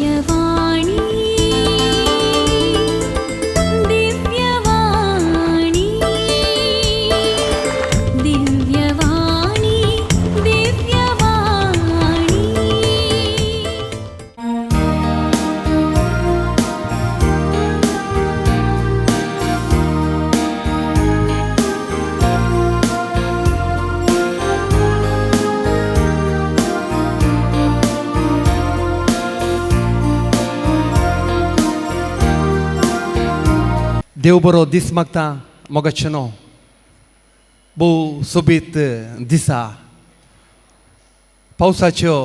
दिव्यवाणी दिव्यवाणी दिव्यवाणी दिव्यवाणी। देव बरो दीस मागता मोगाचेनो, भोव सोबीत दिसा। पावसाच्यो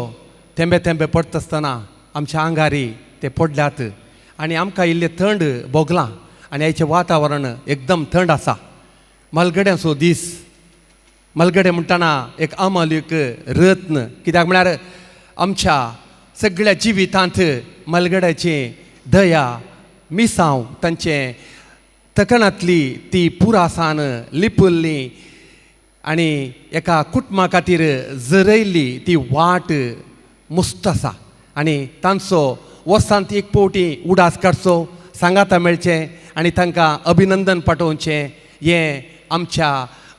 थेंबे थेंबे पडटा आसतना आमच्या आंगारी ते पडल्यात आनी आमकां इल्लें थंड भोगलां आनी आयचें वातावरण एकदम थंड आसा। मलगड्यांचो दीस, मलगडे म्हणटना एक अमोलीक रत्न, कित्याक म्हळ्यार आमच्या सगळ्या जिवितांत मलगड्याची दया मिसांव तांचें तकणांतली ती पुरासान लिपल्ली आनी एका कुटुंबा खातीर जरयल्ली ती वाट मुस्त आसा आनी तांचो वर्सांत एक फावटी उडास काडचो, सांगाता मेळचें आनी तांकां अभिनंदन पाठोवचें हें आमच्या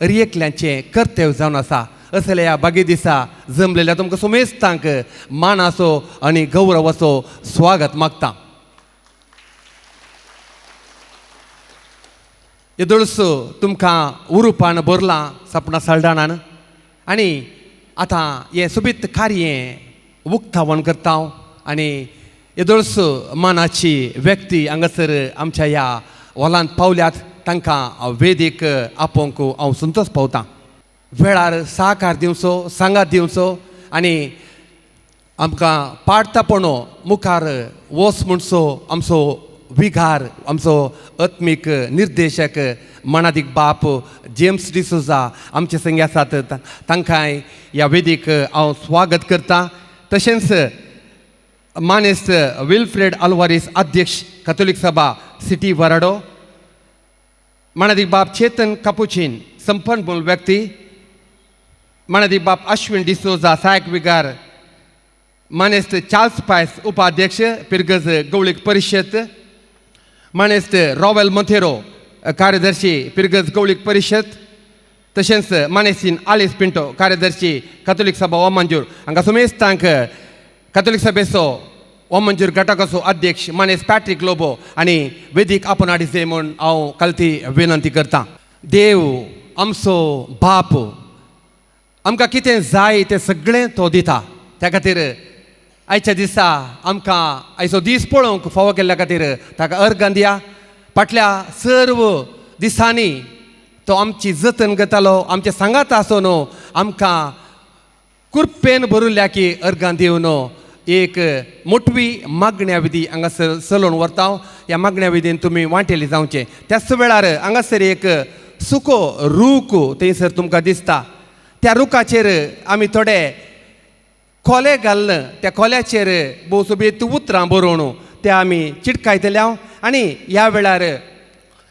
हर एकल्याचें कर्तव्य जावन आसा। असल्या ह्या बागी दिसा जमलेल्या तुमकां सुमेस्तांक मानाचो आनी गौरवाचो स्वागत मागता। येदोळसो तुमकां उरुपान भरलां सपना सालडाणान आनी आतां हें सोबीत कार्य उक्तावण करता हांव आनी येदोळसो मानाची व्यक्ती हांगासर आमच्या ह्या हॉलांत पावल्यात, तांकां वेदीक आपोवंक हांव संतोश पावतां। वेळार साकार दिवचो, सांगात दिवचो आनी आमकां पाडतापणो मुखार वच म्हणचो आमचो विघार, आमचो आत्मीक निर्देशक मनादीक बाप जेम्स डिसोजा आमचे संगी आसात, तांकांय ह्या वेदीक हांव स्वागत करता। तशेंच मानेस्त विल्फ्रेड अल्वारीस अध्यक्ष कथोलीक सभा सिटी वराडो, मानादीक बाप चेतन कपुचीन संपन्न मूल व्यक्ती, मानादीक बाप अश्विन डिसोजा सहायक विगार, मानेस्त चार्ल्स पायस उपाध्यक्ष पिरगज गवळीक परिशद, मानेस्त रॉवेल मोंतेरो कार्यदर्शी पिरगज गवळीक परिशद, तशेंच मानेसीन आलिस पिंटो कार्यदर्शी कथोलीक सभा ओमंजूर। हांगा सुमेस्तांक कथोलीक सभेचो ओमंजूर घटकाचो अध्यक्ष मानेस पॅट्रीक लोबो आनी वेदीक आपोवन हाडिचे म्हूण हांव कलती विनंती करतां। देव आमचो बाप आमकां कितें जाय तें सगळें तो दिता, त्या खातीर आयच्या दिसा आमकां आयचो दीस पळोवंक फावो केल्ल्या खातीर ताका अर्गां दिया। फाटल्या सर्व दिसांनी तो आमची जतन करतालो, आमचे सांगात आसून आमकां कुरपेन भरिल्ल्या की अर्गां दिवन एक मोटवी मागण्या विधी हांगासर चलोवन व्हरता। ह्या मागण्या विधीन तुमी वांटेली जावचें। त्याच वेळार हांगासर एक सुको रूख थंयसर तुमकां दिसता, त्या रुखाचेर आमी थोडे खोले घालून त्या खोल्याचेर भोव सोबीत उतरां बरोवन त्या आमी चिटकायतले आनी ह्या वेळार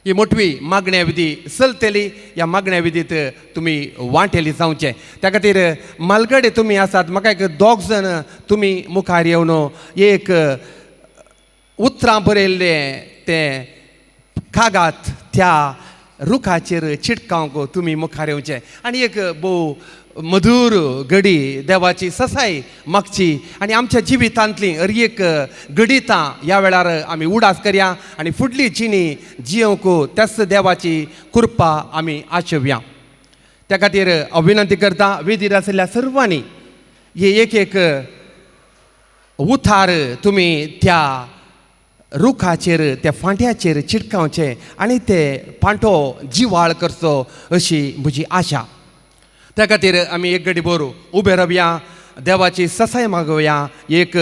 ही मोटवी मागण्या विधी चलतली। ह्या मागण्या विधीत तुमी वांटेली जावचें। त्या खातीर मालगडे तुमी आसात, म्हाका एक दोग जाण तुमी मुखार येवन एक उतरां बरयल्लें तें कागाद त्या रुखाचेर चिटकावंक तुमी मुखार येवचें आनी एक भोव मधूर घडी देवाची ससाय मागची आनी आमच्या जिवितांतली हर एक घडितां ह्या वेळार आमी उडास करया आनी फुडली जिणी जियोवंक त्याच देवाची कृपा आमी आशेवया। त्या खातीर हांव विनंती करता वेदीर आशिल्ल्या सर्वांनी हे एक एक उतार तुमी त्या रुखाचेर त्या फांट्याचेर चिटकावचें आनी ते फांटो जिवाळ करचो अशी म्हजी आशा। त्या खातीर आमी एक घडी बरो उबे रावया, देवाची ससाय मागोवया एक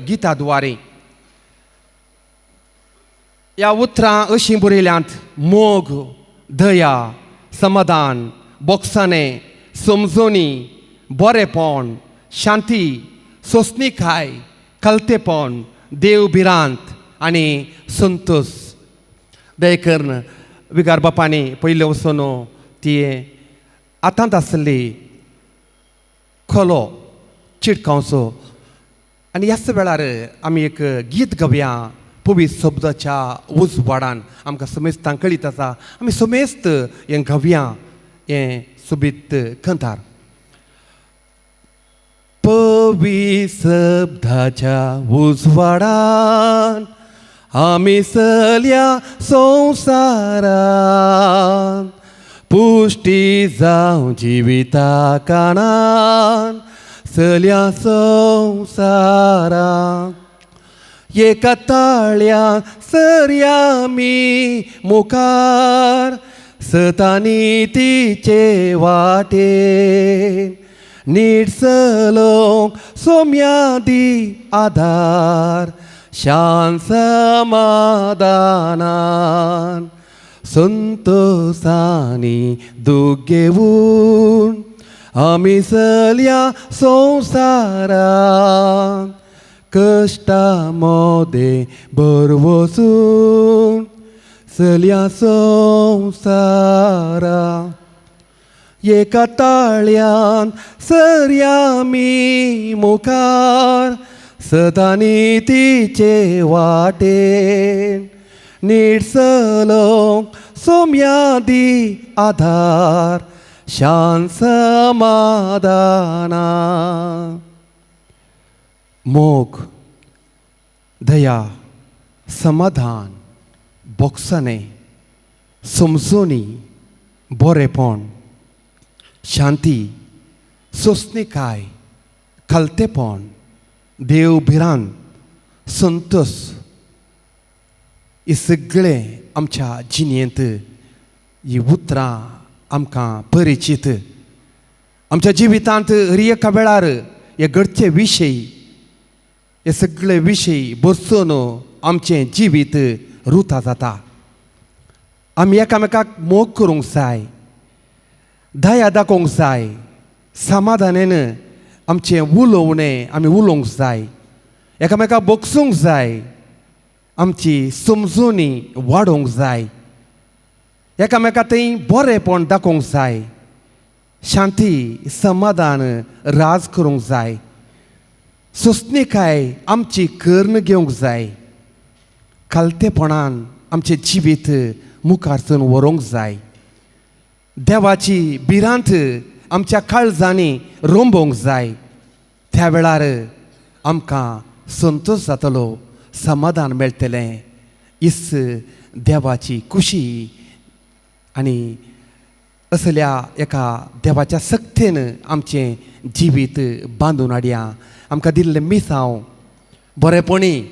गिता द्वारे। ह्या उतरां अशीं बरयल्यांत, मोग, दया, समाधान, बोगसाणें, समजोणी, बरेपण, शांती, सोंसणीकाय, कलतेपण, देव भिरांत आनी संतोश। दयकरून विगार बापांनी पयलें वचून ती आतांत आसली खोलो चिटकावचो। आनी ह्याच वेळार आमी एक गीत गावया पवित्र शब्दाच्या उजवाडान आमकां समेस्तांक कळीत आसा. आमी समेस्त हें गावया हें सोबीत कंतार. पवित्र शब्दाच्या उजवाडान आमी सल्या संवसारान, पुश्टी जावं जिविता काणान सल्या संवसारान. एका ताळ्या सरया मी मुखार सतानी तिचे वाटेन, नीट चलोवंक सोम्या दी आदार शांत समाधानान. संतोसानी दूख घेवन आमी सल्या संवसारान, कश्टा मोदें भरवसून सल्या संवसारान. एका ताळ्यान सरया मी मुखार सदांनी तिचे वाटेन, नीट चलोवंक सोम्या दी आदार शांत समाधाना. मोग, दया, समाधान, बोगसणें, समजोणी, बरेपण, शांती, सोंसणीकाय, खालतेपण, देव भिरांत, संतोस, हे सगळें आमच्या जिणेंत ही उतरां आमकां परिचीत. आमच्या जिवितांत हर एका वेळार हे घडचे विशय, हे सगळे विशय बसून आमचें जिवीत रुता जाता. आमी एकामेकाक मोग करूंक जाय, दया दाखोवंक जाय, समाधानेन आमचें उलोवणें आमी उलोवंक जाय, एकामेकाक बोगसूंक जाय, आमची समजोणी वाडोवंक जाय, एकामेका थंय बरेंपण दाखोवंक जाय, शांती समाधान राज करूंक जाय, सोंसणीकाय आमची कर्ण घेवंक जाय, खालतेपणान आमचें जिवीत मुखार सरून व्हरूंक जाय, देवाची भिरांत आमच्या काळजांनी रोंबोवंक जाय. त्या वेळार आमकां संतोश जातलो, समाधान मेळटलें. इस देवाची खुशी आनी असल्या एका देवाच्या सक्तेन आमचें जिवीत बांदून हाडया. आमकां दिल्लें मिसांव बरेपणी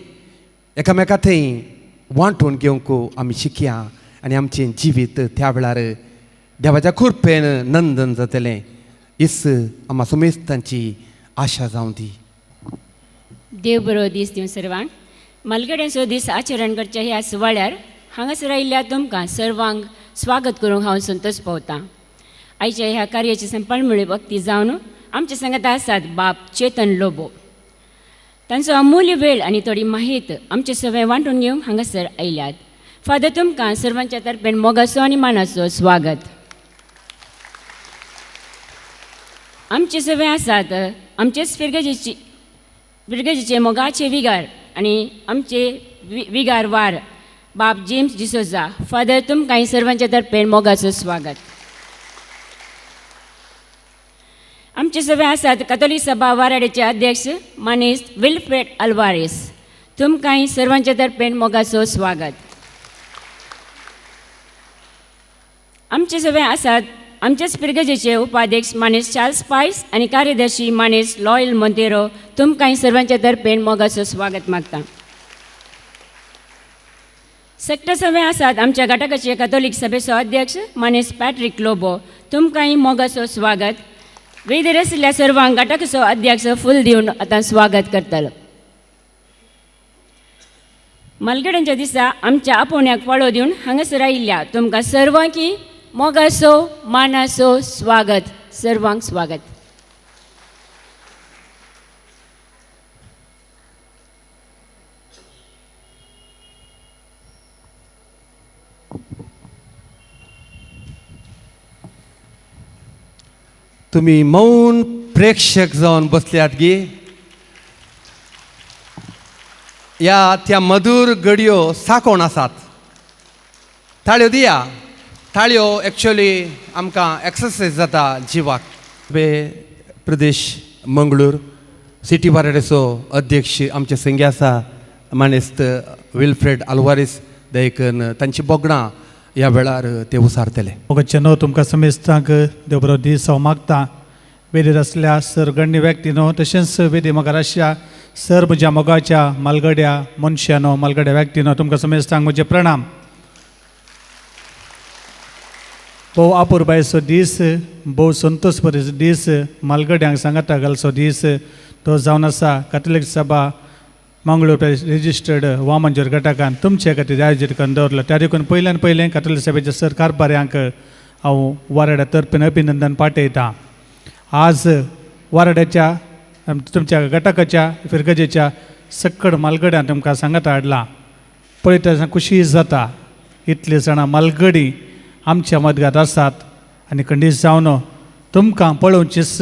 एकामेका थंय वांटून घेवंक आमी शिकया आनी आमचें जिवीत त्या वेळार देवाच्या कृपेन नंदन जातलें. इस आमा सुमेस्तांची आशा जावं दी. देव बरो दीस दिवं सर्वांक. मालगड्यांचो दीस आचरण करच्या ह्या सुवाळ्यार हांगासर आयिल्ल्या तुमकां सर्वांक स्वागत करूंक हांव संतोष पावतां. आयच्या ह्या कार्याची संपाळ म्हळ्ळी भक्ती जावन आमचे सांगात आसात बाप चेतन लोबो. तांचो अमूल्य वेळ आनी थोडी माहीत आमचे सगळे वांटून घेवंक हांगासर आयल्यात. फादर, तुमकां सर्वांच्या तर्फेन मोगाचो आनी मानाचो स्वागत. आमचे सगळे आसात आमचेच फिरगजेचे मोगाचे विगार आनी आमचे विगार वार बाप जेम्स डिसोजा. फादर, तुमकां सर्वांच्या तर्फेन मोगाचो स्वागत. आमचे सगळे आसात कथोलीक सभा वाराडेचे अध्यक्ष मानेस्त विल्फ्रेड अल्वारेस. तुमकां सर्वांच्या तर्फेन मोगाचो स्वागत. आमचे सगळे आसात आमचेच पिरगजेचे उपाध्यक्ष मानेस्त चार्ल्स पायस आनी कार्यदर्शी मानेस्त लॉयल मोंतेरो. तुमकां सर्वांच्या तर्फेन मोगाचो स्वागत मागता. सेक्टर सभे आसात आमच्या घटकाचे कथोलीक सभेचो अध्यक्ष मानेस्त पॅट्रीक लोबो. तुमकांय मोगाचो स्वागत. वेदीर आशिल्ल्या सर्वांक घटकाचो अध्यक्ष फूल दिवन आतां स्वागत करतलो. मालगड्यांच्या दिसा आमच्या आपोवण्याक पाळो दिवन हांगासर आयिल्ल्या तुमकां सर्वांकी मोगाचो मानाचो स्वागत. सर्वांक स्वागत. तुमी मौन प्रेक्षक जावन बसल्यात गी. ह्या त्या मधूर घडयो साकोण आसात. ताळयो दिया, ताळयो एक्चुअली आमकां एक्सरसायज जाता जिवाक. बे प्रदेश मंगळूर सिटी वाराड्याचो अध्यक्ष आमचे संगी आसा मानेस्त विल्फ्रेड आल्वारीस देखून तांची बोगणां ह्या वेळार ते उसारतले. मोगाचेनो तुमकां समेस्तांक देव बरो दीस हांव मागता. वेदीर आसल्या सर गण्य व्यक्तीनो तशेंच वेदी मुखार आशिल्ल्या सर म्हज्या मोगाच्या मालगड्या मनशानो मालगड्या व्यक्तीनो तुमकां समेस्तांक म्हजे प्रणाम. भोव आपुरबायेचो दीस, भोव संतोष बरेचो दीस, मालगड्यांक सांगाता घालचो दीस तो जावन आसा कातोलीक सभा मंगळूर रजिस्टर्ड वामनजोर घटकान तुमचे खातीर आयोजीत करून दवरलो. त्या देखून पयल्यान पयलें कातोलीक सभेच्या सर कारभाऱ्यांक हांव वाराड्या तर्फेन अभिनंदन पाठयतां. आज वाराड्याच्या तुमच्या घटकाच्या फिरगजेच्या सक्कड मालगड्यान तुमकां सांगाता हाडला. पळयता खुशी जाता इतली जाणां मालगडी आमच्या मदगात आसात आनी खंडीत जावन तुमकां पळोवचीच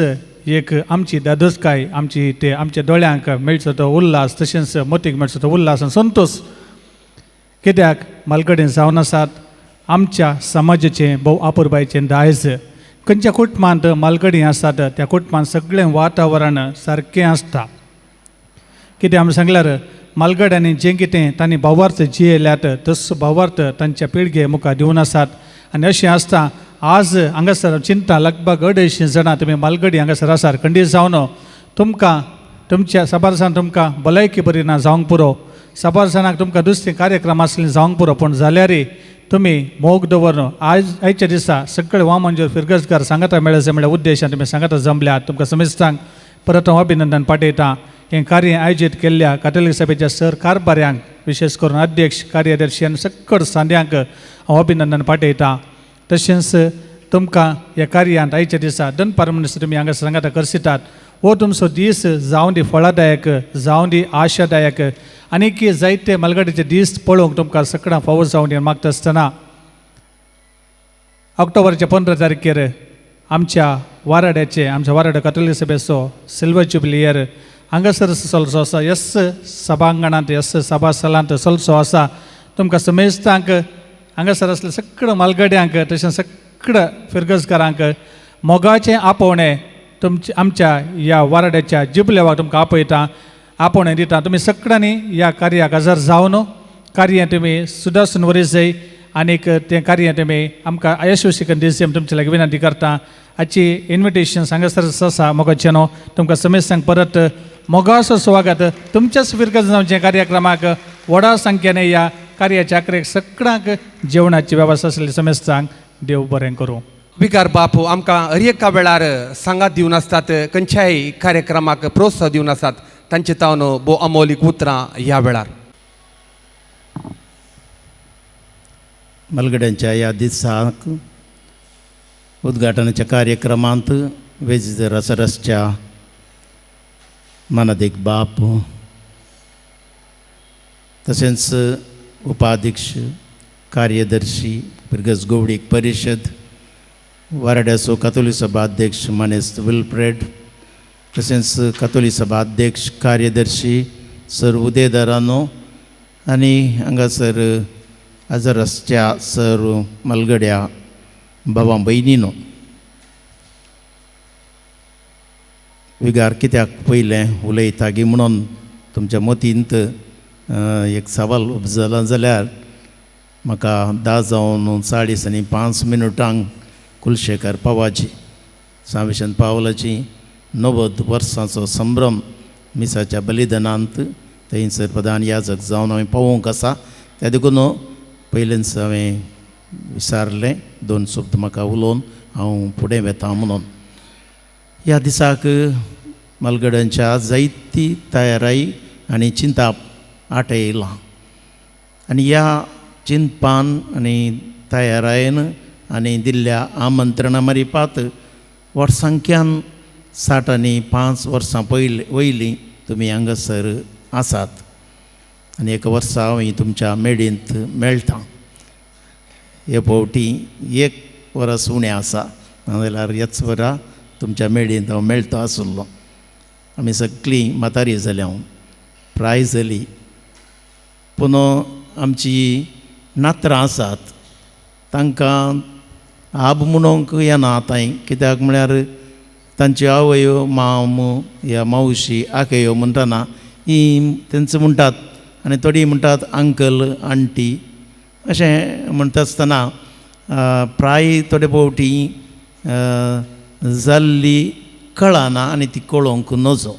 एक आमची दादोसकाय आमची ते आमच्या दोळ्यांक मेळचो तो उल्हास तशेंच मोतीक मेळचो तो उल्हास आनी संतोश. कित्याक मालगडे जावन आसात आमच्या समाजाचें भोव आपुरबायेचें दायज. खंयच्या कुटुंबांत मालगडी आसात त्या कुटुंबांत सगळें वातावरण सारकें आसता. कितें आमी सांगल्यार मालगड्यांनी जें कितें तांणी भावार्थ जियेल्यात तसो भावार्थ तांच्या पिळगे मुखार दिवन आसात. आनी अशें आसता आज हांगासर चिंता लगभग 250 जाणां तुमी मालगडी हांगासर आसात. खंडीत जावन तुमकां तुमच्या साबार जाण तुमकां भलायकी बरी ना जावंक पुरो, साबार जाणांक तुमकां दुसरे कार्यक्रम आसले जावंक पुरो, पूण जाल्यार तुमी मोग दवरून आज आयच्या दिसा सगळे वामनजोर फिरगजकार सांगाता मेळचे म्हळ्यार उद्देशान तुमी सांगाता जमल्यात. तुमकां समेस्तांक परत हांव अभिनंदन पाठयतां. हें कार्य आयोजीत केल्ल्या कातोलीक सभेच्या सर कारभाऱ्यांक विशेष करून अध्यक्ष कार्यदर्शी आनी सक्कड सांद्यांक हांव अभिनंदन पाठयतां. तशेंच तुमकां ह्या कार्यांत आयच्या दिसा दनपार म्हणस तुमी हांगा सांगाता करसितात हो तुमचो दीस जावं दी फळादायक, जावं दी आशादायक आनीक जायते मालगाडीचे दीस पळोवंक तुमकां सगळ्यां फावो जावं दी मागता आसतना ऑक्टोबरच्या 15 तारखेर आमच्या वाराड्याचे आमच्या वाराडा कातोलीक सभेचो सिल्वर जुबली इयर हांगासर चलचो आसा. यस सभांगणांत यस सभास्थलांत चलचो आसा. तुमकां समेस्तांक हांगासर आसल्या सगळ्या मालगड्यांक तशें सगळ्या फिरगजकारांक मोगाचें आपोवणें तुमचे आमच्या ह्या वाराड्याच्या जुबलेवाक तुमकां आपयता, आपोवणें दिता. तुमी सगळ्यांनी ह्या कार्याक हजर जावन कार्य तुमी सुदासून वरी जाय आनीक तें कार्य तुमी आमकां यशस्वी करून दिवचें तुमचे लागीं विनंती करता. हाची इन्विटेशन हांगासर आसा मोगाचें तुमकां समेस्तांक परत मोगाचो स्वागत. तुमच्याच फिरगज जावचें कार्यक्रमाक व्हडा संख्येन ह्या कार्याच्या अकरेक सगळ्यांक जेवणाची वेवस्था आसली समेस्तांक देव बरें करूं. विकार बापू आमकां हर एका वेळार सांगात दिवन आसतात, खंयच्याय कार्यक्रमाक प्रोत्साहन दिवन आसात. तांचे तावन भोव अमोलीक उतरां ह्या वेळार. मलगड्यांच्या ह्या दिसाक उद्घाटनाच्या कार्यक्रमांत वेज रसरसच्या मानादीक बाप तशेंच उपाध्यक्ष कार्यदर्शी फिरगज गोवडीक परिशद वाराड्याचो कातोली सभा अध्यक्ष मानेस्त विल्फ्रेड तशेंच कातोली सभा अध्यक्ष कार्यदर्शी सर उदयदारानो आनी हांगासर आजरसच्या सर मलगड्या बाबा भयणीनो, विगार कित्याक पयलें उलयता गी म्हणून तुमच्या मतींत एक सवाल उपजला जाल्यार म्हाका 10 जावन 40:05 मिनटांक कुलशेखर पावाची सांविशन पावलाची 90 वर्सांचो संभ्रम मिसाच्या बलिदानांत थंयसर प्रधान याजक जावन हांवें पावोवंक आसा. त्या देखून पयलेंच हांवें विचारलें 2 शब्द म्हाका उलोवन हांव फुडें वेता म्हणून. ह्या दिसाक मालगड्यांच्या जायती तयाराय आनी चिंताप आटयलां आनी ह्या चिंतपान आनी तयारायेन आनी दिल्ल्या आमंत्रणा मारिपात वर्सांक्यान 60 आनी 5 वर्सां पयलीं वयलीं तुमी हांगासर आसात आनी एका वर्सा हांव तुमच्या मेडींत मेळटा. हे फावटी 1 वरस उणें आसा, नाजाल्यार ह्याच वरा तुमच्या मेडींत हांव मेळटा आशिल्लो. आमी सगळीं म्हातारी जाल्या, हांव प्राय जाली, पूण आमची नात्रां आसात तांकां आब म्हणूंक येना आतां, कित्याक म्हळ्यार तांची आवयो माम या मावशी आकयो म्हणटना ही तेंच म्हणटात आनी थोडीं म्हणटात अंकल आंटी अशें म्हणटा आसतना प्राय थोडे फावटी जाल्ली कळना आनी ती कळोवंक नजो,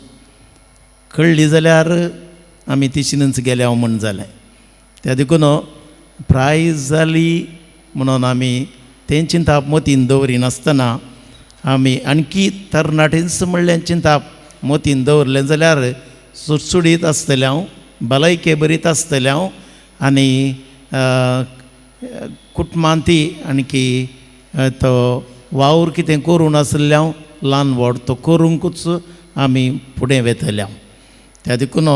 कळ्ळी जाल्यार आमी तिशीनच गेल्या म्हूण जालें. त्या देखून प्राय जाली म्हणून आमी तें चिंताप मतीन दवरिनासतना आमी आणखी तरणाटेंच म्हणलें चिंताप मतीन दवरलें जाल्यार सुडसुडीत आसतलें हांव, भलायके बरीत आसतलें हांव आनी कुटुंबांत ती आणखी तो वावर कितें करूं नासलें हांव ल्हान व्हड तो करूंकूच आमी फुडें वेतले हांव. त्या देखून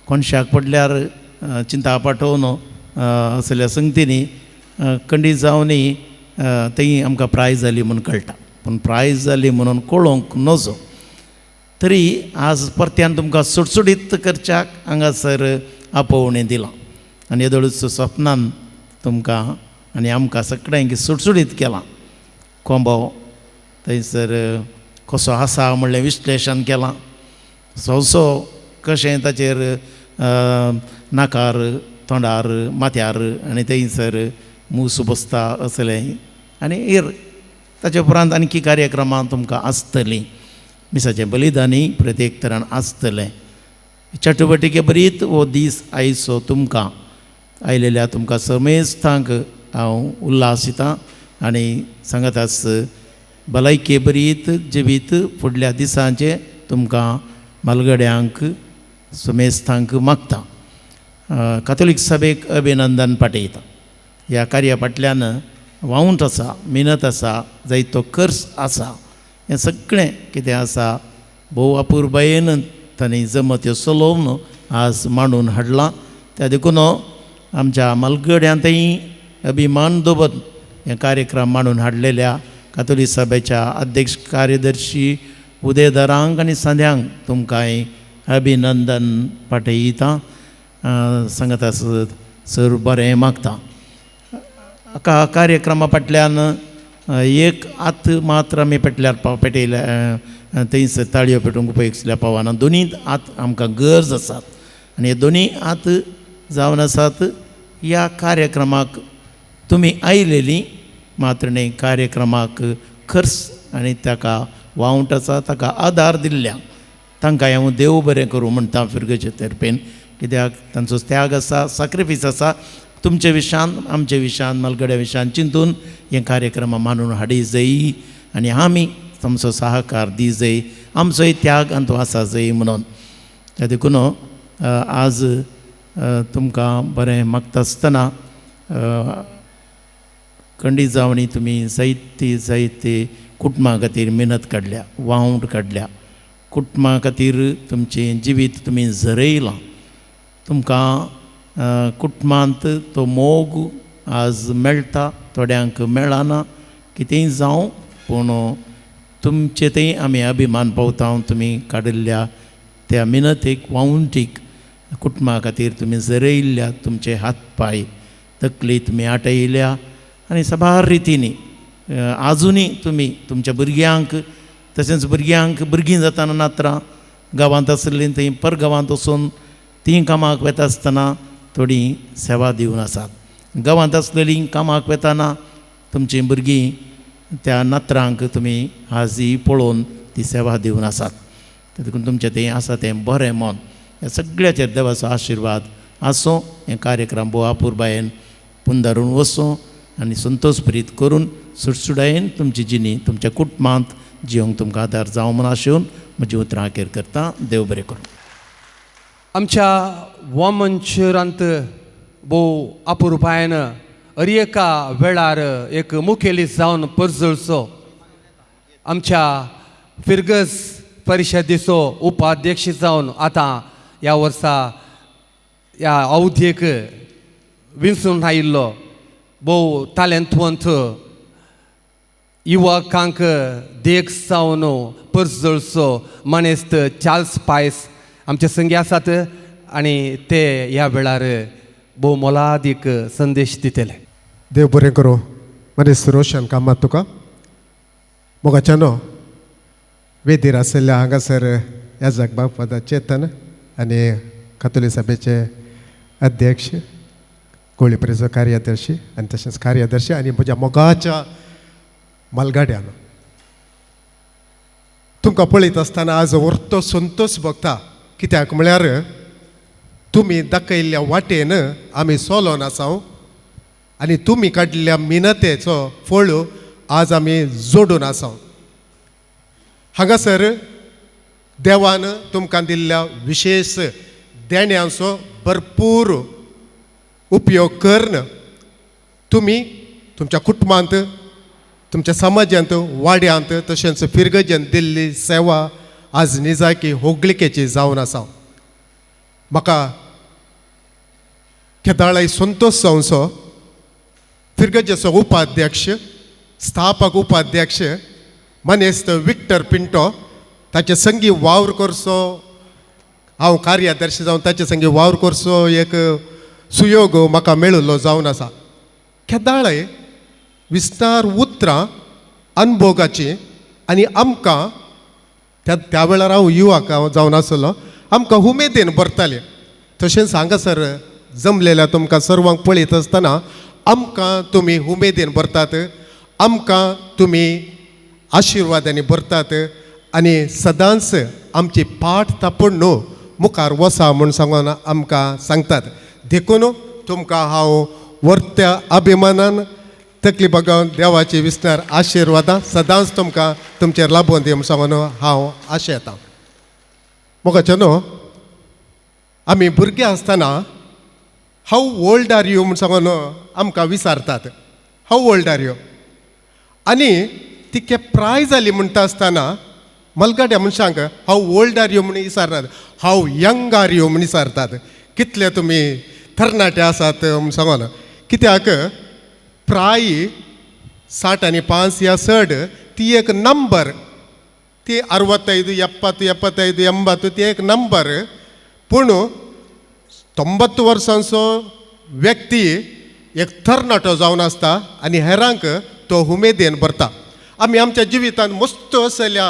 कोणशाक पडल्यार चिंता पाठोवन असल्या संगतींनी खंडीत जावनय थंय आमकां प्राय जाली म्हूण कळटा, पूण प्राय जाली म्हणून कळोवंक नजो. तरी आज परत्यान तुमकां सुटसुटीत करच्याक हांगासर आपोवणें दिलां आनी येदोळूच सपनान तुमकां आनी आमकां सगळ्यांक सुटसुटीत केलां. कोंबो थंयसर कसो आसा म्हणलें विश्लेशण केलां, सोंसो कशें ताचेर नाकार तोंडार माथ्यार आनी थंयसर मूस बसता असलें आनी हेर ताचे उपरांत आणखी कार्यक्रमां तुमकां आसतलीं. मिसाचें बलिदानी प्रत्येक तरान आसतलें. चटुवटिके बरीत हो दीस आयचो तुमकां आयलेल्या तुमकां समेस्तांक हांव उल्हास दितां आनी सांगत आस भलायके बरीत जिवीत फुडल्या दिसांचें तुमकां म्हालगड्यांक समेस्तांक मागता. कातोलीक सभेक अभिनंदन पाठयता. ह्या कार्या फाटल्यान वावंट आसा, मेहनत आसा, जायतो खर्च आसा, हें सगळें कितें आसा भोव अपुरबायेन तांणी जमत्यो चलोवन आज मांडून हाडलां. त्या देखून आमच्या म्हालगड्यांतय अभिमान दवरून हे कार्यक्रम मांडून हाडलेल्या कातोलीक सभेच्या अध्यक्ष कार्यदर्शी उदयदारांक आनी सांद्यांक तुमकांय अभिनंदन पाठयता. सांगत आसत सर बरें मागता. एका कार्यक्रमा फाटल्यान एक हात मात्र आमी पेटल्यार पाव पेटयल्या थंयसर ताळयो पेटोवंक उपयोग पावना, दोनूय हात आमकां गरज आसात आनी हे दोनूय हात जावन आसात ह्या कार्यक्रमाक तुमी आयलेलीं मात्र न्ही कार्यक्रमाक खर्च आनी ताका वावंट आसा ताका आदार दिल्ल्या तांकां हांव देव बरें करूं म्हणटा फिरगचे तर्फेन, कित्याक तांचो त्याग आसा, साक्रिफीस आसा. तुमचे विशान आमचे विशान म्हालगड्या विशान चिंतून हे कार्यक्रम मानून हाडी जाय आनी आमी तुमचो सहकार दी जाय, आमचोय त्याग आनी तो आसा जाय म्हणून. त्या देखून आज तुमकां बरें मागता आसतना खंडीत जावनी तुमी जायती जायती कुटुंबा खातीर मेहनत काडल्या, वावंट काडल्या, कुटुंबा खातीर तुमचें जिवीत तुमी झरयलां. तुमकां कुटुंबांत तो मोग आज मेळटा, थोड्यांक मेळना, कितेंय जावं पूण तुमचे थंय आमी अभिमान पावता. तुमी काडिल्ल्या त्या मेहनतीक वावंटीक कुटुंबा खातीर तुमी झरयल्ल्या तुमचे हात पांय तकली तुमी आटयल्या आनी साबार रितींनी आजुनूय तुमी तुमच्या भुरग्यांक तशेंच भुरग्यांक भुरगीं जाताना नात्रां गांवांत आसलीं थंय परगांवांत वचून तीं कामाक वता आसतना थोडीं सेवा दिवन आसात. गांवांत आसलेलीं कामाक वतना तुमचीं भुरगीं त्या नात्रांक तुमी आजय पळोवन ती सेवा दिवन आसात. देखून तुमचें तें आसा तें बरें मन ह्या सगळ्याचेर देवाचो आशिर्वाद आसूं. हें कार्यक्रम भोव अपुरबायेन पुंदारून वचूं आनी संतोश प्रीत करून सुडसुडायेन तुमची जिणी तुमच्या कुटुंबांत जिवंक तुमकां आदार जावं म्हूण आशेवन म्हजी उतरां अखेर करता. देव बरें करूं. आमच्या वामनचरांत भोव अपुरबायेन हर एका वेळार एक मुखेली जावन परजळचो आमच्या फिरगज परिशदेचो उपाध्यक्ष जावन आतां ह्या वर्सा ह्या अवधेक विंचून आयिल्लो भोव तालेंतवंत युवकांक देख जावन परजळचो मानेस्त चार्ल्स पायस आमचे संगी आसात आनी ते ह्या वेळार भोव मोलादीक संदेश दितले. देव बरें करूं मनीस रोशन कामात तुका मोगाच्यानो वेदीर आशिल्ल्या हांगासर ह्या जगबाग पदा चेतन आनी कातोली सभेचे अध्यक्ष कोळीपरेचो कार्यदर्शी आनी तशेंच कार्यदर्शी आनी म्हज्या मोगाच्या मालगाड्यान तुमकां पळयत आसतना आज वर्तो संतोश भोगता. कित्याक म्हळ्यार तुमी दाखयल्ल्या वाटेन आमी चलोन आसाव आनी तुमी काडलेल्या मिनतेचो फळ आज आमी जोडून आसाव. हांगासर देवान तुमकां दिल्ल्या विशेश देण्यांचो भरपूर उपयोग करून तुमी तुमच्या कुटुंबांत, तुमच्या समाजांत, वाड्यांत तशेंच फिरगजेन दिल्ली सेवा आज निजाकी होगलिकेची जावन आसा. म्हाका केदाळाय संतोश जावचो फिरगजेचो उपाध्यक्ष, स्थापक उपाध्यक्ष मानेस्त विक्टर पिंटो ताचे संगी वावर करचो, हांव कार्यादर्शी जावन ताचे संगी वावर करचो एक सुयोग म्हाका मेळिल्लो जावन आसा. केदाळय विस्तार उतरां अनभोगाची आनी आमकां त्या वेळार हांव युवक जावन आसलो, आमकां उमेदीन भरतालें. तशेंच हांगासर जमलेल्या तुमकां सर्वांक पळयत आसतना आमकां तुमी उमेदीन भरतात, आमकां तुमी आशिर्वादांनी भरतात आनी सदांच आमची पाठ तापून न्हू मुखार वसा म्हूण सांगून आमकां सांगतात. देखून तुमकां हांव वर्त्या अभिमानान तकली बगावन देवाची विसणार आशिर्वादां सदांच तुमकां तुमचेर लाबोवन दी म्हूण सांगून हांव आशेतां. मोगाचें न्हू आमी भुरगीं आसतना how old are you म्हूण सांगून आमकां विचारतात, how old are you, आनी तिके प्राय जाली म्हणटा आसतना मलगाड्या मनशांक how old are you म्हूण विचारतात, how young are you म्हूण विचारतात, कितले तुमी तरणाटे आसात म्हूण सांगून. कित्याक प्राय 60 आनी 5 या चड ती एक नंबर, ती 65 70 75 80 ती एक नंबर. पूण 90 वर्सांचो व्यक्ती एक तरणाटो जावन आसता आनी हेरांक तो उमेदीन भरता. आमी आमच्या जिवितांत मस्त असल्या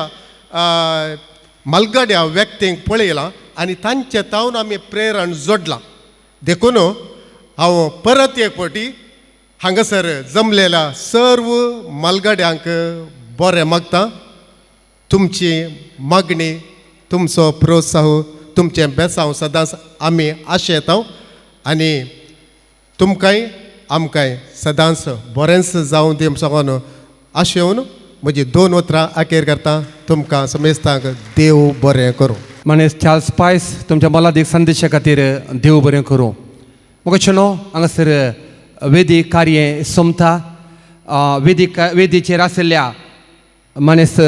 मालगाड्या व्यक्तींक पळयलां आनी तांचे तावन आमी प्रेरण जोडलां. देखून हांव परत एक फावटी हांगासर जमलेल्या सर्व मालगाड्यांक बरें मागता. तुमची मागणी, तुमचो प्रोत्साह, तुमचें बेसांव सदांच आमी आशेता आनी तुमकांय आमकांय सदांच बरेंच जावं दी सांगून आशेवन म्हजी 2 उतरां अखेर करता. तुमकां समेस्तांक देव बरें करूं. मानेस्त चार्ल्स पायस तुमच्या मोलादीक संदेशा खातीर देव बरें करूं. म्हाका न्हू हांगासर वेदीक कार्य सोमता. वेदीचेर आशिल्ल्या मानेस्त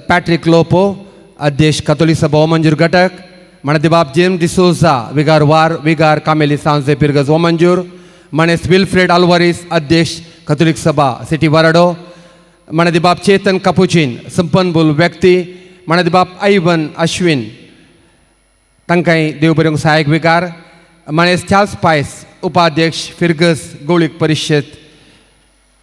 पॅट्रीक लोपो अध्यक्ष कातोलीक सभा मंजूर घटक, मानादी जेम्स डिसोजा विगार वार विगार कामेली सांजे पिरगज ओमंजूर, मानेस्त विल्फ्रेड आल्वारीस अध्यक्ष कातोलीक सभा सिटी वाराडो, मानादी बाब चेतन कापुचीन संपनबुल व्यक्ती, मानादी बाब आयवन अश्विन तांकांय देव बरें सहायक विकार, मानेस्त चार्ल्स पायस उपाध्यक्ष फिरगज गौळीक परिशद,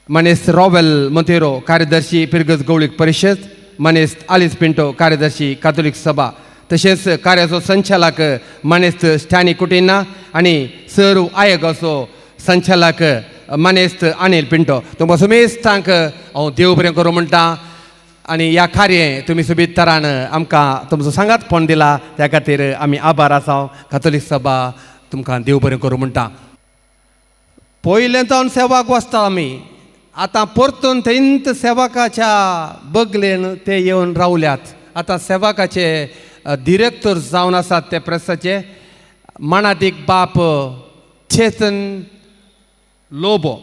मानेस्त रॉवेल मोंतेरो कार्यदर्शी फिरगज गौळीक परिशद, मानेस्त आलिस पिंटो कार्यदर्शी कातोलीक सभा, तशेंच कार्याचो संचालक मानेस्त स्टॅनी कुटिन्हा आनी सर्व आयोगाचो संचालक मानेस्त अनिल पिंटो. तुमकां समेस्तांक हांव देव बरें करूं म्हणटा आनी ह्या कार्य तुमी सोबीत तरान आमकां तुमचो सांगातपण दिला त्या खातीर आमी आभार आसा. कातोलीक सभा तुमकां देव बरें करूं म्हणटा. पयलें जावन सेवाक वचता आमी, आतां परतून थंयच सेवकाच्या बगलेन ते येवन रावल्यात. आतां सेवकाचे डिरेक्टर जावन आसात ते प्रेसाचे मानादीक बाप चेतन लोबो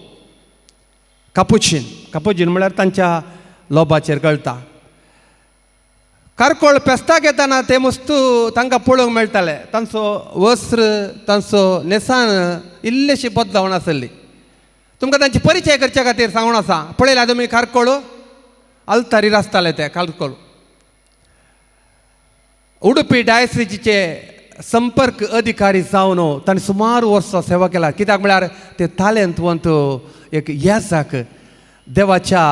कापुचीन. कापुचीन म्हळ्यार तांच्या लोबाचेर कळटा. कारकोळ पेस्ताक येताना ते मस्त तांकां पळोवंक मेळटाले. तांचो वस्त्र, तांचो न्हेसान इल्लेशी बदलावण आसली. तुमकां तांची परिचय करच्या खातीर सांगून आसा. पळयला तुमी कारकोळ आल्तारीर आसताले ते कारकोळ. उडुपी डायसिजीचे संपर्क अधिकारी जावन तांणी सुमार वर्सां सेवा केला. कित्याक म्हळ्यार ते तालेंतवंत एक येसाक देवाच्या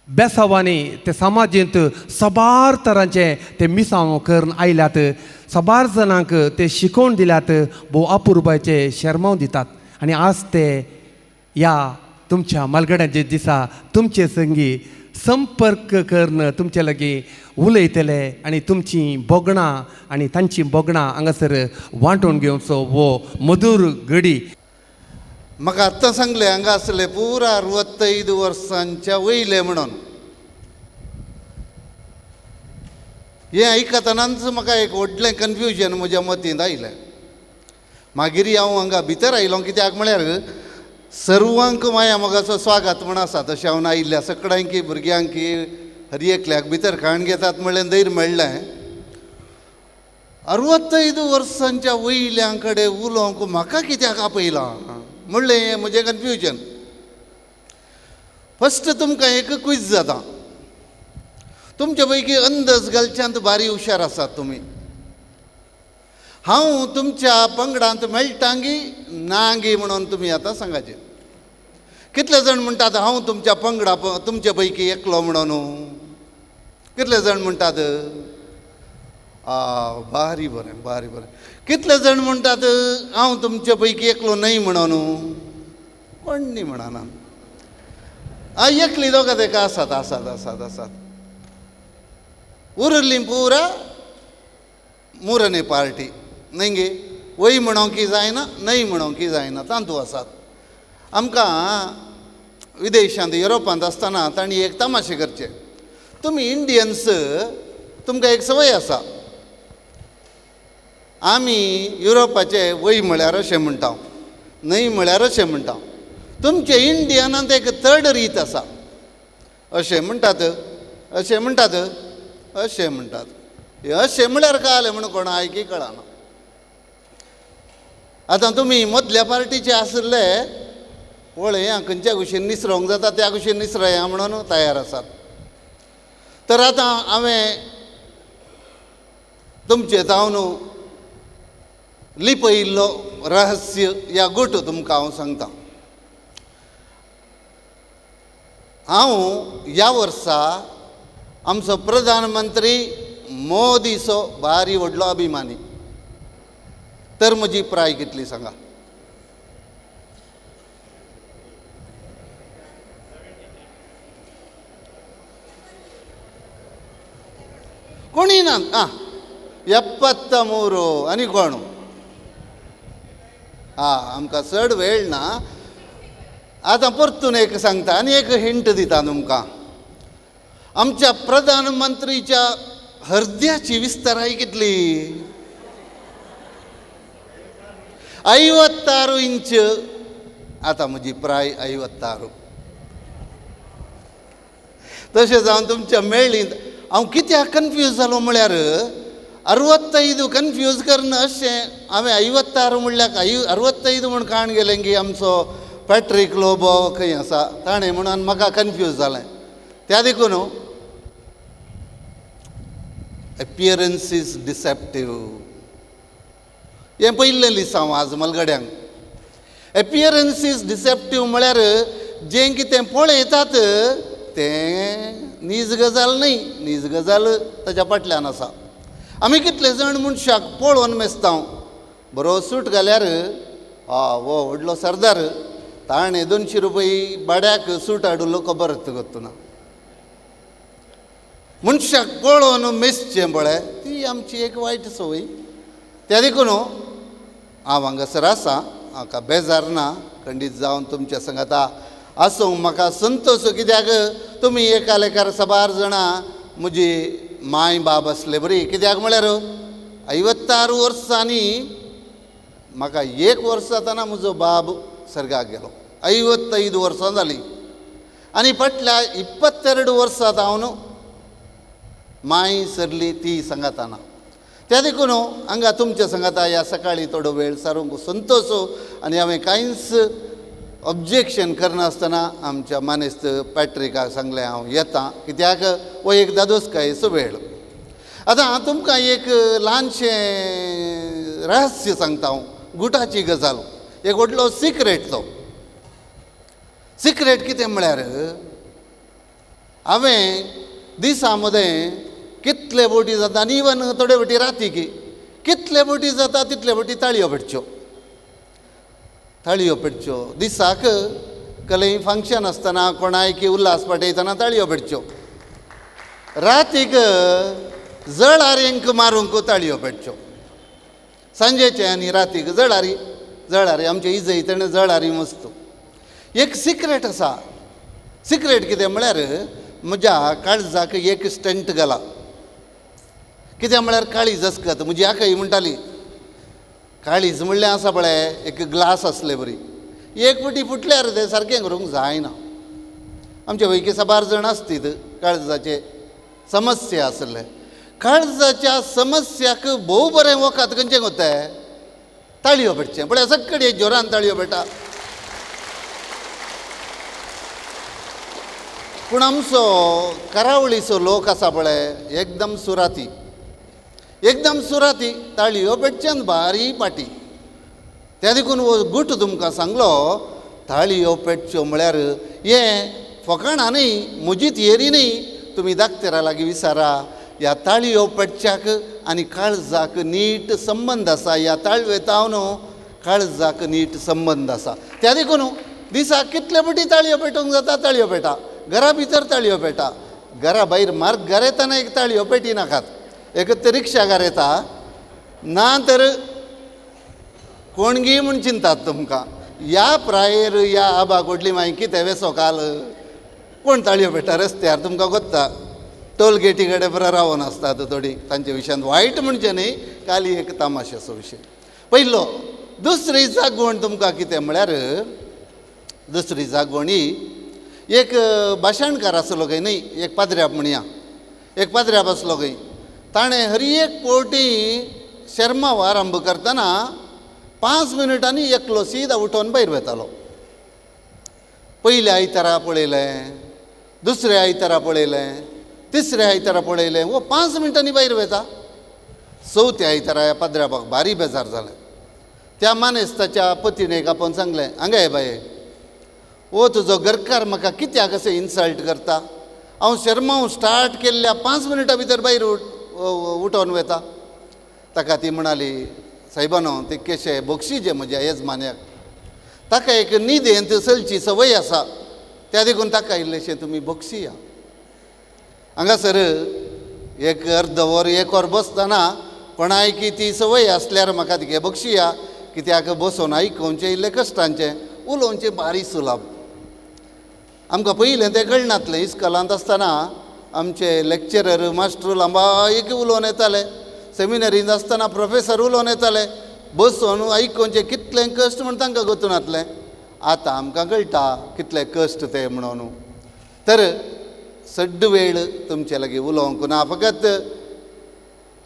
बेसावांनी ते समाजेंत साबार तरांचे ते मिसांव करून आयल्यात, साबार जाणांक ते शिकोवन दिल्यात, भोव अपुरबायचे शेरमांव दितात. आनी आज ते ह्या तुमच्या मालगड्यांचे दिसा तुमचे संगी संपर्क करून तुमचे लागीं उलयतले आनी तुमचीं भोगणां आनी तांचीं भोगणां हांगासर वांटून घेवचो हो मधूर घडी. म्हाका आत्तां सांगलें हांगा आसले पुरा 65 वर्सांच्या वयले म्हणून. हें आयकतनाच म्हाका एक व्हडलें कन्फ्युजन म्हज्या मतींत आयलें. मागीर हांव हांगा भितर आयलो कित्याक म्हळ्यार सर्वांक माया मोगाचो स्वागत म्हण आसा, तशें हांव आयिल्ल्या सगळ्यांकी भुरग्यांकी हर एकल्याक भितर खाण घेतात म्हणलें धैर्य मेळ्ळें. 65 वर्सांच्या वयल्यां कडेन उलोवंक म्हाका कित्याक आपयलां म्हणलें हें म्हजें कन्फ्युजन. फस्ट तुमकां एक क्विज जाता, तुमचे पैकी अंदाज घालच्यांत बारी हुशार आसात तुमी. हांव तुमच्या पंगडांत मेळटांगी नांगी म्हणून तुमी आतां सांगाचें. कितले जाण म्हणटात हांव तुमच्या पंगडा तुमचे पैकी एकलो म्हणून? कितले जाण म्हणटात? आ बारी बरें बारी बरें. कितले जाण म्हणटात हांव तुमचे पैकी एकलो न्हय म्हणून? कोण न्ही म्हणना. आ एकली दोगां तेका आसात आसात आसात आसात. उरली पुरा मुरने पार्टी न्हय गे, वय म्हणोंक जायना न्हय म्हणोंक जायना तांतू आसात. आमकां विदेशांत युरोपांत आसतना तांणी एक तमाशे करचे. तुमी इंडियन्स तुमकां एक संवय आसा, आमी युरोपाचे वय म्हळ्यार अशें म्हणटा न्हय म्हळ्यार अशें म्हणटा. तुमचे इंडियनांत एक थर्ड रीत आसा, अशें म्हणटात अशें म्हणटात अशें म्हणटात. अशें म्हळ्यार कळलें म्हणून कोणा आयकी कळना. आतां तुमी मदल्या पार्टीचे आशिल्ले पळया खंयच्या कुशीन निसरोंक जाता त्या कुशीन निसरया म्हणून तयार आसात. तर आतां हांवें तुमचे जावन लिपयिल्लो रहस्य या गुट तुमकां हांव सांगता. हांव ह्या वर्सा आमचो प्रधानमंत्री मोदीचो भारी व्हडलो अभिमानी. तर म्हजी प्राय कितली सांगा? कोणी ना आं 73 आनी कोण? आं आमकां चड वेळ ना. आतां परतून एक सांगता आनी एक हिंट दिता तुमकां. आमच्या प्रधानमंत्रीच्या हृदयाची विस्ताराय कितली? 56 इंच. आतां म्हजी प्राय 56. तशें जावन तुमच्या मेळ्ळींत हांव कित्याक कन्फ्यूज जालो म्हळ्यार 65 कन्फ्यूज करून अशें हांवें 56 म्हणल्यार 65 म्हूण काण गेलें की आमचो पॅट्रीक लोबो खंय आसा ताणें म्हणून म्हाका कन्फ्यूज जालें. त्या देखून एपियरन्स is deceptive हें पयलें लिसांव आज मलगड्यांक. एपियरन्स is deceptive म्हळ्यार जें कितें पळयतात तें नीज गजाल न्हय, नीज गजाल ताच्या फाटल्यान आसा. आमी कितले जाण मनशाक पळोवन मेजता, बरो सूट घाल्यार आ हो व्हडलो सरदार ताणें 200 रुपया भाड्याक सूट हाडलो खबरच ना. मनशाक पळोवन मेजचें पळय ती आमची एक वायट संवय. त्या देखून हांव हांगासर आसा, म्हाका बेजार ना, खंडीत जावन तुमच्या संगाता आसूंक म्हाका संतोश. कित्याक तुमी एका लेखार साबार जाणां म्हजी माय बाब आसले बरी. कित्याक म्हळ्यार 56 वर्सांनी म्हाका एक वर्स जातना म्हजो बाब सर्गाक गेलो. 55 वर्सां जालीं आनी फाटल्या 22 वर्सां हांव माय सरली ती सांगाताना. त्या देखून हांगा तुमच्या सांगाता ह्या सकाळी थोडो वेळ सारूंक संतोश आनी हांवें कांयच ऑब्जेक्शन करनासतना आमच्या मानेस्त पॅट्रिकाक सांगलें हांव येता, कित्याक हो एक दादोसकायेचो वेळ. आतां हांव तुमकां एक ल्हानशें रहस्य सांगता, हांव गुटाची गजाल, एक व्हडलो सिक्रेट. तो सिक्रेट कितें म्हळ्यार, हांवें दिसा मदें कितले बोटी जाता आनी इवन थोडे बोटी राती की कितले बोटी जाता तितले बोटी ताळयो पेटच्यो, ताळयो पेटच्यो. दिसाक कलय फंक्शन आसतना कोणायकी उल्हास पाटयतना ताळयो पेटच्यो, रातीक जळारींक मारूंक ताळयो पेटच्यो. सांजेचे आनी रातीक जळारी, जळारी आमचे इजय तेणें जळारी मस्त. एक सिक्रेट आसा. सिक्रेट कितें म्हळ्यार, म्हज्या काळजाक एक स्टंट घाला. कितें म्हळ्यार काळीज अस्कत. म्हजी आकय म्हणटाली, काळीज म्हणलें आसा पळय एक ग्लास आसले बरी, एक फावटी फुटल्यार तें सारकें करूंक जायना. आमचे पैकी साबार जाण आसतीत काळजाचे समस्या आसले. काळजाच्या समस्याक भोव बरें वखद खंयचें कोत्ताय, ताळयो पेटचें. पळय सगळे जोरान ताळयो पेटा. पूण आमचो करावळीचो लोक आसा पळय एकदम सुराती, एकदम सुराती, ताळयो पेटच्यान बारी पाटी. त्या देखून हो गुट तुमकां सांगलो, ताळयो पेटच्यो म्हळ्यार हें फकाणां न्हय, म्हजी थियरी न्हय. तुमी दाक्तेरा लागीं विचारा, ह्या ताळयो पेटच्याक आनी काळजाक नीट संबंद आसा. ह्या ताळवेतावन काळजाक नीट संबंद आसा. त्या देखून दिसाक कितले फावटी ताळयो पेटोवंक जाता ताळयो पेटा. घरा भितर ताळयो पेटा, घरा भायर मार्गार येतना एक ताळयो पेटी नाकात. एक तर रिक्षागार येता ना तर कोणगी म्हूण चिंतात तुमकां. ह्या प्रायेर ह्या आबा कोडली मागीर कितें वेसो काल कोण ताळयो पेटा रस्त्यार तुमकां कोत्ता. टोल गेटी कडेन बरो रावोन आसतात थोडी, तांचे विशयान वायट म्हणचें न्हय, काली एक तामाशेचो विशय पयलो. दुसरी जागवण तुमकां कितें म्हळ्यार, दुसरी जागवण ही एक भाशणकार आसलो खंय न्हय, एक पाद्र्याप म्हणया, एक पाद्र्याप आसलो खंय. ताणें हर एक पवटी शेर्मांव आरंभ करतना 5 मिनटांनी एकलो सीदा उठोवन भायर वतालो. पयल्या आयतारा पळयलें, दुसऱ्या आयतारा पळयलें, तिसऱ्या आयतारा पळयलें, हो 5 मिनटांनी भायर वता. चवथ्या आयतारा ह्या पाद्र्यापाक भारी बेजार जालें. त्या मानेस्ताच्या पतीणेक आपोवन सांगलें, हांगा ये बाये, हो तुजो घरकार म्हाका कित्याक अशें इन्सल्ट करता? हांव शेर्मांव स्टार्ट केल्ल्या 5 मिनटां भितर भायर उठोवन वता. ताका ती म्हणाली, सायबानो ते केशे बक्षीजे म्हज्या येजमान्याक, ताका एक न्हिदेंत चलची संवय आसा, त्या देखून ताका इल्लेशें तुमी बक्षिया. हांगासर एक अर्द वर एक वर बसतना कोणायकी ती संवय आसल्यार म्हाका तिगे बक्षिया, कित्याक बसोवन आयकोवचें इल्लें कश्टांचें, उलोवचें बारी सुलाभ. आमकां पयलें तें कळनातलें. इस्कॉलांत आसतना आमचे लेक्चरर मास्टर लांबायक उलोवन येताले, सेमिनरींत आसतना प्रोफेसर उलोवन येताले, बसोवन आयकोवचें कितलें कश्ट म्हूण तांकां गोतून नातलें. आतां आमकां कळटा कितले कश्ट ते म्हणून. तर सड्ड वेळ तुमचे लागीं उलोवंक ना, फकत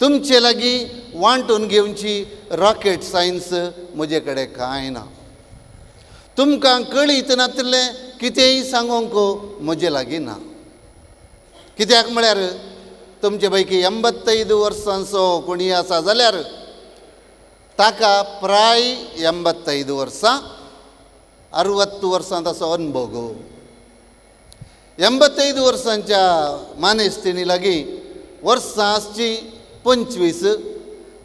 तुमचे लागीं वांटून घेवची रॉकेट सायन्स म्हजे कडेन कांय ना. तुमकां कळीत नातलें कितेंय सांगूंक म्हजे लागीं ना. कित्याक म्हळ्यार तुमचे पैकी 85 वर्सांचो कोणी आसा जाल्यार ताका प्राय 85 वर्सां 60 वर्सां ताचो अनुभव. 85 वर्सांच्या मानेस्तिणी लागीं वर्सां आसची 25,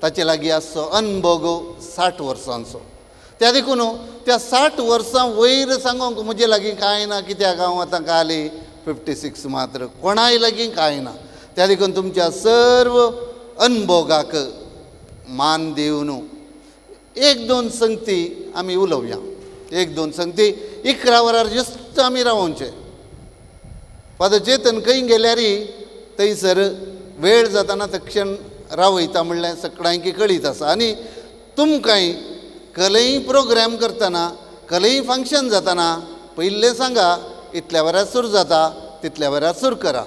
ताचे लागीं आसचो अनुभव 60 वर्सांचो. त्या देखून त्या 60 वर्सां वयर सांगूंक म्हजे लागीं कांय ना, कित्याक हांव आतां काली 56 मात्र, कोणाय लागीं कांय ना. त्या देखून तुमच्या सर्व अनुभोगाक मान दिवन एक दोन संगती आमी उलोवया. एक दोन संगती 11 वरार ज्युस्त आमी रावोवचें. फादर चेतन खंय गेल्यार थंयसर वेळ जाताना तक्षण रावयता म्हणल्यार सगळ्यांकी कळीत आसा. आनी तुमकांय कलय प्रोग्राम करतना, कलय फंक्शन जाताना पयलें सांगा, इतल्या वरार सुरू जाता तितल्या वरार सुरू करा.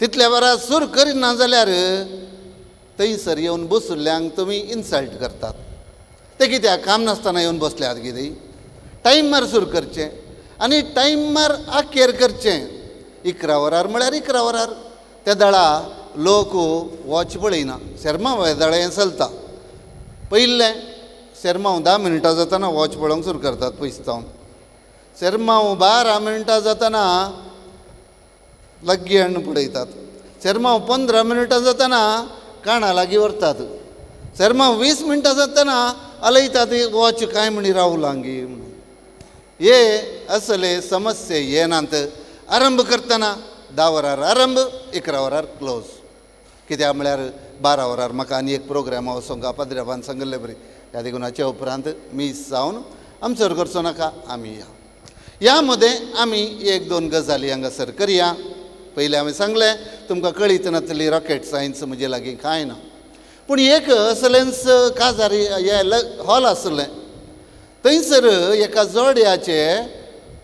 तितल्या वरार सुरू करिना जाल्यार थंयसर येवन बसुल्ल्यांक तुमी इन्सल्ट करतात. ते कित्याक काम नासतना येवन बसल्यात कितें? टायमार सुरू करचें आनी टायमार आखेर करचें. 11 वरार म्हळ्यार 11 वरार. त्या दळा लोक वॉच पळयना, सेर्मांव वेदाळें चलता. पयलें सेर्मांव 10 मिनटां जातना वॉच पळोवंक सुरू करतात पयस जावन. सेर्मांव 12 मिनटां जातना लागीं हाडून पळयतात. सेर्मांव 15 मिनटां जातना काणा लागीं व्हरतात. सेर्मांव 20 मिनटां जातना आलयतात वॉच कांय म्हणी रावलांगी म्हणून. हे असले समस्ये येनात. आरंभ करतना 10 वरार आरंभ, 11 वरार क्लोज. कित्याक म्हळ्यार 12 वरार म्हाका आनी एक प्रोग्राम वचोंक पाद्र्याबान सांगिल्ले बरी. ह्या देखून हाच्या उपरांत मीस जावन आमचो करचो नाका, आमी या. ह्या मदें आमी 1-2 गजाली हांगासर करया. पयलें हांवें सांगलें तुमकां कळीत नातली रॉकेट सायन्स म्हजे लागीं कांय ना, पूण एक असलेंच काजार हे हॉल आसलें थंयसर एका जोड्याचे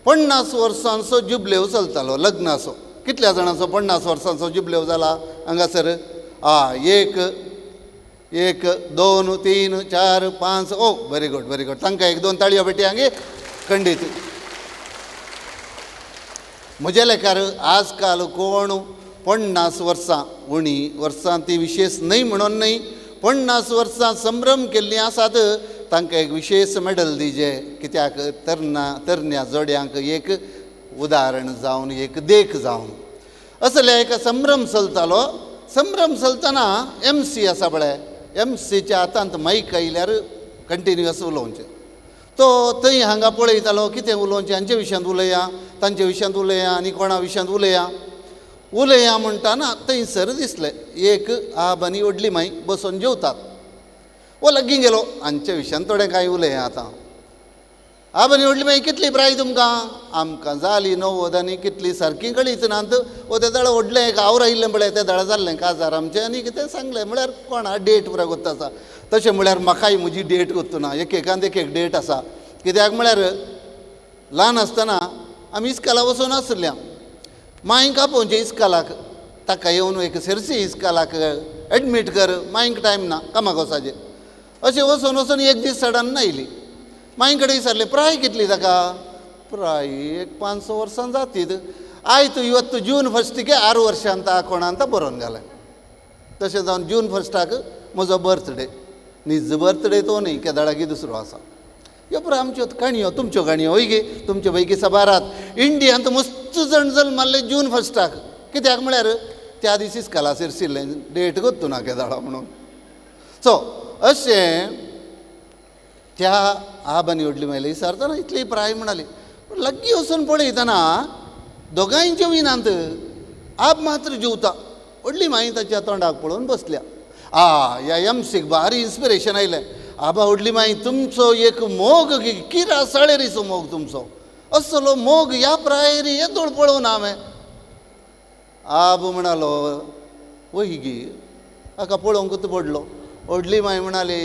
50 वर्सांचो जुबलेव चलतालो लग्नाचो. कितल्या जाणांचो 50 वर्सांचो जुबलेव जाला हांगासर? आ 1 1 2 3 4 5. Oh very good very good. तांकां 1-2 ताळयो बेटी हांगे खंडीत. म्हज्या लेखार आजकाल कोण 50 वर्सां उणी वर्सां ती विशेष न्हय म्हणून न्हय, 50 वर्सां संभ्रम केल्लीं आसात तांकां एक विशेष मेडल दिजे. कित्याक तरण्या जोड्यांक एक उदाहरण जावन एक देख जावन असले एका संभ्रम चलतालो. संभ्रम चलतना एम सी आसा पळय, एम सीच्या हातांत मायक आयल्यार कंटिन्युअस उलोवचें. तो थंय हांगा पळयतालो कितें उलोवचें, हांचे विशयांत उलया, तांचे विशयांत उलया आनी कोणा विशयांत उलया उलया म्हणटाना थंयसर दिसलें एक आब आनी व्हडली माई बसून जेवतात. वो लागीं गेलो, हांच्या विशयांत थोडें कांय उलया आतां. आब आनी व्हडली माई कितली प्राय तुमकां? आमकां जाली 90 आनी कितली सारकी कळीच नात. वो ते दळ व्हडलें एक आवर आयिल्लें पळय ते दळ जाल्लें काजार आमचें आनी कितें सांगलें म्हळ्यार कोणा डेट पुरा गोत्त आसा. तशें म्हळ्यार म्हाकाय म्हजी डेट गोत्तू ना, एक एकांत एक एक डेट आसा. कित्याक म्हळ्यार ल्हान आसतना आमी इस्काला वचून आसल्या, मांयक आपोवचें इस्कालाक, ताका येवन एक सेरसी इस्कालाक एडमीट कर, मांयक टायम ना कामाक वचाचें. अशें वचून वचून एक दीस सडन आयली. मांय कडेन विचारलें प्राय कितली ताका? प्राय एक 5-6 वर्सां जातीत. आयत इवत्तू जून फस्टीके 6 वर्सां ता कोणांत बरोवन घालें. तशें जावन जून 1 म्हजो बर्थडे, निज बर्थडे तो न्ही, केदाळागी दुसरो आसा. ह्यो पुरो आमच्यो काणयो, तुमच्यो काणयो हय गे, तुमच्यो पैकी साबारात इंडियांत मस्त जण जल्माल्ले जून 1. कित्याक म्हळ्यार त्या दीस इस्काला सिरसिल्लें डेट गोत्तू ना केदाळा म्हणून. सो अशें त्या आब आनी व्हडली मायले विचारतना इतली प्राय म्हणाली. पूण लागीं वचून पळयतना दोगांय जेविनात, आब मात्र जेवता, व्हडली माई ताच्या तोंडाक पळोवन बसल्या. आ ह्या एमसीक भारी इन्स्पिरेशन आयलें. आबा व्हडली माई तुमचो एक मोग किरा साळेरीचो मोग तुमचो, असलो मोग ह्या प्रायरी येदोळ पळोवन हांवें. आब म्हणालो वय गी हाका पळोवंकूच पडलो. व्हडली माई म्हणाली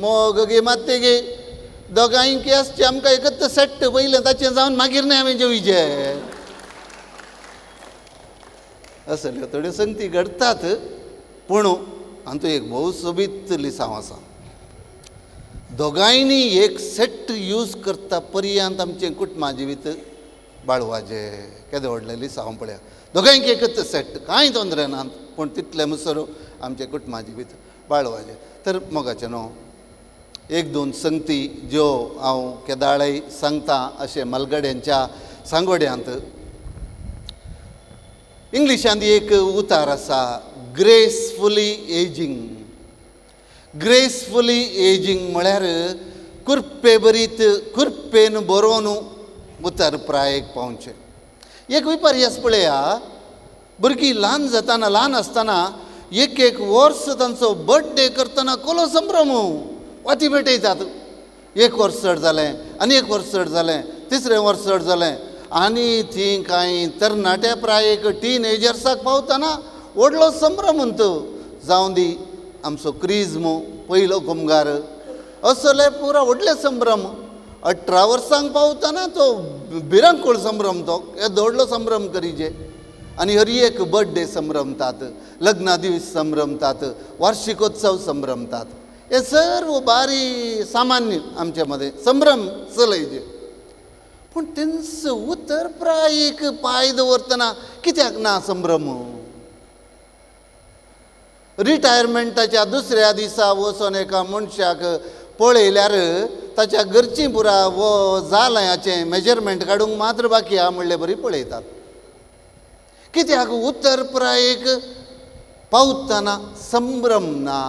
मोग गे मात्ते गे दोगांयकी आसचे आमकां एकच सेट्ट पयलें ताचें जावन मागीर न्हय हांवें जेवचे. असल्यो थोड्यो संगती घडटात. पूण हातूंत एक भोव सोबीत लिसांव आसा. दोगांयनी एक सेट यूज करता पर्यंत आमचें कुटुंबा जिवीत बाळवाचें केदें व्हडलें लिसांव पळया. दोगांयक एकच सेट, कांय तोंदरे ना, पूण तितलें म्हणसर आमचें कुटुंबा जिवीत बाळवाचें. तर मोगाचें न्हू 1-2 संगती ज्यो हांव केदाळय सांगता अशें मालगड्यांच्या सांगोड्यांत. इंग्लिशांत एक उतार आसा, ग्रेसफुली एजींग. ग्रेसफुली एजींग म्हळ्यार कुर्पे बरीत कुर्पेन बरोवन उतर प्रायेक पावचें. एक विपर्यास पळया, भुरगीं ल्हान जातना ल्हान आसतना एक एक वर्स तांचो बर्थडे करतना कोलो संभ्रम वाती पेटयतात. 1 वर्स चड जालें आनी 1 वर्स चड जालें, तिसरें वर्स चड जालें आनी तीं कांय तरणाट्या प्रायेक टीनेजर्साक पावतना व्हडलो संभ्रम म्हणटा. जावं दी आमचो क्रिज्म पयलो कुमगार असले पुरा व्हडले संभ्रम. 18 वर्सांक पावतना तो भिरांकूळ संभ्रम, तो येदो व्हडलो संभ्रम करीजे. आनी हर एक बर्थडे संभ्रमतात, लग्ना दीस संभ्रमतात, वार्षिकोत्सव संभ्रमतात. हे सर्व बारी सामान्य आमचे मदें संभ्रम चलयजे. पूण तेंचो उतर प्रायेक पांय दवरतना कित्याक ना संभ्रम? रिटायरमेंटाच्या दुसऱ्या दिसा वचोन एका मनशाक पळयल्यार ताच्या घरचीं पुरा वो जालें हाचें मेजरमेंट काडूंक मात्र बाकी आहा म्हणले बरी पळयतात. कित्याक उत्तर पुरायेक पावतना संभ्रम ना.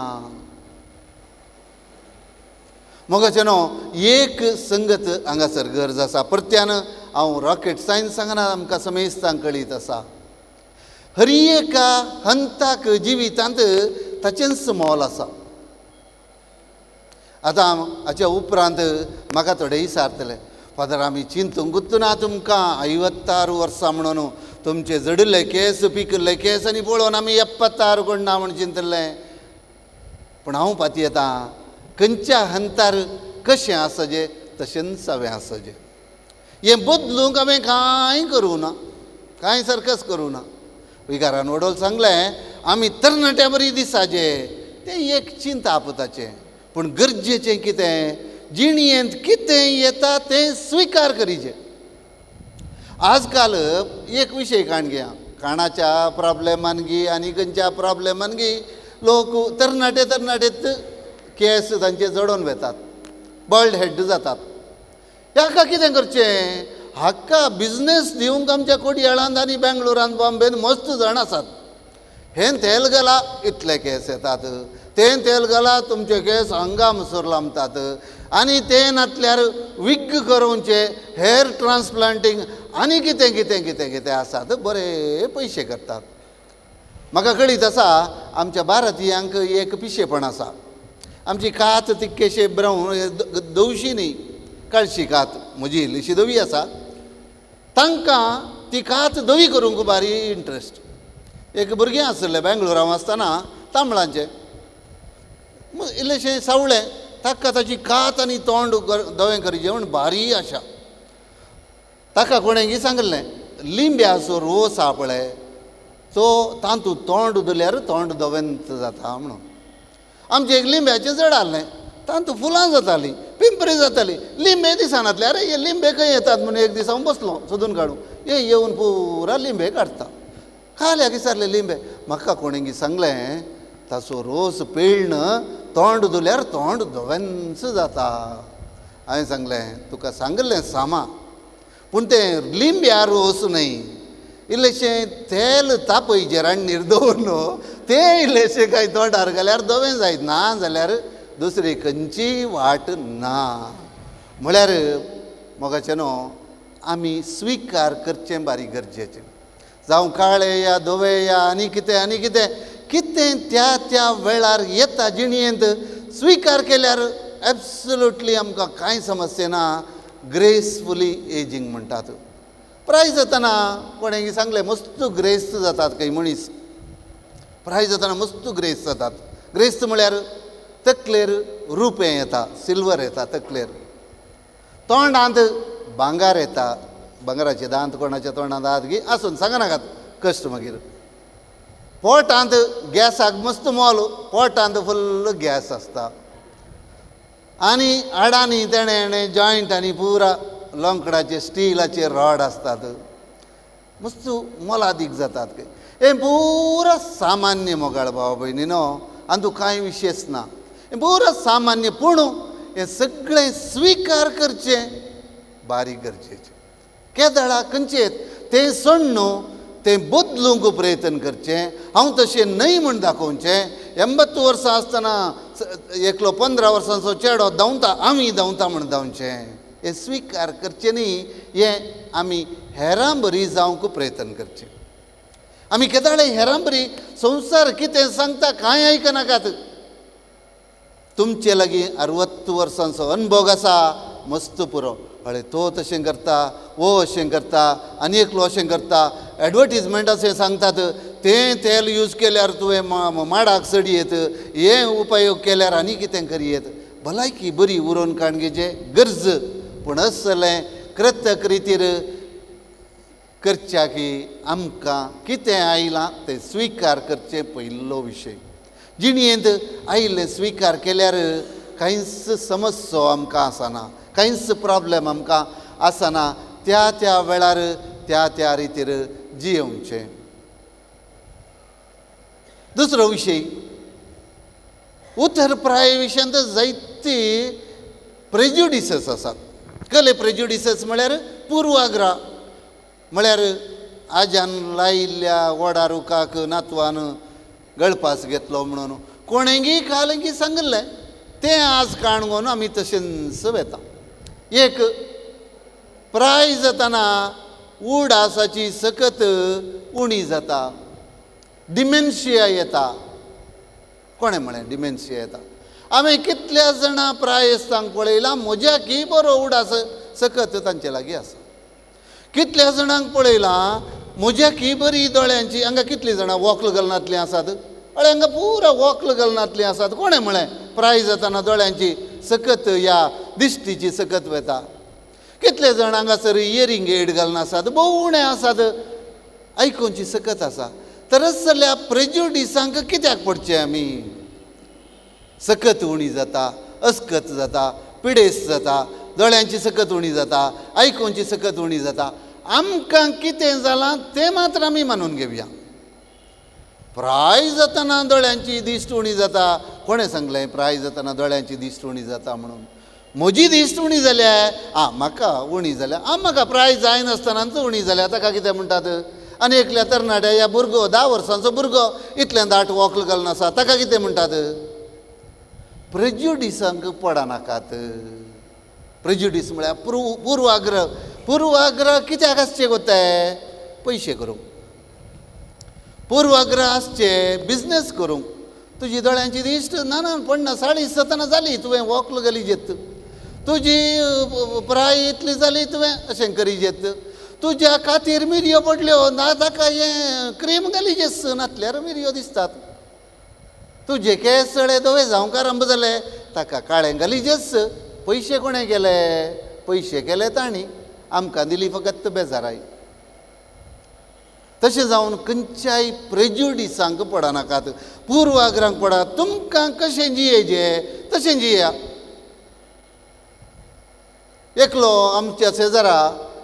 मोगाचें न्हू एक संगत हांगासर गरज आसा. परत्यान हांव रॉकेट सायन्स सांगना, आमकां समेस्तांक कळीत आसा. हरी एका हंताक जिवितांत ताचेंच मोल आसा. आतां हाच्या उपरांत म्हाका थोडे विचारतले, फादर आमी चिंतूंकूच ना तुमकां 56 वर्सां म्हणून तुमचे जडिल्ले केंस पिकिल्ले केंस आनी पळोवन आमी 76 कोण ना म्हूण चिंतलें. पूण हांव पातयेतां खंयच्या हंतार कशें आसचें तशेंच हांवें आसचें. हें बदलूंक हांवें कांय करूं ना, कांय सारकेंच करूं ना. विगारान वडोल सांगलें आमी तरणाट्या बरी दिसाचें तें एक चिंताप ताचें. पूण गरजेचें कितें, जिणयेंत कितें येता तें स्विकार करीचें. आजकाल एक विशय काण घेया, काणाच्या प्रॉब्लेमान गी आनी खंयच्या प्रॉब्लेमान गी लोक तरणाटे तरणाटेच केंस तांचे जडोवन वेतात, बल्ड हेड जातात. हाका कितें करचें, हाका बिजनेस दिवंक आमच्या कोडयाळांत आनी बेंगलोरांत बॉम्बेन मस्त जाण आसात. हें तेल घाला इतले केंस येतात, तें तेल घाला तुमचे केंस हांगा लांबतात, आनी तें नातल्यार विग करोवचे, हेअर ट्रान्सप्लांटींग आनी कितें कितें कितें कितें आसात, बरे पयशे करतात. म्हाका कळीत आसा आमच्या भारतीयांक एक पिशेपण आसा. आमची कात तितकेशे ब्रावन धवशी न्ही, काळशी कात, म्हजी इल्लीशी धवी आसा. तांकां ती कात धवी करूंक भारी इंट्रस्ट. एक भुरगें आसलें बेंगलोर हांव आसतना, तांबळांचें इल्लेशें सावळें, ताका ताची कात आनी तोंड धवें करीचें म्हूण भारी आशा. ताका कोणें सांगलें लिंब्याचो रोस आहा पळय तो तातूंत तोंड धुल्यार तोंड धवेंच जाता म्हणून. आमचें एक लिंब्याचें झाड आहलें, तातूंत फुलां जातालीं, पिंपरी जाताली, लिंबे दिसनातले. अरे हे लिंबे खंय येतात म्हणून एक दीस हांव बसलो सोदून काडूं, हे येवन पुरा लिंबे काडटा. काल्याक विचारले लिंबे, म्हाका कोणें सांगलें ताचो रोस पिळ्ण तोंड धुल्यार तोंड धवेंच जाता. हांवें सांगलें तुका सांगलें सामा, पूण तें लिंब्या रोस न्हय, इल्लेशें तेल तापयचें रांदणीर दवरून तें इल्लेशें कांय तोंडार घाल्यार धवें जायत, ना जाल्यार दुसरी खंयचीय वाट ना. म्हळ्यार मोगाचें न्हू आमी स्विकार करचें बारीक गरजेचें. जावं काळे या धवे या आनी कितें आनी कितें कितें त्या त्या वेळार येता जिणयेंत स्विकार केल्यार एब्सोल्युटली आमकां कांय समस्या ना. ग्रेसफुली एजींग म्हणटात. प्राय जातना कोणें सांगलें मस्त ग्रेस्त जातात खंय मनीस, प्राय जातना मस्त ग्रेस्त जातात. ग्रेस्त म्हळ्यार तकलेर रुपें येता, सिल्वर येता तकलेर, तोंडांत भांगार येता, भांगराचे दांत कोणाच्या तोंडांत आहात गी आसून सांगनाकात कश्ट. मागीर पोटांत गॅसाक मस्त मोल, पोटांत फुल्ल गॅस आसता, आनी हाडांनी तेणें जॉयंटांनी पुरा लोंकडाचे स्टिलाचे रॉड आसतात, मस्त मोलादीक जातात. हें पुरा सामान्य मोगाळ भाव भयणी न्हू, आनी कांय विशेश ना, हें पुरा सामान्य. पूण हें सगळें स्विकार करचें बारीक गरजेचें. केदळा खंयचें तें सोडून तें बदलूंक प्रयत्न करचें. हांव तशें न्हय म्हूण दाखोवचें. 80 वर्सां आसतना एकलो 15 वर्सांचो चेडो धांवता, आमी धांवता म्हूण धांवचें. हें स्विकार करचें न्ही, हें आमी हेरां बरी जावंक प्रयत्न करचें. आमी केदाळे हेरां बरी संवसार कितें सांगता कांय आयकनाकात. तुमचे लागीं 60 वर्सांचो अनुभव आसा, मस्त पुरो. हय तो तशें करता, वो अशें करता, आनी एकलो अशें करता, एडवर्टीजमेंट अशें सांगतात, तें तेल यूज केल्यार तुवें माडाक सडयेत, हें उपयोग केल्यार आनी कितें करयेत. भलायकी बरी उरोवन काडगेचें गरज, पूण असलें कृतक रितीर करच्या की आमकां कितें आयलां तें स्विकार करचें पयलो विशय. जिणयेंत आयिल्लें स्विकार केल्यार कांयच समस्या आमकां आसना, कांयच प्रॉब्लेम आमकां आसना. त्या त्या वेळार त्या त्या रितीर जियोवचें. दुसरो विशय, उतर प्राय विशयांत जायती प्रेज्युडिसस आसात. कले प्रेज्युडिसस म्हळ्यार पुर्वाग्रह, म्हळ्यार आज्यान लायिल्ल्या वडा रुखाक नातवान गळपास घेतलो म्हणून कोणेंगी कालंगी सांगिल्लें तें आज काणगोन आमी तशेंच वेता. एक प्राय जातना उडासाची सकत उणी जाता, डिमेन्शिया येता. कोणें म्हळें डिमेन्शिया येता? हांवें कितल्या जाणां प्रायस्तांक पळयलां म्हज्या की बरो उडास सकत तांचे लागीं आसा. कितल्या जाणांक पळयलां म्हज्या की बरी दोळ्यांची. हांगा कितलीं जाणां वॉकल घालनातलीं आसात? हय, हांगा पुरा वॉकल घालनातलीं आसात. कोणें म्हळें प्राय जातना दोळ्यांची सकत या दिश्टीची सकत वेता? कितले जाण हांगासर इयरींग एड घालून आसात? भोव उणें आसात. आयकुची सकत आसा. तरच जाल्यार प्रेज्युडिसांक कित्याक पडचें आमी? सकत उणी जाता, अस्कत जाता, पिडेस जाता, दोळ्यांची सकत उणी जाता, आयकुची सकत उणी जाता. आमकां कितें जालां तें मात्र आमी मानून घेवया. प्राय जातना दोळ्यांची दिश्ट उणी जाता. कोणें सांगलें प्राय जातना दोळ्यांची दिश्ट उणी जाता म्हणून? म्हजी दिश्ट उणी जाल्या, आं म्हाका उणी जाल्या, आं म्हाका प्राय जायनासतनाच उणी जाल्या, ताका कितें म्हणटात? आनी एकल्या तरणाट्या ह्या भुरगो 10 वर्सांचो भुरगो इतलें दाट वॉकल घालून आसा, ताका कितें म्हणटात? प्रेज्युडिसांक पडनाकात. प्रेज्युडीस म्हळ्यार पुर्वाग्रह. पुर्वाग्रह कित्याक आसचे गोते? पयशे करूंक. पुर्वाग्रह आसचे बिजनेस करूंक. तुजी दोळ्यांची दिश्ट ना ना पडना, 40 जातना जाली तुवें वॉकल घाली जेत, तुजी प्राय इतली जाली तुवें अशें करी जेत, तुज्या खातीर मिरयो पडल्यो ना ताका हें क्रीम घाली जेस नातल्यार मिरयो दिसतात, तुजे केंस सगळे धवे जावंक आरंभ जाले ताका काळें घाली जेस. पयशे कोणें केले? पयशे केले तांणी, आमकां दिली फकत बेजाराय. तशें जावन खंयच्याय प्रेज्युडिसांक पडनाकात, पुर्वाग्रहांक पडात. तुमकां कशें जियेजे तशें जिया. एकलो आमच्या शेजारा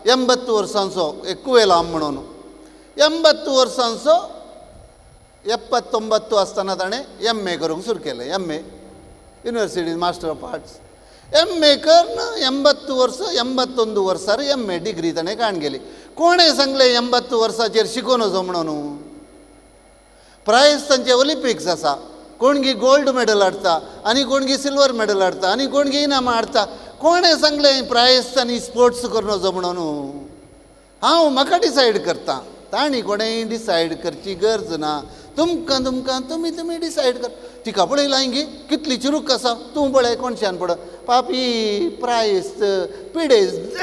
80 वर्सांचो एक कुवेलाम म्हणून, 80 वर्सांचो 79 आसतना ताणें एम ए करूंक सुरू केलें. M A university master of arts M A करून 80 वर्सां 81 वर्सार एम ए डिग्री ताणें काण गेली. कोणें सांगलें 80 वर्साचेर शिकोवन वचो म्हणून? प्रायज तांचे ऑलिंपिक्स आसा, कोणगी गोल्ड मेडल हाडटा आनी कोणगी सिल्वर मेडल हाडटा आनी कोणगी इनामां हाडटा. कोणें सांगलें प्रायस्तांनी स्पोर्ट्स करून वचो म्हणून? हांव म्हाका डिसायड करता, तांणी कोणेंय डिसायड करची गरज ना. तुमकां तुमकां तुमी तुमी डिसायड कर. तिका पळयलां गी कितली चिरूक आसा, तूं पळय कोणशान पळय पापी प्रायस्त पिडेस्त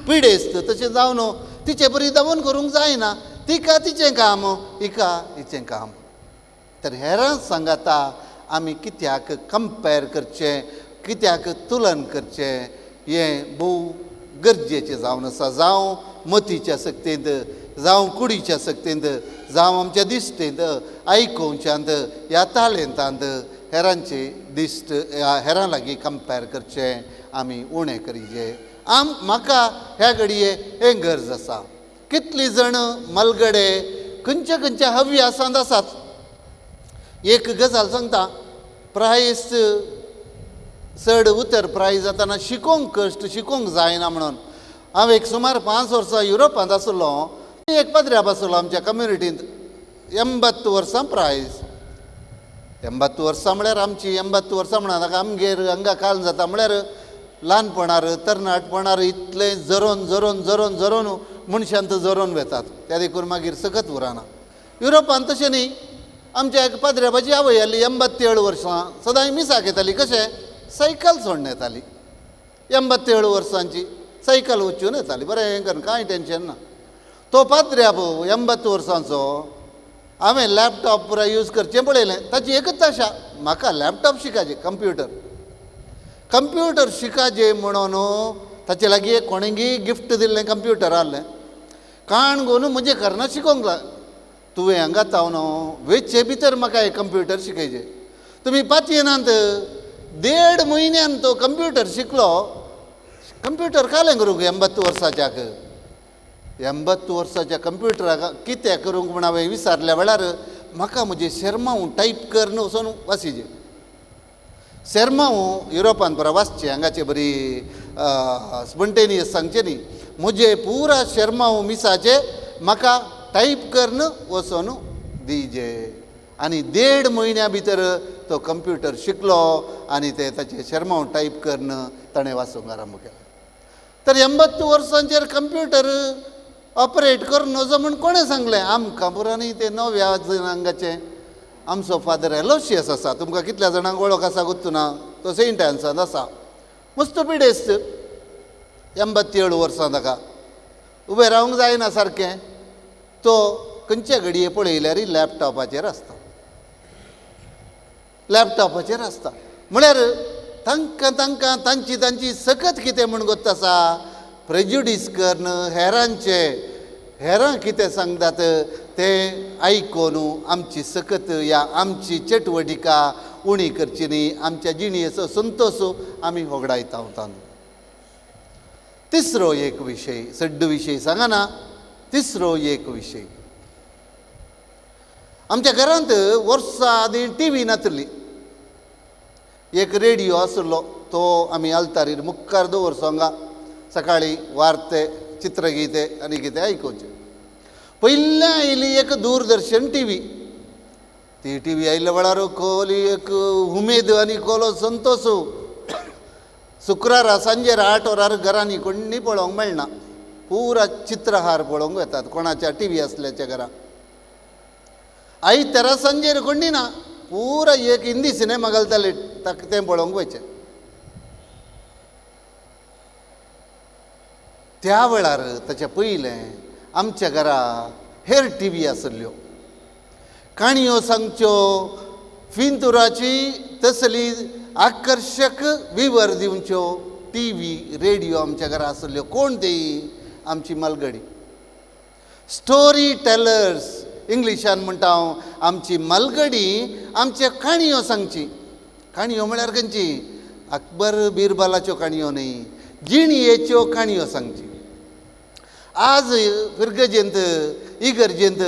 पिडेस्त तशें जावन तिचे बरी दावून करूंक जायना. तिका तिचें काम, हिका हिचें काम. तर हेरां सांगाता आमी कित्याक कंपेर करचें, कित्याक तुलन करचें, हें भोव गरजेचें जावन आसा. जावं मतीच्या सक्तींत, जावं कुडीच्या सक्तींत, जावं आमच्या दिश्टींत, आयकोवच्यांत ह्या तालेंतांत हेरांची दिश्ट हेरां लागीं कंपेर करचें आमी उणें करिजे. आम म्हाका ह्या घडये हें गरज आसा. कितली जाण मलगडे खंयच्या खंयच्या हव्यासांत आसात. एक गजाल सांगता, प्रायस चड उतर प्राय जातना शिकोवंक कश्ट, शिकोवंक जायना म्हणून. हांव एक सुमार 5 वर्सां युरोपांत आसलो. एक पाद्र्याब आसलो आमच्या कम्युनिटींत, 80 वर्सां प्रायस. 80 वर्सां म्हळ्यार आमची 80 वर्सां म्हणा आमगेर हांगा काल जाता म्हळ्यार ल्हानपणार तरणाटपणार इतलें जरोन जरोन जरोन जरोन मनशांत जरोन वेतात, त्या देखून मागीर सकत उरना. युरोपांत तशें न्ही. आमच्या एक पाद्र्याबाची आवय आसली 87 वर्सां, सदांय मिसाक येताली. कशें सायकल सोडून येताली, 87 वर्सांची सायकल वचून येताली. बरें हें करून कांय टेंशन ना. तो पाद्र्याब 80 वर्सांचो, हांवें लॅपटॉप पुराय यूज करचें पळयलें. ताची एकच आशा, म्हाका लॅपटॉप शिकाजे, कंप्युटर कंप्युटर शिकाजे म्हणून ताचे लागीं कोणेंगी गिफ्ट दिल्लें कंप्युटर आहलें. काणगोन म्हजें करना शिकोवंक लाग, तुवें हांगा तावन वेचे भितर म्हाका एक कंप्युटर शिकयचे. तुमी पातयेनात 1.5 म्हयन्यान तो कंप्युटर शिकलो. कंप्युटर कालें करूंक 80 वर्साच्याक, 80 वर्साच्या कंप्युटराक कितें करूंक म्हण हांवें विचारल्या वेळार म्हाका म्हजें शेरमांव टायप करून वचून वाचिजे. शेरमांव युरोपान बरो वाचचें हांगाचे बरी स्पॉन्टेनियस सांगचें न्ही, म्हजें पुरा शेरमांव मिसाचें म्हाका टायप करून वचून दिजे. आनी 1.5 म्हयन्या भितर तो कंप्युटर शिकलो आनी ते ताचें शेरमांव टायप करून ताणें वाचूंक आरंभ केलो. तर 80 वर्सांचेर कंप्युटर ऑपरेट करून नजो म्हूण कोणें सांगलें? आमकां पुरो न्ही तें नव्या जनांगाचें. आमचो फादर एलोशियस आसा, तुमकां कितल्या जाणांक वळख आसा गुत्तू ना, तो सेंट एन्सान आसा, मस्त पिडेस्त, 87 वर्सां ताका, उबें रावंक जायना सारकें. तो खंयचे घडये पळयल्यार लॅपटॉपाचेर आसता, लॅपटॉपाचेर आसता. म्हळ्यार तांकां तांकां तांची तांची सकत कितें म्हूण गोत्त आसा, प्रेजुडीस करून हेरांचे हेरां कितें सांगतात तें आयकून आमची सकत या आमची चटवटिका उणी करची न्ही, आमच्या जिणेचो संतोश आमी होगडायता वता. तिसरो एक विशय, सड्ड विशय सांगना, तिसरो एक विशय, आमच्या घरांत वर्सां आदीं टी व्ही नासली, एक रेडियो आसलो तो आमी आल्तारीर मुखार दवरचो, हांगा सकाळीं वार्ते चित्रगीते आनी कितें आयकुचें. पयलें आयली एक दूरदर्शन टी व्ही, ती टी व्ही आयिल्ल्या वेळार कोली एक उमेद आनी कोलो संतोश. शुक्रारा सांजेर 8 वरार घरांनी कोण्णी पळोवंक मेळना, पुरा चित्रहार पळोवंक वेतात कोणाच्या टी व्ही आसल्याच्या घरा. आयतारा सांजेर कोण्णी ना, पुरा एक हिंदी सिनेमा घालताले ताका तें पळोवंक वयचें. त्या वेळार ताच्या पयलें आमच्या घरा हेर टी व्ही आसल्यो, काणयो सांगच्यो, फिंतुराची तसली आकर्शक विवर दिवच्यो टी व्ही रेडियो आमच्या घरा आसल्यो. कोण ती? आमची मालगडी स्टोरी टेलर्स इंग्लिशान म्हणटा हांव. आमची मालगडी आमच्यो काणयो सांगची. काणयो म्हळ्यार खंयची? अकबर बिरबलाच्यो काणयो न्ही, जिणयेच्यो काणयो सांगची. आज फिरगजेंत इगर्जेंत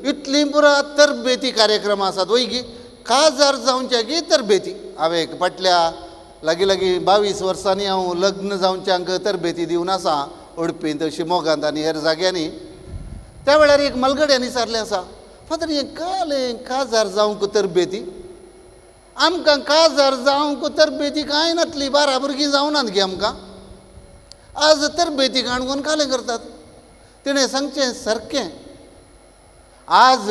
इतली पुरा तरबेती कार्यक्रम आसात वय गी, काजार जावच्या गी तरबेती. हांवें फाटल्या लागीं लागीं 22 वर्सांनी हांव लग्न जावच्यांक तरबेती दिवन आसा, उडपींत शिमोगांत आनी हेर जाग्यांनी. त्या वेळार एक मालगड्यांनी सारलें आसा, फादर हें कालें काजार जावंक तरबेती, आमकां काजार जावंक तरबेती कांय नातली, 12 भुरगीं जावनात गे आमकां, आज तरबेती काणकोण कालें करतात. तिणें सांगचें सारकें, आज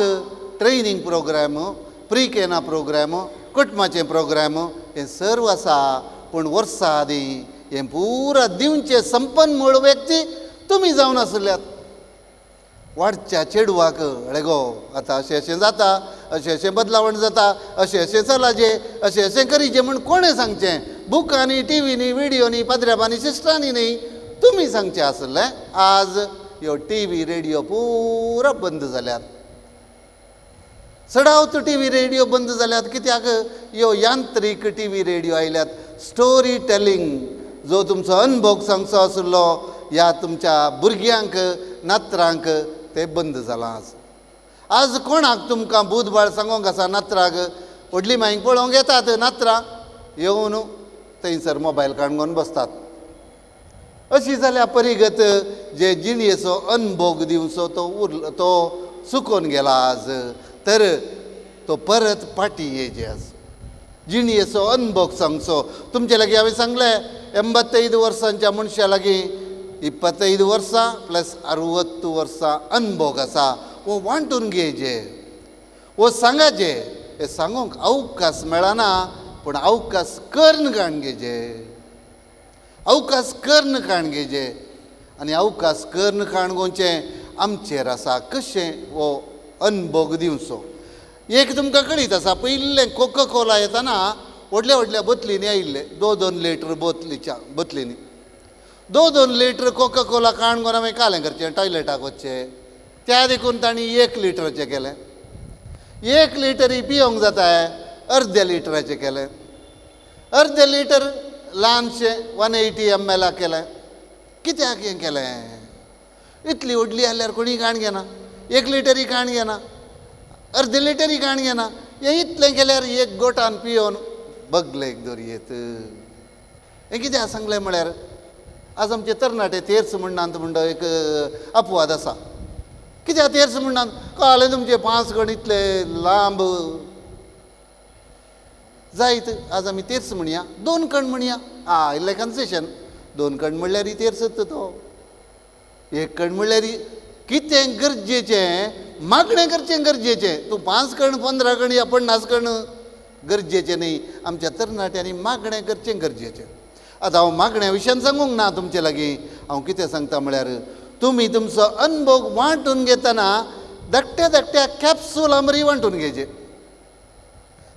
ट्रेनींग प्रोग्राम, प्री केना प्रोग्राम, कुटुंबाचें प्रोग्राम हें सर्व आसा, पूण वर्सां आदीं हें पुरा दिवचें संपन्न म्हूण व्यक्ती तुमी जावन आसल्यात. वाडच्या चेडवाक अळे गो आतां अशें अशें जाता, अशें अशें बदलावण जाता, अशें अशें चलाचें, अशें अशें करीचें म्हूण कोणें सांगचें? बुकांनी, टिवींनी, विडियोनी, पाद्र्याबांनी, सिस्टरांनी न्ही, तुमी सांगचें आसलें. आज ह्यो टी व्ही रेडियो पुरा बंद जाल्यात, चडावत टी व्ही रेडियो बंद जाल्यात. कित्याक? ह्यो यांत्रीक टी व्ही रेडियो आयल्यात. स्टोरी टेलिंग जो तुमचो अनभोग सांगचो आसलो ह्या तुमच्या भुरग्यांक नातरांक ते बंद जालां. आज आज कोणाक तुमकां बुधबाळ सांगोंक आसा? नातराक व्हडली मायंक पळोवंक येतात, नातरां येवन थंयसर मोबायल काडून बसतात. अशी जाल्या परिगत जे जिणयेचो अनभोग दिवचो तो उरलो, तो चुकोन गेला आज. तर तो परत फाटीं येयचे आज जिणयेचो अनभोग सांगचो. तुमचे लागीं हांवें सांगलें 85 वर्सांच्या मनशा लागीं 25 वर्सां प्लस 60 वर्सां अनभोग आसा. वो वांटून घेयचे, वो सांगाचे. हें सांगूंक अवकाश मेळना, पूण अवकाश कर्ण काण घेयचे, अवकाश कर्ण काण घेयचे. आनी अवकाश कर्ण काण घेवचें आमचेर आसा कशें हो अनभोग दिवचो. एक तुमकां कळीत आसा, पयलें कोका कोला येताना व्हडल्या व्हडल्या बोतलींनी आयिल्ले, 2-2 लिटर बोतलीच्या बोतलींनी 2-2 लिटर कोका कोला काणकोण हांवें कालें करचें, टॉयलेटाक वचचें. त्या देखून तांणी 1 लिटराचें केलें, 1 लिटरय पिवंक जाता, अर्दे लिटराचें केलें, अर्दे लिटर ल्हानशें 180 ml केलें. कित्याक हें केलें? इतली व्हडली आसल्यार कोणीय काण घेना, 1 लिटरय काण घेना. अर्दे लिटरी काण घेना. हें इतलें केल्यार एक गोटान पियोवन बगलेक दवरयेत. हें कित्याक सांगलें म्हळ्यार आज आमचे तरणाटे तेर्स म्हणनात म्हणटा एक अपवाद आसा. कित्याक तेर्स म्हणनात? कळ्ळें तुमचे 5 कण इतले लांब जायत. आज आमी तेर्स म्हणया, 2 कण म्हणया. आ इल्लें कन्सेशन, 2 कण म्हणल्यार तेर्स तो, 1 कण म्हणल्यार कितें गरजेचें मागणें करचें गरजेचें. तूं 5 कण 15 कण या 50 कण गरजेचें न्ही. आमच्या तरणाट्यांनी मागणें करचें गरजेचें. आतां हांव मागण्या विशयान सांगूंक ना तुमचे लागीं. हांव कितें सांगता म्हळ्यार तुमी तुमचो अनभोग वांटून घेतना धाकट्या धाकट्या कॅप्सुलां बरी वांटून घेवचे.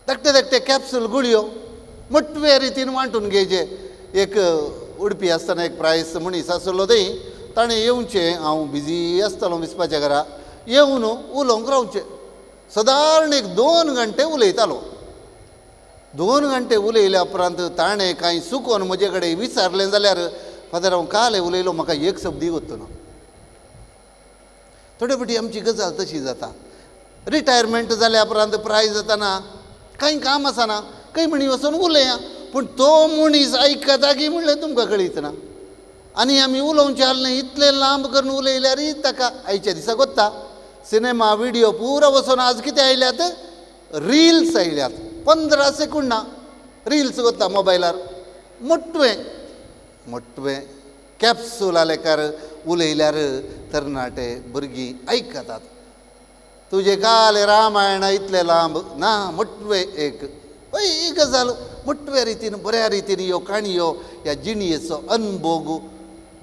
धाकटे धाकटे कॅप्सूल गुळयो मोटवे रितीन वांटून घेवचे. एक उडपी आसतना एक प्रायस मनीस आसलो थंय, ताणें येवचें, हांव बिजी आसतालो विसपाच्या घरा, येवन उलोवंक रावचें. सदारण एक 2 घंटे उलयतालो. 2 घंटे उलयल्या उपरांत ताणें कांय चुकोन म्हजे कडेन विचारलें जाल्यार फादर हांव काल उलयलो म्हाका एक शब्दूय वचना. थोडे फावटी आमची गजाल तशी जाता. रिटायरमेंट जाल्या उपरांत प्राय जाताना कांय काम आसना, खंय म्हणी वचून उलया, पूण तो मनीस आयकता की म्हणलें तुमकां कळीत ना. आनी आमी उलोवचें आसलें इतलें लांब करून उलयल्यारय ताका आयच्या दिसा कोत्ता सिनेमा विडियो पुरो वचून आज कितें आयल्यात, रिल्स आयल्यात. 15 सेकंडां रिल्स कोत्ता मोबायलार. मोटवें मोटवें कॅप्सूल लेखार उलयल्यार तरणाटे भुरगीं आयकतात. तुजें काल रामायण इतलें लांब ना, मोटवें एक पळय ही गजाल मोटव्या रितीन बऱ्या रितीन ह्यो काणयो ह्या जिणयेचो अनभोग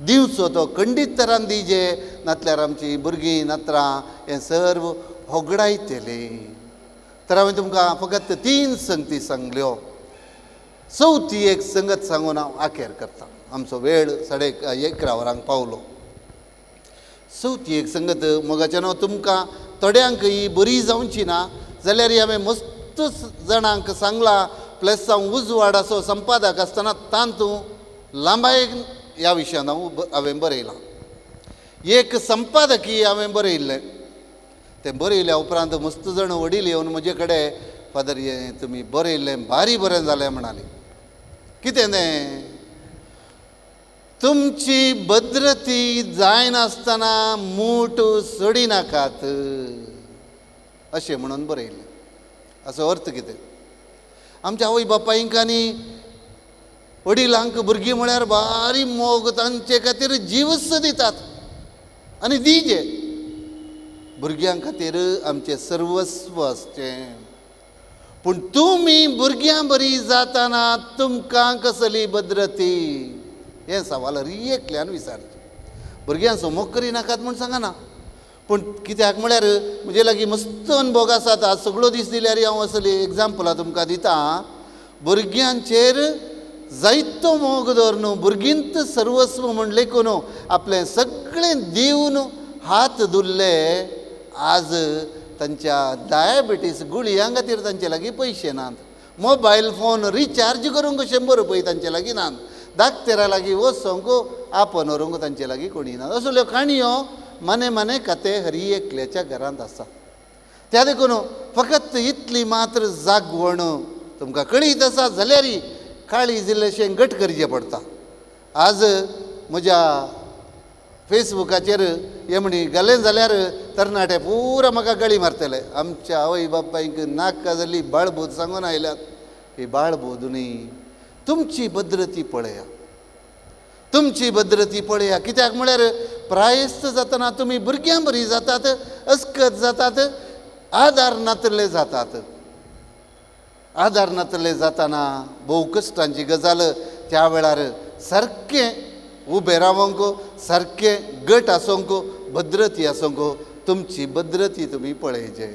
दिवचो तो खंडीत तरान दिजे. नातल्यार आमची भुरगीं नातरां हें सर्व होगडायतलीं. तर हांवें तुमकां फकत 3 संगती सांगल्यो. चवथी एक संगत सांगून हांव आखेर करता. आमचो वेळ 11:30 वरांक पावलो. चवथी एक संगत मोगाच्यान तुमकां थोड्यांक ही बरी जावची ना जाल्यार हांवें मस्त जाणांक सांगलां. प्लस हांव उजवाडाचो संपादक आसतना तातूंत लांबायेन ह्या विशयान हांवें बरयलां. एक संपादकीय हांवें बरयल्लें. तें बरयल्या उपरांत मस्त जाण वडील येवन म्हजे कडेन फादर हें तुमी बरयल्लें भारी बरें जालें म्हणाली. कितें तें? तुमची भद्रती जायनासतना मूठ सोडिनाकात अशें म्हणून बरयलें. असो अर्थ कितें? आमच्या आवय बापायंक आनी वडिलांक भुरगीं म्हळ्यार भारी मोग, तांचे खातीर जीवच दितात आनी दिजे. भुरग्यां खातीर आमचें सर्वस्व आसचें. पूण तुमी भुरग्यां बरी जाताना तुमकां कसली भद्रती हें सवाल एकल्यान विचारचें. भुरग्यांचो मोग करिनाकात म्हूण सांगना, पूण कित्याक म्हळ्यार म्हजे लागीं मस्त अनभोग आसात. आज सगळो दीस दिल्यार हांव असली एग्जाम्पलां तुमकां दिता. भुरग्यांचेर जायतो मोग दवर भुरगींत सर्वस्व म्हूण लेखून आपलें सगळें दिवन हात धुल्ले. आज तांच्या डायबिटीस गुळयां खातीर तांचे लागीं पयशे नात, मोबायल फोन रिचार्ज करूंक 100 रुपया तांचे लागीं नात, दाक्तेरा लागीं वचोंक आपोवन व्हरूंक तांचे लागीं कोणी ना. असल्यो काणयो मने मने कथे हरी एकल्याच्या घरांत आसा. त्या देखून फकत इतली मात्र जागवण तुमकां कळीत आसा जाल्यार काळीज इल्लेशें घट करचें पडटा. आज म्हज्या फेसबुकाचेर हे म्हणी घालें जाल्यार तरणाटे पुरा म्हाका गळी मारतले. आमच्या आवय बापायक नाका जाल्ली बाळबोध सांगून आयल्यात. ही बाळबोध न्ही, तुमची भद्रती पळया, तुमची भद्रती पळया. कित्याक म्हळ्यार प्रायस्त जातना तुमी भुरग्यां बरी जातात, अस्कत जातात, आदार नातले जातात. आदार नातले जाताना भोव कश्टांची गजाल. त्या वेळार सारकें उबें रावंक, सारकें गट आसूंक, भद्रती आसूंक, तुमची भद्रती तुमी पळयचे.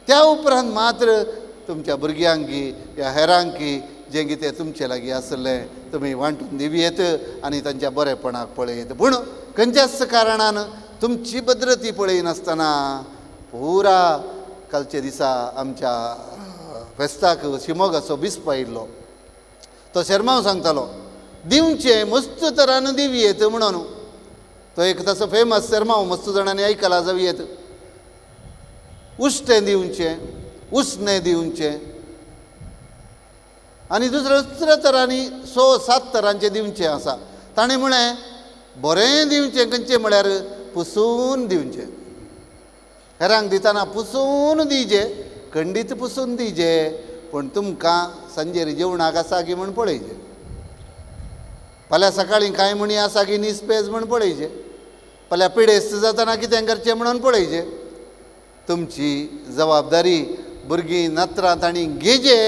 त्या उपरांत मात्र तुमच्या भुरग्यांकी या हेरांकी जें कितें तुमचे लागीं आसलें तुमी वांटून दिवयेत आनी तांच्या बरेपणाक पळयत. पूण खंयच्याच कारणान तुमची भद्रती पळयनासतना पुरा कालच्या दिसा आमच्या फेस्ताक शिमोगाचो बिस्प आयिल्लो. तो शेरमांव सांगतालो दिवचें मस्त तरान दिवयेत म्हणून. तो एक तसो फेमस शेरमांव मस्त जाणांनी आयकला जावयेत. उश्टें दिवचें, उसणें दिवचें आनी दुसऱ्या दुसऱ्या तरांनी 6-7 तरांचें दिवचें आसा. ताणें म्हळें बरें दिवचें खंयचें म्हळ्यार पुसून दिवचें. हेरांक दितना पुसून दिजे, खंडीत पुसून दिजे, पूण तुमकां सांजेर जेवणाक आसा की म्हूण पळयचें, फाल्यां सकाळीं कांय म्हणी आसा की नीस पेज म्हूण पळयचें, फाल्यां पिडेस्त जातना कितें करचें म्हणून पळयचें. तुमची जबाबदारी भुरगीं नातरां तांणी घेजे,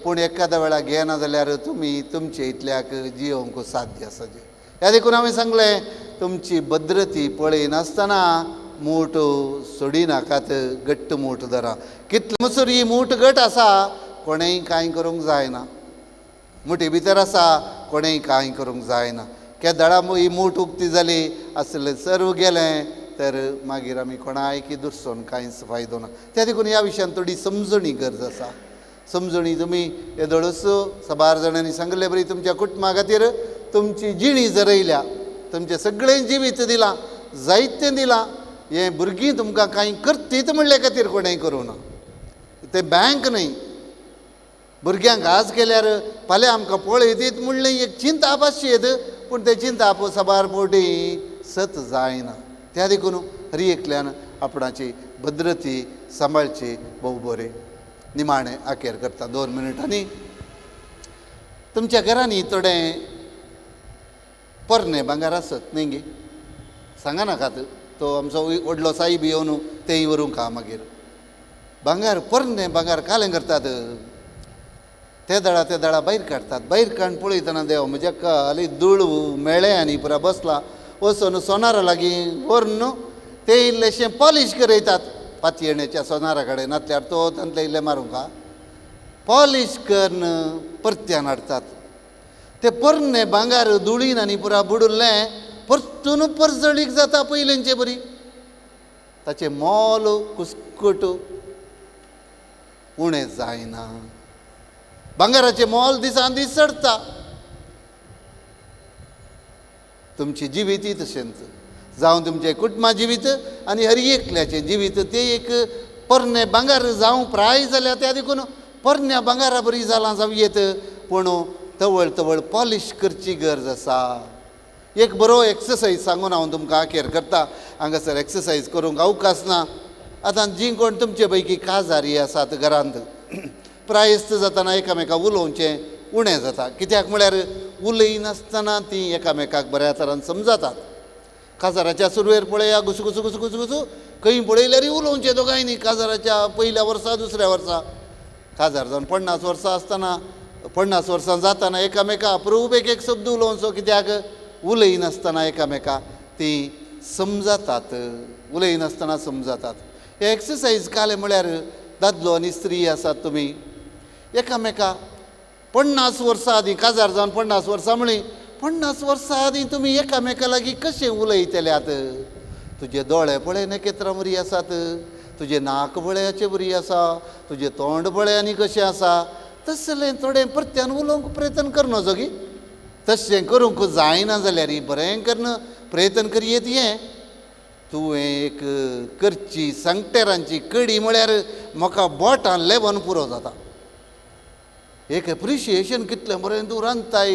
पूण एखाद्या वेळार घेना जाल्यार तुमी तुमचे इतल्याक जियोवंक साध्य आसा. ह्या देखून हांवें सांगलें तुमची भद्रती पळयनासतना मूठ सोडिनाकात, घट्ट मूठ धरा. कितले म्हणसर ही मूठ घट आसा कोणेंय कांय करूंक जायना, मुठी भितर आसा कोणेंय कांय करूंक जायना. केदळा ही मूठ उक्ती जाली आसलें सर्व गेलें तर मागीर आमी कोणायकी दुसरोन कांयच फायदो ना. त्या देखून ह्या विशयान थोडी समजणी गरज आसा. समजणी तुमी येदोळूच साबार जाणांनी सांगले बरी तुमच्या कुटुंबा खातीर तुमची जिणी जरयल्या, तुमचें सगळें जिवीत दिलां, जायतें दिलां. हें भुरगीं तुमकां कांय करतीत म्हणले खातीर कोणेंय करूं ना. तें बँक न्हय, भुरग्यांक आज केल्यार फाल्यां आमकां पळयतीत म्हणलें एक चिंताप आसची येत, पूण तें चिंताप साबार फावटी सत जायना. त्या देखून हर एकल्यान आपणाची भद्रती सांबाळची भोव बरें. निमाणें आखेर करता 2 मिनटांनी. तुमच्या घरांनी थोडें पोरणें भांगर आसत न्ही गे, सांगा नाकात, तो आमचो व्हडलो साईब येवन तेंय व्हरूंक आहा. मागीर भांगर पोरणें भांगर कालें करतात, ते दळा ते दळा भायर काडटात. भायर काडून पळयतना देव म्हज्या खाली धूळ मेळ्ळें आनी पुरा बसला वचून सोनारा लागीं व्हरून ते इल्लेशें पॉलीश करयतात. पातयेण्याच्या सोनारा कडेन नातल्यार तो तांतलें इल्लें मारूंक आहा. पॉलीश करून परत्यान हाडटात. ते पोरणें भांगर धुळीन आनी पुरा बुडुल्लें परतून परजळीक जाता पयलींचे बरी, ताचें मोल कुस्कुट उणें जायना. भांगराचें मोल दिसान दीस चडटा. तुमचें जिवीतय तशेंच जावं तुमचें कुटुंबा जिवीत आनी हर एकल्याचें जिवीत तें एक पोरणें भांगर जावं प्राय जाल्यार त्या देखून पोरण्या भांगरा बरी जालां जावं येत, पूण तवळ तवळ पॉलीश करची गरज आसा. एक बरो एक्सरसायज सांगून हांव तुमकां आखेर करता. हांगासर एक्सरसायज करूंक अवकाश ना. आतां जीं कोण तुमचे पैकी काजारी आसात घरांत, प्रायस्त जातना एकामेकाक उलोवचें उणें जाता. कित्याक म्हळ्यार उलयनासतना तीं एकामेकाक बऱ्या तरान समजतात. काजाराच्या सुरवेर पळया घुसू घुसू घुसू घुसू घुसू खंय पळयल्यारय उलोवचें दोगांयनी. काजाराच्या पयल्या वर्सा दुसऱ्या वर्सा काजार जावन 50 वर्सां आसतना 50 वर्सां जातना एकामेका अप्रूप एक एक शब्द उलोवचो. कित्याक उलयनासतना एकामेका तीं समजतात, उलयनासतना समजतात. हे एक्सरसायज काले म्हळ्यार दादलो आनी स्त्री आसात तुमी एकामेका 50 वर्सां आदीं काजार जावन 50 वर्सां म्हळीं 50 वर्सां आदीं तुमी एकामेका लागीं कशें उलयतल्यात. तुजे दोळे पळय नखेत्रां बरी आसात, तुजें नाक पळयाचे बरी आसा, तुजें तोंड पळय आनी कशें आसा, तसलें थोडें परत्यान उलोवंक प्रयत्न कर नजो की. तशें करूंक जायना जाल्यार बरें करून प्रयत्न करयेत. हें तुवें एक करची सांगटेरांची कडी म्हळ्यार म्हाका बोटान लेवन पुरो जाता. एक एप्रिशिएशन कितलें बरें तूं रांदताय,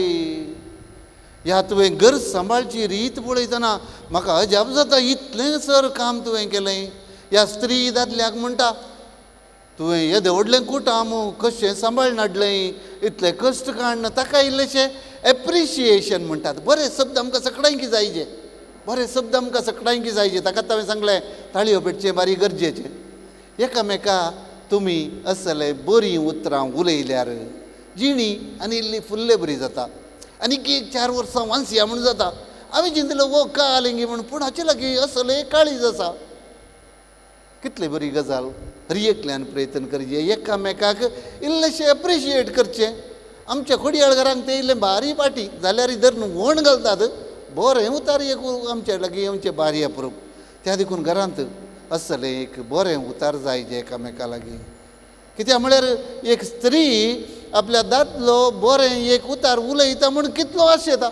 ह्या तुवें घर सांबाळची रीत पळयतना म्हाका अजाप जाता, इतलें सर काम तुवें केलें. ह्या स्त्री दादल्याक म्हणटा तुवें येदें व्हडलें कुटाम कशें सांबाळून हाडलें, इतलें कश्ट काडून. ताका इल्लेशें एप्रिशिएशन म्हणटात. बरे शब्द आमकां सगळ्यांकी जायचे, बरे शब्द आमकां सगळ्यांकी जायचे. ताकाच हांवें सांगलें ताळयो पेटचें बारी गरजेचें. एकामेका तुमी असले बरीं उतरां उलयल्यार जिणी आनी इल्ली फुल्ले बरी जाता. आनी एक 4 वर्सां वांसया म्हूण जाता. हांवें चिंतलें वो कालिंगी म्हूण, पूण हाचे लागीं असले काळीज आसा. कितली बरी गजाल. हर एकल्यान प्रयत्न करचें एकामेकाक इल्लेशें एप्रिशिएट करचें. आमच्या खोडयाळ घरांक तें इल्लें बारी पाटी जाल्यार धरून वण घालतात, बरें उतार एक आमच्या लागीं आमचें बारी अप्रूप. त्या देखून घरांत असलें एक बरें उतार जाय जें एकामेका लागीं. कित्याक म्हळ्यार एक स्त्री आपल्या दादलो बरें एक उतार उलयता म्हूण कितलो आशेता.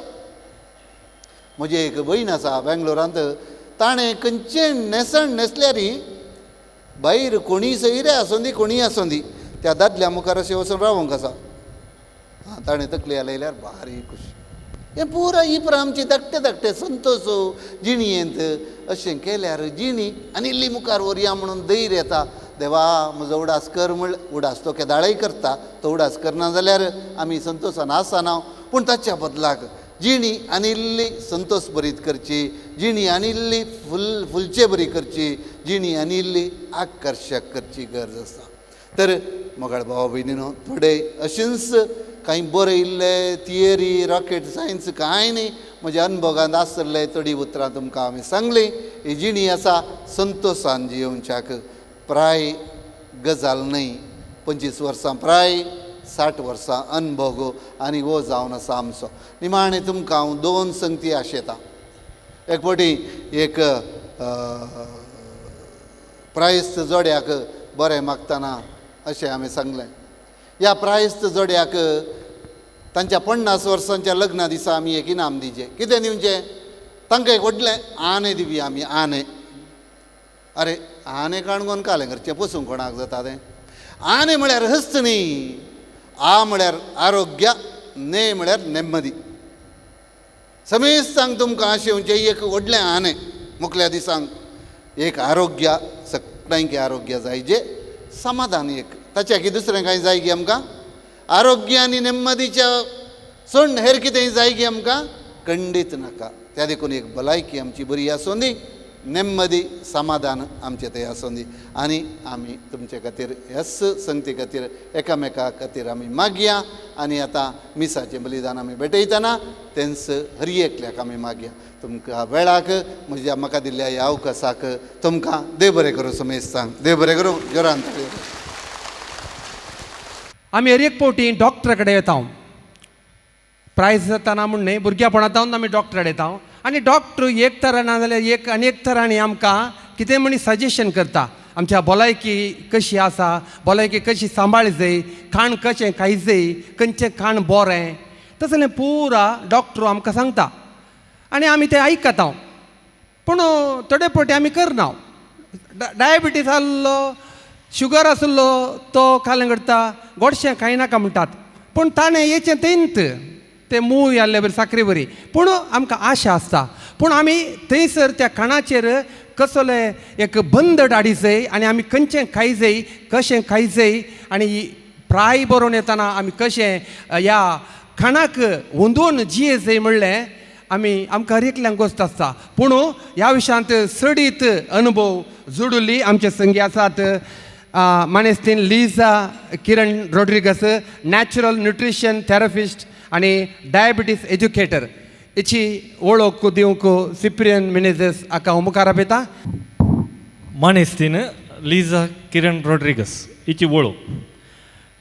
म्हजी एक भयण आसा बेंगलोरांत, ताणें खंयचें न्हेसण न्हेसल्यार भायर कोणीय सोयरे आसोंदी कोणीय आसोंदी त्या दादल्या मुखार अशें वचून रावोंक आसा. आं ताणें तकली हालयल्यार भारी खुशी. हें पुरा ही पुरा आमची धाकटे धाकटे संतोश जिणयेंत अशें केल्यार जिणी आनी इल्ली मुखार व्हरया म्हणून धैर्य येता. देवा म्हजो उडास कर म्हळ्यार उडास तो केदाळय करता, तो उडास करना जाल्यार आमी संतोशान आसना, पूण ताच्या बदलाक जिणी आनी इल्ली संतोश बरीत करची, जिणी आनी इल्ली फुलचे बरी करची, जिणी आनी इल्ली आकर्शक करची गरज आसा. तर मोगाळ भावा भयणीनो थोडे अशेंच कांय बरयल्ले थियरी रॉकेट सायन्स कांय न्ही, म्हज्या अनुभवांत आसले थोडीं उतरां तुमकां हांवें सांगलीं. ही जिणी आसा संतोशान जियोवच्याक प्राय गजाल न्हय. 25 वर्सां प्राय 60 वर्सां अनुभव आनी हो जावन आसा आमचो. निमाणें तुमकां हांव 2 संगती आशेतां. एक फावटी एक प्रायस्त जोड्याक बरें मागतना अशें हांवें सांगलें, ह्या प्रायस्त जोड्याक तांच्या 50 वर्सांच्या लग्ना दिसा आमी एक इनाम दिवचें. कितें दिवचें? तांकां एक व्हडलें आने दिवया आमी, आने. अरे आने काणकोण कालें करचें पोसूंक कोणाक जाता तें? आने म्हळ्यार हस्त न्ही, आ म्हळ्यार आरोग्य, ने म्हळ्यार नेम्मदी. समेस्तांक तुमकां अशें म्हणचें एक व्हडलें आने मुखल्या दिसांक एक आरोग्य, सगळ्यांक आरोग्य जाय जे समाधान एक, ताच्या की दुसरें कांय जाय की आमकां? आरोग्य आनी नेम्मदीच्या सोड हेर कितेंय जाय की आमकां? खंडीत नाका. त्या देखून एक भलायकी आमची बरी आसूं दी, नेम्मदी समाधान आमचें थंय आसूं दी. आनी आमी तुमचे खातीर ह्याच संगती खातीर एकामेका खातीर आमी मागया. आनी आतां मिसाचें बलिदान आमी भेटयतना तेंच हर एकल्याक आमी मागया. तुमकां वेळाक म्हज्या म्हाका दिल्ल्या ह्या अवकाशाक तुमकां देव बरें करूं. समेस्तांक देव बरें करूं. जोरान ताळयो. आमी हर एक फावटी डॉक्टरा कडेन येता, प्रायज जाताना म्हूण न्हय, भुरग्यापणांत आमी डॉक्टरा कडेन येता आनी डॉक्टर एक तरा ना जाल्यार एक आनी एक तरांनी आमकां कितें म्हणी सजेशन करता, आमच्या भलायकी कशी आसा, भलायकी कशी सांबाळ जाय, खाण कशें खाय जाय, खंयचें खाण बरें, तसलें पुरा डॉक्टर आमकां सांगता आनी आमी तें आयकता. पूण थोडे फावटी आमी करना. डायबिटीज आहलो, शुगर आसलो तो खालें करता, गोडशें खायनाका म्हणटात, पूण ताणें येचें तेंत तें मूय आहले बरी साकरे बरी, पूण आमकां आशा आसता. पूण आमी थंयसर त्या खाणाचेर कसले एक बंद हाडी जाय आनी आमी खंयचें खाय जाय, कशें खाय जाय आनी प्राय बरोवन येतना आमी कशें ह्या खाणाक हुंदून जिये जाय म्हणलें आमी आमकां हर एकल्यांक गोश्ट आसता. पूण ह्या विशयांत चडीत अनुभव जोडुल्ली आमचे संगी आसात मानेस्तीन Liza Kiran Rodrigues, natural nutrition therapist आनी डायबिटीज एज्युकेटर. हिची वळख दिवंक सिप्रियन मिनेझस हाका हांव मुखार आपयता. मानेस्तीन लिझा किरण रॉड्रिगस हिची वळख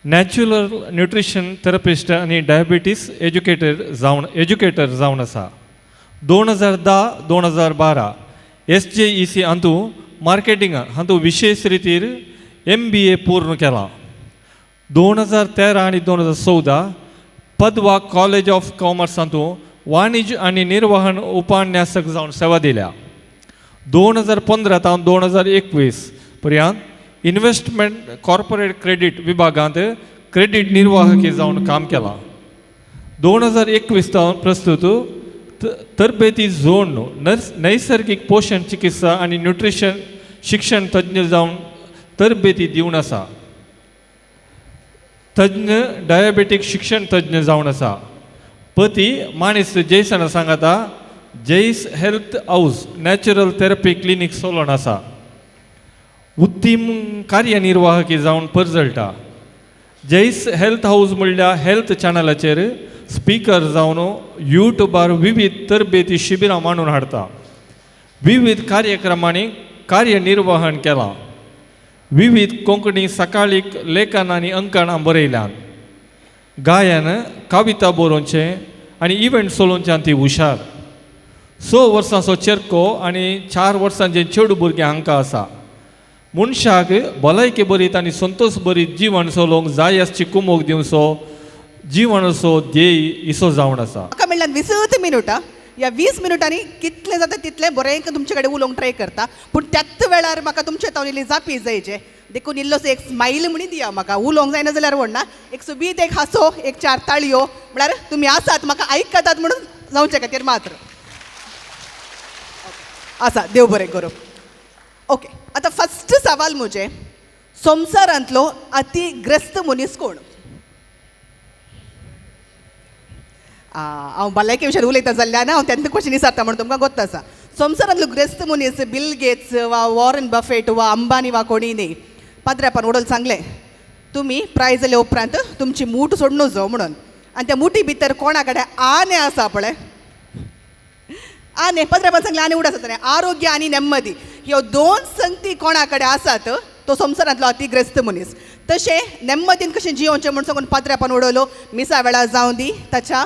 नॅचरल न्युट्रिशन थेरपिस्ट आनी डायबिटीज एज्युकेटर जावन आसा. 2010 2012 SJEC हातूं मार्केटिंग हातूं विशेश रितीर MBA पूर्ण केलां. 2013 आनी 2014 पदवा कॉलेज ऑफ कॉमर्स हातूं वाणिज्य आनी निर्वहन उपन्यासक जावन सेवा दिल्या. 2015 तावन 2021 पर्यंत इन्व्हेस्टमेंट कॉर्पोरेट क्रेडीट विभागांत क्रेडीट निर्वाहकी जावन काम केलां. 2021 तावन प्रस्तुत तरबेती झोन नैसर्गीक पोशण चिकित्सा आनी न्युट्रिशन शिक्षण तज्ञ जावन तरबेती दिवन आसा. तज्ञ डायबेटीक शिक्षण तज्ञ जावन आसा. पती मानेस्त जैसन सांगाता Jais health house natural therapy clinic Solon आसा. उत्तीम कार्यनिर्वाहकी जावन परजळटा. जैस हेल्थ हावज म्हणल्यार हेल्थ चॅनलाचेर स्पिकर जावन युट्यूबार विविध तरबेती शिबिरां मांडून हाडटा. विविध कार्यक्रमांनी कार्यनिर्वहण केलां. विविध कोंकणी सकाळीक लेखन आनी अंकणां बरयल्यात. गायन, कविता बरोवचें आनी इव्हेंट चलोवच्यान ती हुशार. 6 वर्सांचो चेरको आनी 4 वर्सांचे चेडू भुरगें हांकां आसा. मनशाक भलायकी बरीत आनी संतोश बरीत जिवन चलोवंक जाय आसची कुमोक दिवचो जिवनाचो ध्येय इसो जावन आसा. म्हाका म्हणल्यार 20 मिनुटां ह्या 20 मिनटांनी कितलें जाता तितलें बरें तुमचे कडेन उलोवंक ट्राय करता, पूण त्याच वेळार म्हाका तुमचे तावन इल्ली जापी जायचे, देखून इल्लोसो एक स्मायल म्हणी दिया म्हाका. उलोवंक जायना जाल्यार व्हडना, एक सुबीत एक हांसो, एक 4 ताळयो, म्हळ्यार तुमी आसात म्हाका आयकतात म्हणून जावचे खातीर मात्र आसा. देव बरें करूं. ओके, आतां फस्ट सवाल म्हजें, संवसारांतलो अतिग्रस्त मनीस कोण? हांव भलायके विशयान उलयता जाल्ल्यान हांव तेन्ना क्वेश्चन विचारता म्हणून तुमकां गोत्त आसा. संवसारांतलो ग्रेस्त मनीस बिल गेट्स वा वॉरन बफेट वा अंबानी वा कोणी न्ही. पाद्र्यापान ओडोल सांगलें तुमी प्राय जाल्या उपरांत तुमची मूठ सोडून जाव म्हणून, आनी त्या मुठी भितर कोणा कडेन आने आसा पळय, आने. पाद्र्यापान सांगलें आनी उडास आसा आरोग्य आनी नेम्मदी, ह्यो 2 संगती कोणा कडेन आसात तो संवसारांतलो अतिग्रस्त मनीस. तशें नेम्मदीन कशें जियोवचें म्हूण सांगून पाद्र्यापान उडयलो मिसा वेळार जावं दी ताच्या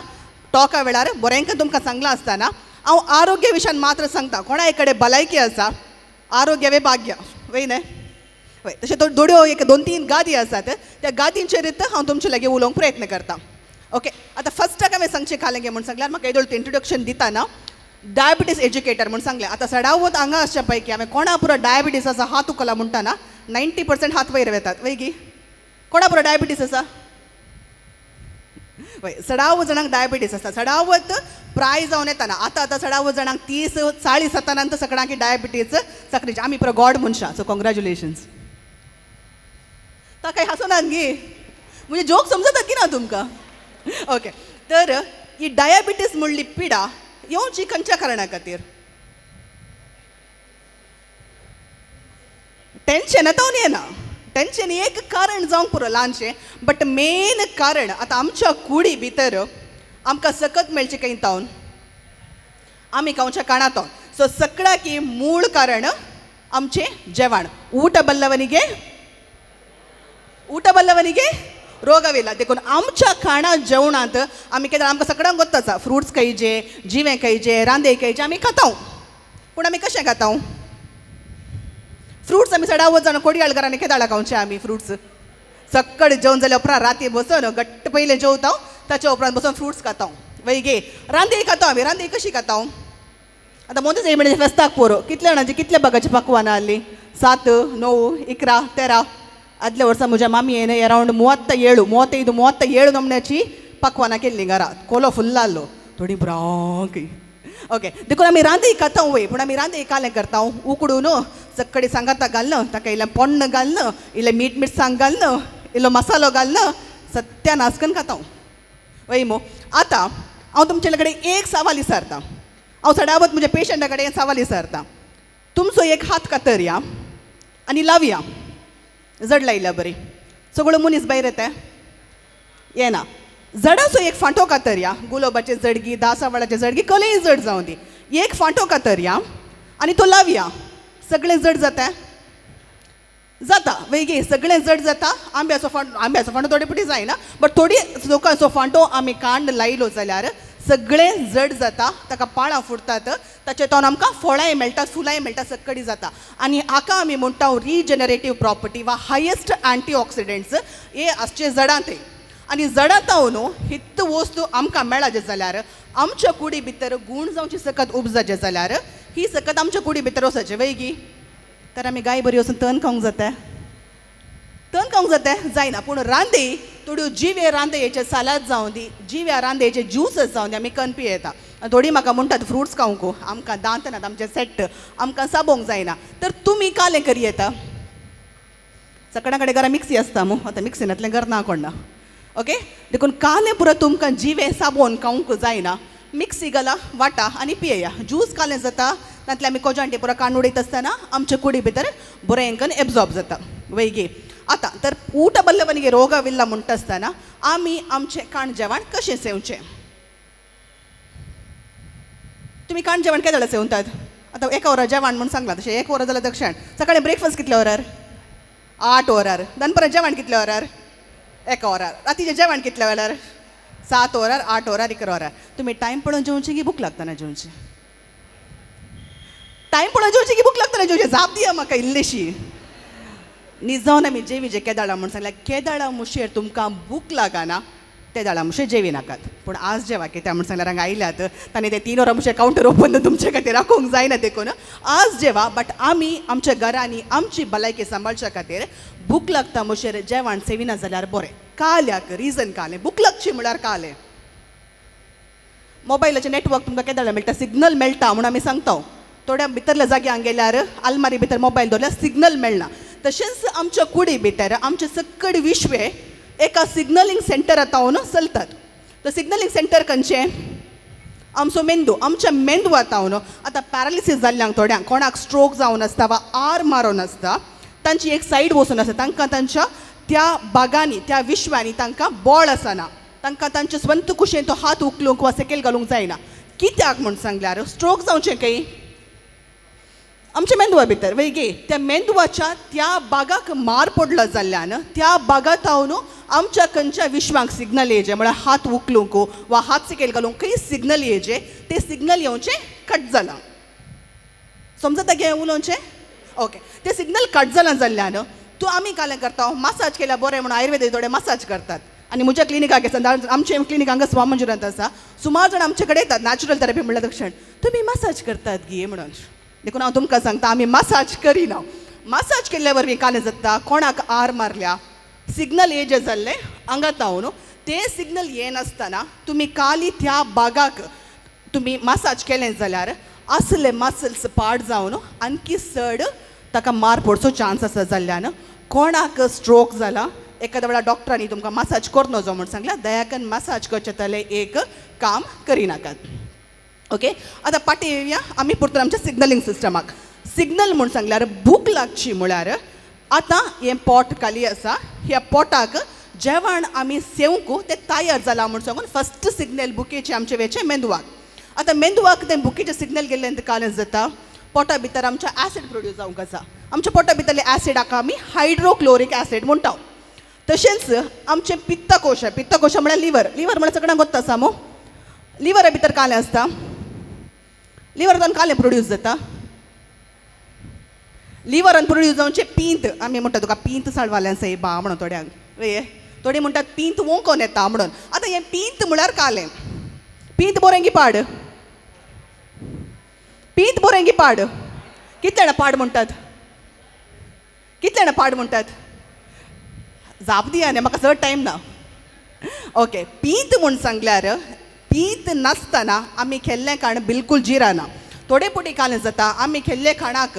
टॉका वेळार बरेंक तुमकां सांगलां आसतना हांव आरोग्य विशयान मात्र सांगता. कोणाय कडेन भलायकी आसा, आरोग्य वे भाग्य वय न्हय वय. तशें दोड्यो एक 2-3 गादी आसात, त्या गादींचेर हांव तुमचे लागीं उलोवंक प्रयत्न करता. ओके, आतां फर्स्टाक हांवें सांगचें खालें म्हूण सांगल्यार म्हाका येदोळ इंट्रोडक्शन दितना डायबिटीज एज्युकेटर म्हूण सांगलें. आतां सडावत हांगा आसच्या पैकी हांवें कोणा पुरो डायबिटीज आसा हात उखला म्हणटाना 90% हात वयर वेतात वय गी. कोणा पुरो डायबिटीज आसा? वय, सडावत जाणांक डायबिटीज आसा. सडावत प्राय जावन येताना आतां आतां सडावत जाणांक 30-40 जाताना सगळ्यांक डायबिटीज साकरीची. आमी पुरो गॉड मनशां, सो कॉंग्रॅच्युलेशन्स. ताका हांसोनात गी, म्हणजे जोक समजतात की ना तुमकां? ओके, तर ही डायबिटीज म्हणली पिडा येवची खंयच्या कारणा खातीर? टेन्शन आतां येना, टेन्शन एक कारण जावंक पुरो ल्हानशें, बट मेन कारण आतां आमच्या कुडी भितर आमकां सकत मेळचें खंय तावन, आमी खावच्या काणांत. सो सगळ्याकी मूळ कारण आमचें जेवण. ಊಟ ಬಲ್ಲವನಿಗೆ ಊಟ बल्लवनिगे रोगविಲ್ಲ. देखून आमच्या खाणा जेवणांत आमी केन्ना आमकां सगळ्यांक गोत्त आसा फ्रुट्स खायचे, जिवें खायचे, रांदे खायचे, आमी खाता. पूण आमी कशें खाता? फ्रुट्स आमी सडावत जाण कोडयाळ घरांनी केदाळा खावचे आमी फ्रुट्स. सकाळी जेवण जाल्या उपरांत राती बसून घट्ट पयलें जेवता, ताच्या उपरांत बसून फ्रुट्स खाता. वय गे, रांदे खाता आमी. रांदे कशी खाता? आतां मोदीच म्हणजे फेस्ताक पोरो कितले जाणांची कितल्या बागाची पकवानां आहली? 7, 9, 11, 13. आदल्या वर्सा म्हज्या मामयेन अरावंड 37, 35, 37 नमण्याची पकवानां केल्लीं घरा. कोलो फुल्ल आहलो, थोडी ब्रांक. ओके, देखून आमी रांदे खाता वय, पूण आमी रांदे कालें करता? उकडून सकाळी सांगाता घालना, ताका इल्लें पोण्ण घालना, इल्लें मीठ मिरसांग घालना, इल्लो मसालो घालना, सत्यानाश करून खाता वय मो. आतां हांव तुमचे कडेन एक सवाल विचारता, हांव सडावत म्हज्या पेशंटा कडेन सवाल विचारता. तुमचो एक हात कातरया आनी लावया, जड लायल्या बरी, सगळो मनीस भायर येता येना. जडाचो एक फांटो कातरया, गुलोबाचे जडगी, दासावळाचे जडगी, कलेय जड जावं दी, एक फांटो कातरया आनी तो लावया, सगळें जड जाता जाता वय सगळें जड जाता. आंब्याचो फांटो, आंब्याचो फांटो थोडे पुटी जायना, बट थोडी लोकांचो फांटो आमी कांड लायलो जाल्यार सगळें जड जाता, ताका पाळां फुटतात, ताचे तोन आमकां फळांय मेळटात, फुलांय मेळटात, सक्कडी जाता. आनी हाका आमी म्हणटा रिजनरेटीव प्रॉपर्टी वा हायेस्ट अँटीऑक्सिडंट्स हे आसचे जडांत. आनी जडां तावन हित वस्तू आमकां मेळाचे जाल्यार आमच्या कुडी भितर गूण जावची सकत उपजाचे जाल्यार ही सकत आमच्या कुडी भितर वचचे वय गी. तर आमी गाय बरी वचून तण खावंक जाता, तण खावंक जाता जायना. पूण रांदे थोड्यो जिवे रांदेचे सालाद जावं दी, जिव्या रांदेचे ज्यूसस जावं दी, आमी कन पियेता. आनी थोडी म्हाका म्हणटात फ्रुट्स खावंक, आमकां दांत नात, आमचे सेट्ट, आमकां साबोंक जायना. तर तुमी कालें करी येता? सगळ्यां कडेन घरा मिक्सी आसता मू, आतां मिक्सीनांतलें घर ना कोण ना. ओके, देखून कालें पुरो तुमकां जिवें साबोन खावंक जायना, मिक्सी घाला, वाटा आनी पियेया. ज्यूस कालें जाता, तातूंतलें आमी कोजांटे पुरो कांड उडयता आसतना आमच्या कुडी भितर बरें करून एब्जॉर्ब जाता वय गे. आतां तर ಊಟ ಬಲ್ಲವನಿಗೆ ರೋಗವಿಲ್ಲ म्हणटा आसतना आमी आमचें काण जेवण कशें सेवचें? तुमी काण जेवण केदाळा सेवतात? आतां एका वरार जेवण म्हूण सांगलां, तशें 1 वर जाल्यार दक्षण. सकाळीं ब्रेकफास्ट कितल्या वरार? 8 वरार. दनपरां जेवण कितल्या वरार? 1 वरार. रातीचें जेवण कितल्या वेळार? 7 वरार, 8 वरार, 11 वरार. तुमी टायम पळोवन जेवची की भूक लागतना जेवची? टायम पळोवन जेवची की भूक लागतना जेवची? जाप दिया म्हाका इल्लीशी. निजावन आमी जेवी जे केदाळा म्हूण सांगल्यार केदाळा मुशेर तुमकां भूक लागना, ते दाळा मुशे जेवी नाकात. पूण आज जेवा कित्याक म्हण सांगल्यार हांगा आयल्यात तांणी ते 3 वरां मुशे कावंटर ओपन तुमचे खातीर राखूंक जायना, देखून आज जेवा. बट आमी आमच्या घरांनी आमची भलायकी सांबाळच्या खातीर भूक लागता मुशेर जेवण सेविना जाल्यार बरें. काल्याक रिजन कालें भूक लागची म्हळ्यार कालें मोबायलाचें नेटवर्क तुमकां केदाळा मेळटा, सिग्नल मेळटा म्हूण आमी सांगता. थोड्या भितरल्या जाग्यांक गेल्यार आलमारी भितर मोबायल दवरल्यार सिग्नल मेळना. तशेंच आमच्या कुडी भितर आमचे सकड विश्वे एका सिग्नलिंग सेंटरांत चलतात. तो सिग्नलिंग सेंटर खंयचें? आमचो मेंदू. आमच्या मेंदवांत आतां पॅरालिसीस जाल्ल्यांक थोड्यांक कोणाक स्ट्रोक जावन आसता वा आर मारून आसता, तांची एक सायड वचून आसता, तांकां तांच्या त्या बागांनी त्या विश्वांनी तांकां बळ आसना, तांकां तांचे स्वंत कुशेन तो हात उखलूंक वा सकयल घालूंक जायना. कित्याक म्हूण सांगल्यार स्ट्रोक जावचें खंय? आमच्या मेंदवा भितर वय त्या मेंदवाच्या त्या बागाक मार पडलो जाल्ल्यान त्या बागांत आमच्या खंयच्या विश्वांक सिग्नल येयचे म्हळ्यार हात उखलूंक वा हात सकयल घालूंक खंय सिग्नल येयचे ते सिग्नल येवचें कट जालां. समजता गे उलोवचें? ओके, ते सिग्नल कट जालां जाल्ल्यान तूं आमी कालें करता मसाज केल्यार बरें म्हणून आयुर्वेदीक थोडे मसाज करतात. आनी म्हज्या क्लिनिकाक आसा, आमचे क्लिनीक हांगा स्वामंजुरांत आसा, सुमार जाण आमचे कडेन येतात नॅचरल थेरपी म्हणल्यार तक्षण तुमी मसाज करतात गे म्हणून. देखून हांव तुमकां सांगता आमी मसाज करिना. मसाज केल्ल्या वरवीं कालें जाता कोणाक आर मारल्या सिग्नल ये जे जाल्लें हांगा न्हू ते सिग्नल येनासतना तुमी काली त्या बागाक तुमी मसाज केलें जाल्यार असले मसल्स पाड जावन आणखी चड ताका मार पडचो चान्स आसा जाल्ल्यान कोणाक स्ट्रोक जाला एखाद्या वेळार डॉक्टरांनी तुमकां मसाज कर नजो म्हूण सांगला, दयाकन मसाज करचें जाल्यार एक काम करिनाकात. ओके, आतां पाटी येवया आमी परतून आमच्या सिग्नलिंग सिस्टमाक. सिग्नल म्हूण सांगल्यार भूक लागची म्हळ्यार आतां हें पोट खाली आसा, ह्या पोटाक जेवण आमी सेवंक तें तयार जालां म्हूण सांगून फस्ट सिग्नल बुकेचें आमचें वेचें मेंदवाक. आतां मेंदवाक तें बुकेचें सिग्नल गेल्ल्यान कालें जाता पोटा भितर आमच्या एसिड प्रोड्यूस जावंक आसा. आमच्या पोटा भितरले एसिडाक आमी हायड्रोक्लोरीक एसिड म्हणटा. तशेंच आमचें पित्तकोश, पित्तकोश म्हळ्यार लिवर, लिवर म्हळ्यार सगळ्यांक गोत्त आसा मू. लिवरा भितर कालें आसता, लिवरान कालें प्रोड्यूस जाता. लिवरान प्रोड्यूस जावचें पींत, आमी म्हणटा तुका पींत साळवाल्यान सय बा म्हणून थोड्यांक वे थोडी म्हणटात पींत वोंकोन येता म्हणून. आतां हें पींत म्हळ्यार कालें. पींत बोरें गी पाड? पींत बोरें गी पाड? कितले जाणां पाड म्हणटात? कितले जाणां पाड म्हणटात? जाप दिया न्ही, म्हाका चड टायम ना. ओके, पींत म्हूण सांगल्यार पींत नासतना आमी खेल्लें खाण बिलकूल जिराना. थोडे पुटी कालें जाता आमी खेल्ले खाणाक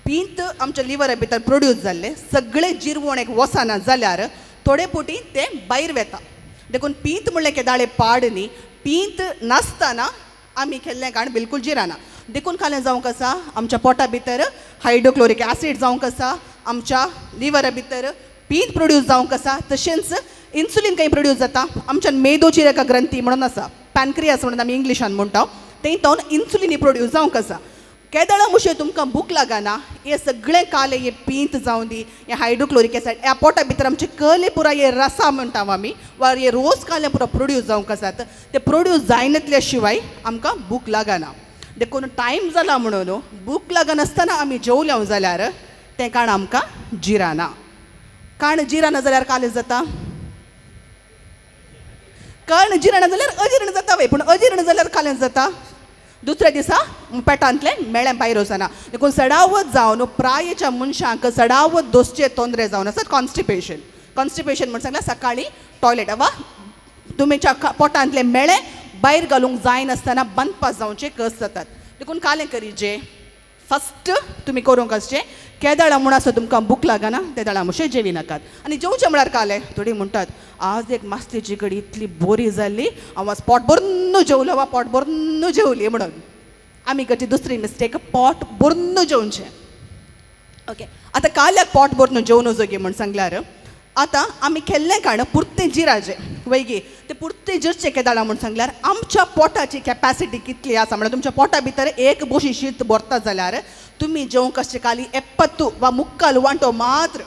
पींत आमच्या लिवरा भितर प्रोड्यूस जाल्लें सगळें जिरवण एक वचना जाल्यार थोडे पुटी तें भायर वेता. देखून पींत म्हणलें केदाळे पाड न्ही, पींत नासतना आमी खेल्लें खाण बिलकूल जिराना. देखून कालें जावंक आसा आमच्या पोटा भितर हायड्रोक्लोरीक एसिड जावंक आसा, आमच्या लिवरा भितर पींत प्रोड्यूस जावंक आसा. तशेंच इन्सुलीन खंय प्रोड्यूस जाता आमच्या मेदोची एका ग्रंथी म्हणून आसा, पॅनक्रियास म्हणून आमी इंग्लिशान म्हणटा, थंय तावन इन्सुलीन प्रोड्यूस जावंक आसा. केदळा मुशे तुमकां भूक लागना हे सगळें काले हे पींत जावं दी हे हायड्रोक्लोरीक एसिड ह्या पोटा भितर आमचे कले पुरा हे रसा म्हणटा आमी वा हे रोज काले पुरा प्रोड्यूस जावंक आसात ते प्रोड्यूस जायनातल्या शिवाय आमकां भूक लागना. देखून टायम जाला म्हणून भूक लागनासतना आमी जेवल्या जाल्यार तें काण आमकां जिराना. काण जिराना जाल्यार कालें जाता, काण जिराना जाल्यार अजीर्ण जाता वय, पूण अजीर्ण जाल्यार कालें जाता दुसऱ्या दिसा पेटांतलें मेळ्ळें भायर वचना. देखून सडावत जावन प्रायेच्या मनशांक सडावत दोसचे तोंदरे जावन आसात कॉन्स्टिपेशन. कॉन्स्टिपेशन म्हण सांगल्यार सकाळीं टॉयलेट वा तुमच्या पोटांतलें मेळें भायर घालूंक जायनासतना बंदपास जावचे कस जातात. देखून कालें करीचे फस्ट तुमी करूंक आसचें केदळा म्हूण आसा तुमकां भूक लागना तेदळा मुशे जेवी नाकात. आनी जेवचें म्हळ्यार कालें थोडीं म्हणटात आज एक मासलेची कडी इतली बोरी जाल्ली हांव आज पोट भरून जेवलो वा पोट भरून जेवली म्हणून. आमी करची दुसरी मिस्टेक पोट भरून जेवचें. ओके, आतां काल्याक पोट भरून जेवण जोगी म्हूण सांगल्यार आतां आमी खेल्लें खाण पुरतें जिराचें वयगी तें पुरतें जिरचें केदाळा म्हूण सांगल्यार आमच्या पोटाची कॅपॅसिटी कितली आसा म्हळ्यार तुमच्या पोटा भितर एक बोशी शीत भरता जाल्यार तुमी जेवंक आसचें काली एप्पत्तू वा मुक्काल वांटो मात्र.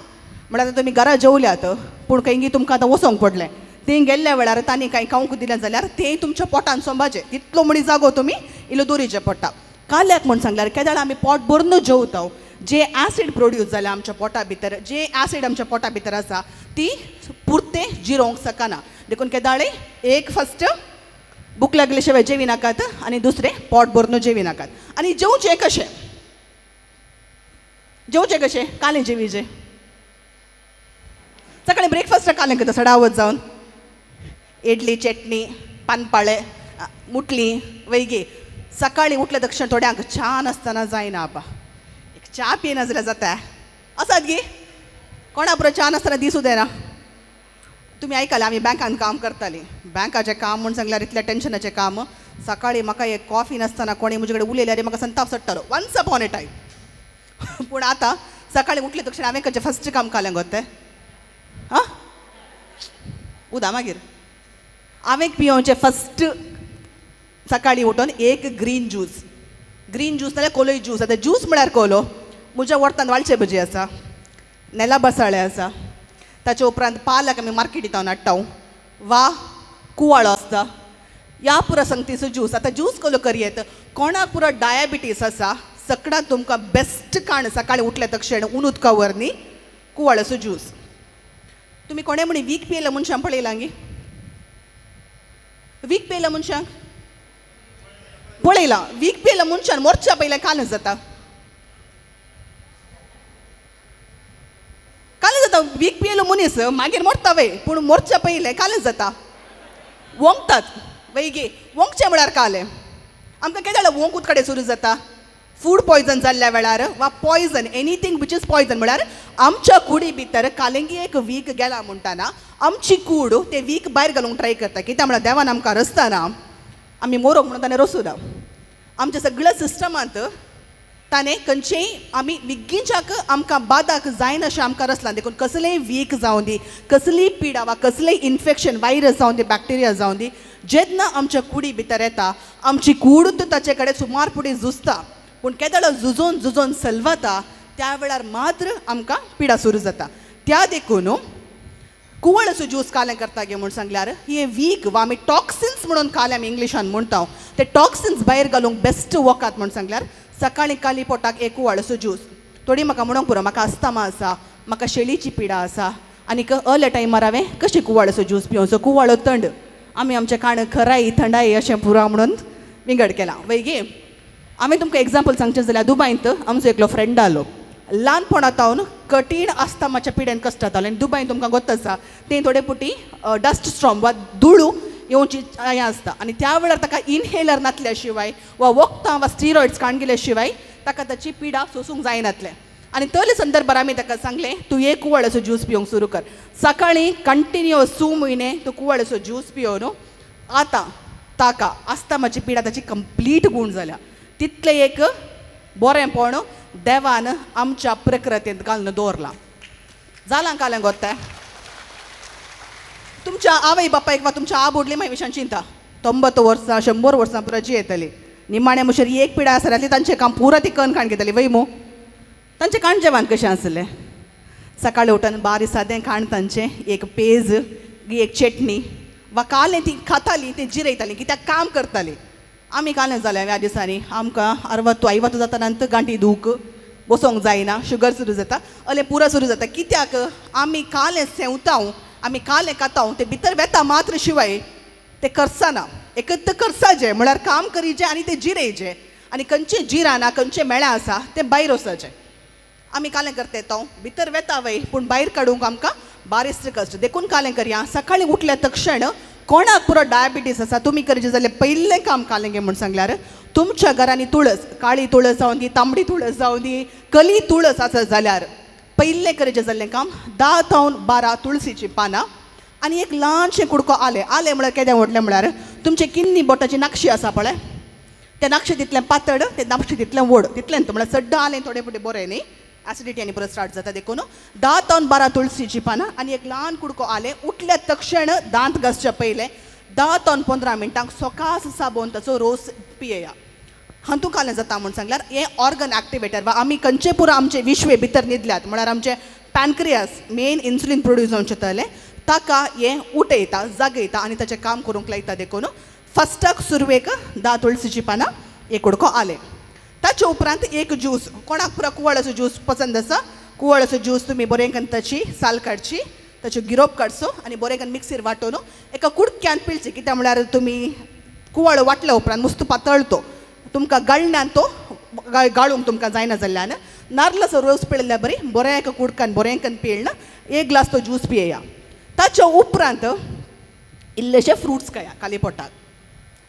म्हळ्यार आतां तुमी घरा जेवल्यात पूण खंय तुमकां आतां वचोंक पडलें थंय गेल्ल्या वेळार तांणी कांय खावंक दिलें जाल्यार तें तुमच्या पोटान सोंबाचें तितलो म्हणी जागो तुमी इल्लो दोरीचें पडटा. काल्याक म्हूण सांगल्यार केदाळ आमी पोट भरून जेवता जे एसिड प्रोड्यूस जाल्या आमच्या पोटा भितर, जे एसिड आमच्या पोटा भितर आसा ती पुरतें जिरोवंक शकना. देखून केदाळे एक फस्ट भूक लागले शिवाय जेवी नाकात आनी दुसरें पोट भरून जेवी नाकात. आनी जेवचें कशें, जेवचें कशें, कालें जेवीचें. सकाळी ब्रेकफास्ट कालें करता सडावत जावन इडली चटणी पानपाळे मुटली वैगी. सकाळी उठले तक्षण थोड्यांक च्या नासतना जायना आपा, एक च्या पियना जाल्यार जाता. आसात गी कोणा पुरो च्या नासतना दिसूं देना. तुमी आयकला आमी बँकान काम करतालीं, बँकाचें काम म्हूण सांगल्यार इतलें टेन्शनाचें काम. सकाळी म्हाका एक कॉफी नासतना कोणी म्हजे कडेन उलयल्यार म्हाका संताप चडटालो वन्स अपॉन ए टायम. पूण आतां सकाळी उठले तक्षण हांवें खंयचें फस्ट काम कालें गो तें आं उदा मागीर हांवें पियोवचें फस्ट सकाळी उठून एक ग्रीन ज्यूस. ग्रीन ज्यूस नाल्यार कोलोय ज्यूस. आतां ज्यूस म्हळ्यार कोलो म्हज्या वोर्तान वाळचे भजी आसा, नेला बसाळे आसा, ताचे उपरांत पालक आमी मार्केटींत हाडटा वा कुवाळो आसता, ह्या पुरो संगतीचो ज्यूस. आतां ज्यूस कोलो करयेत कोणाक पुरो डायबिटीस आसा सगळ्यांत तुमकां बेस्ट काण सकाळी उठले तक्षण ऊन उदका वरनी कुवाळ्याचो ज्यूस. तुमी कोणें म्हणी वीक पियेल्या मनशांक पळयलां गी? वीक पियेल्या मनशांक पळयलां? वीक पियेल्या मनशान मोर्चा पयलें काल जाता, काल जाता. वीक पियेलो मनीस मागीर मोरता वय, पूण मोर्चा पयलें काल जाता. वोंकतात वय गे, वोंकचें म्हळ्यार कालें. आमकां कितें जाल्यार वोंक उदकाडे सुरू जाता फूड पॉयजन जाल्ल्या वेळार वा poison anything which is poison म्हळ्यार आमच्या कुडी भितर कालेंगी एक वीक गेला म्हणटाना आमची कूड ते वीक भायर घालूंक ट्राय करता. कित्याक म्हळ्यार देवान आमकां रचतना आमी मोरोंक म्हणून ताणें रचूना. आमच्या सगळ्या सिस्टमांत ताणें खंयचेय आमी विग्गींच्याक आमकां बादाक जायना अशें आमकां रचलां. देखून कसलेंय वीक जावं दी, कसलीय पिडा वा कसलेंय इन्फेक्शन वायरस जावं दी, बॅक्टेरिया जावं दी, जेन्ना आमच्या कुडी भितर येता आमची कूड ताचे कडेन सुमार फुडें झुजता. पूण केदळ झुजोन झुजोन सलवता त्या वेळार मात्र आमकां पिडा सुरू जाता. त्या देखून कुवळाचो ज्यूस कालें करता गे म्हूण सांगल्यार हे वीक वा आमी टॉक्सिन्स म्हणून कालें आमी इंग्लिशान म्हणटा ते टॉक्सिन्स भायर घालूंक बेस्ट वखद म्हूण सांगल्यार सकाळी काली पोटाक एक कुवाळाचो ज्यूस. थोडी म्हाका म्हणूंक पुरो म्हाका अस्थमा आसा, म्हाका शेळीची पिडा आसा आनीक अर्ल्या टायमार हांवें कशें कुवाळाचो ज्यूस पिवचो. कुवाळो थंड आमी आमचें काण खराय थंडाय अशें पुरो म्हणून विंगड केलां वय गे. हांवें तुमकां एग्जाम्पल सांगचें जाल्यार दुबायंत आमचो एकलो फ्रेंड आलो, ल्हानपणांत कठीण आस्थमाच्या पिडेन कश्ट जातालो. आनी दुबायन तुमकां गोत आसा ते थोडे पुटी डस्ट स्ट्रॉम वा धुळू येवची हें आसता आनी त्या वेळार ताका इनहेलर नासल्या शिवाय वा वखदां वा स्टिरॉयड्स काण गेल्या शिवाय ताका ताची पिडा सोसूंक जायनातलें. आनी तले संदर्भार आमी ताका सांगलें तूं एक कुवाळ्याचो ज्यूस पिवंक सुरू कर. सकाळीं कंटिन्युअस 2 म्हयने तूं कुवाळ्याचो ज्यूस पिवन आतां ताका आस्थमाची पिडा ताची कंप्लीट गूण जाल्या. तितलें एक बरेंपण देवान आमच्या प्रकृतींत घालून दवरलां. जालां कालें गोत्ता तुमच्या आवय बापायक वा तुमच्या आबोडली मागीर विशयान चिंता 90 वर्सां 100 वर्सां पुरो जियेतली. निमाणे मुशेर एक पिडा आसा जाल्यार तांचें काम पुरो ती कन खाण घेतली वय मू. तांचें खाण जेवण कशें आसलें, सकाळीं उठून बारीक सादें खाण तांचें, एक पेज एक चटणी वा कालें ती खातालीं, ती जिरयतालीं कित्याक काम करतालीं. आमी कालें जालें ह्या दिसांनी आमकां 60 50 जाता नंतर गांठी दूख बसोंक जायना, शुगर सुरू जाता, अलें पुरो सुरू जाता. कित्याक आमी कालें सेवता, आमी कालें खाता ते भितर वेता मात्र शिवाय ते करसाना एकत करसाचें म्हळ्यार काम करीचें आनी ते जिरयचें आनी खंयचें जिराना खंयचें मेळा आसा तें भायर वचचें. आमी कालें करता तो भितर वेता वय पूण भायर काडूंक आमकां बारीक कश्ट. देखून कालें करया सकाळीं उठल्या तक्षण कोणाक पुरो डायबिटीस आसा तुमी करचें जाल्यार पयलें काम कालें गे म्हूण सांगल्यार तुमच्या घरांनी तुळस, काळी तुळस जावं दी, तांबडी तुळस जावं दी, कली तुळस आसा जाल्यार पयलें करचें जाल्लें काम 10 जावन 12 तुळसीचीं पानां आनी एक ल्हानशें कुडको आलें. आलें म्हळ्यार केदें व्हडलें म्हळ्यार तुमचे किन्नी बोटाची नाक्षी आसा पळय ते नाक्षी तितलें पातळ, ते नाक्षी तितलें व्हड, तितलें म्हळ्यार सड्ड आलें थोडें फुडें बरें न्ही, ॲसिडिटी आनी परत स्टार्ट जाता. देखून 10 जावन 12 तुळसीचीं पानां आनी एक ल्हान कुडको आलें. उठल्या तक्षण दांत घासच्या पयलें 10 जावन 15 मिनटांक सकास साबोन ताचो रोस पियेया. हातूंत कालें जाता म्हूण सांगल्यार हें ऑर्गन एक्टिवेटर वा आमी खंयचे पुरो आमचे विश्वे भितर न्हिदल्यात म्हळ्यार आमचे पॅनक्रियास मेन इन्सुलीन प्रोड्यूस जावचें जालें ताका हें उठयता, जागयता आनी ताचें काम करूंक लायता. देखून फस्टाक सुरवेक 10 तुळसीचीं पानां एक कुडको आलें. ताचे उपरांत एक ज्यूस, कोणाक पुरो कुवाळ्याचो ज्यूस पसंद आसा कुवाळ्याचो ज्यूस तुमी बरें करून ताची साल काडची, ताच्यो गिरोप काडचो आनी बरें करून मिक्सीर वांटून एका कुडक्यान पिळचें. कित्याक म्हळ्यार तुमी कुवाळो वांटल्या उपरांत मुस्त पातळ तो तुमकां गळण्यान तो गाळूंक तुमकां जायना जाल्ल्यान नारलाचो रोस पिळिल्ल्या बरी बरें एका कुडकान बरें करून पिळ्ळें एक ग्लास तो ज्यूस पियेया. ताच्या उपरांत इल्लेशे फ्रुट्स खाया खाली पोटाक.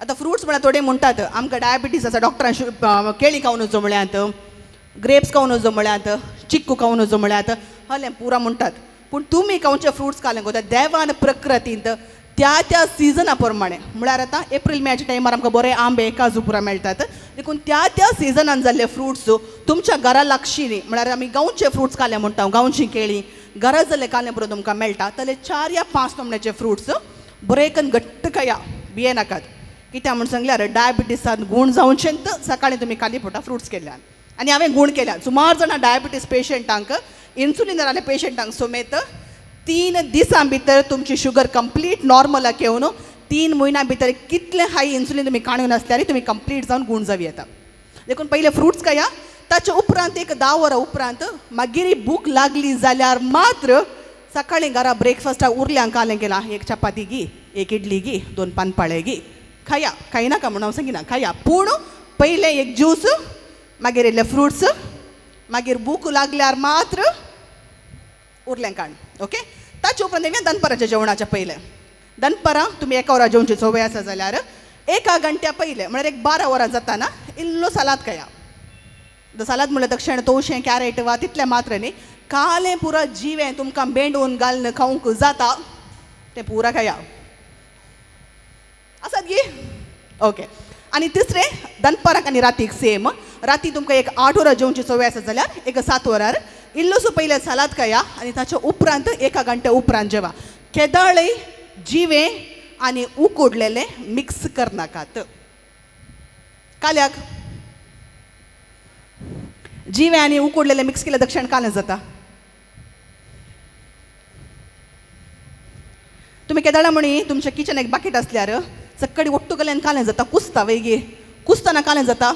आतां फ्रुट्स म्हळ्यार थोडे म्हणटात आमकां डायबिटीज आसा डॉक्टरान केळी खावन वचो म्हळ्यात, ग्रेप्स खावन वचो म्हळ्यात, चिक्कू खावन वचो म्हळ्यात, हलें पुरा म्हणटात. पूण तुमी खावचे फ्रुट्स खालें गोता देवान प्रकृतींत त्या त्या सिजना प्रमाणे म्हळ्यार आतां एप्रील मेच्या टायमार आमकां बरे आंबे काजू पुरा मेळटात देखून त्या त्या सिजनान जाल्ले फ्रुट्स तुमच्या घरा लागशिनी म्हळ्यार आमी गांवचे फ्रुट्स खाले म्हणटा, गांवची केळी घरा जाल्ले खालें पुरो तुमकां मेळटा. जाल्यार 4 या 5 नमण्याचे फ्रुट्स बरे करून घट्ट खाया, भिये नाकात. कित्याक म्हूण सांगल्यार डायबिटीसान गूण जावचें सकाळीं तुमी खाली पोटा फ्रुट्स केल्यान. आनी हांवें गूण केल्या सुमार जाणां डायबिटीज पेशंटांक इन्सुलीन जाल्ल्या पेशंटांक समेत 3 दिसां भितर तुमची शुगर कंप्लीट नॉर्मलाक येवन 3 म्हयन्यां भितर कितलें हाय इन्सुलीन तुमी काडून आसल्यार तुमी कंप्लीट जावन गूण जावं येता. देखून पयलें फ्रुट्स खाया, ताच्या उपरांत एक 10 वरां उपरांत मागीर भूक लागली जाल्यार मात्र सकाळीं घरा ब्रेकफास्टाक उरल्यांक खालें केलां एक चपाती घी, एक इडली घी, 2 पानपाळे घी खाया. खायनाका म्हणून हांव सांगिना, खाया, पूण पयलें एक ज्यूस, मागीर इल्ले फ्रुट्स, मागीर भूक लागल्यार मात्र उरलें काण. ओके, ताचे उपरांत येवया दनपाराच्या जेवणाच्या पयलें. दनपारां तुमी 1 वरां जेवची संवय आसा जाल्यार 1 घंट्या पयलें म्हळ्यार एक 12 वरां जाताना इल्लो सालाद खाया. सालाद म्हणल्यार तक्षण तवशें कॅरेट वा तितलें मात्र न्ही, कालें पुरा जिवें तुमकां बेंडून घालून खावंक जाता तें पुरा खाया. आसात गी? ओके. आनी तिसरें दनपाराक आनी रातीक सेम. राती तुमकां एक 8 वरां जेवची संवय आसा जाल्यार एक 7 वरार इल्लोसो पयलें सालाद खाया आनी ताच्या उपरांत 1 घंट्या उपरांत जेवा. केदाळय जिवें आनी उकडलेलें मिक्स करनाकात. काल्याक जिवें आनी उकडलेलें मिक्स केल्यार दक्षिण कालें जाता. तुमी केदाळा म्हणी तुमच्या किचन एक बाकीट आसल्यार सक्कडी ಒಟ್ಟು गल्यान कालें जाता, कुसता वेगी कुसतना कालें जाता.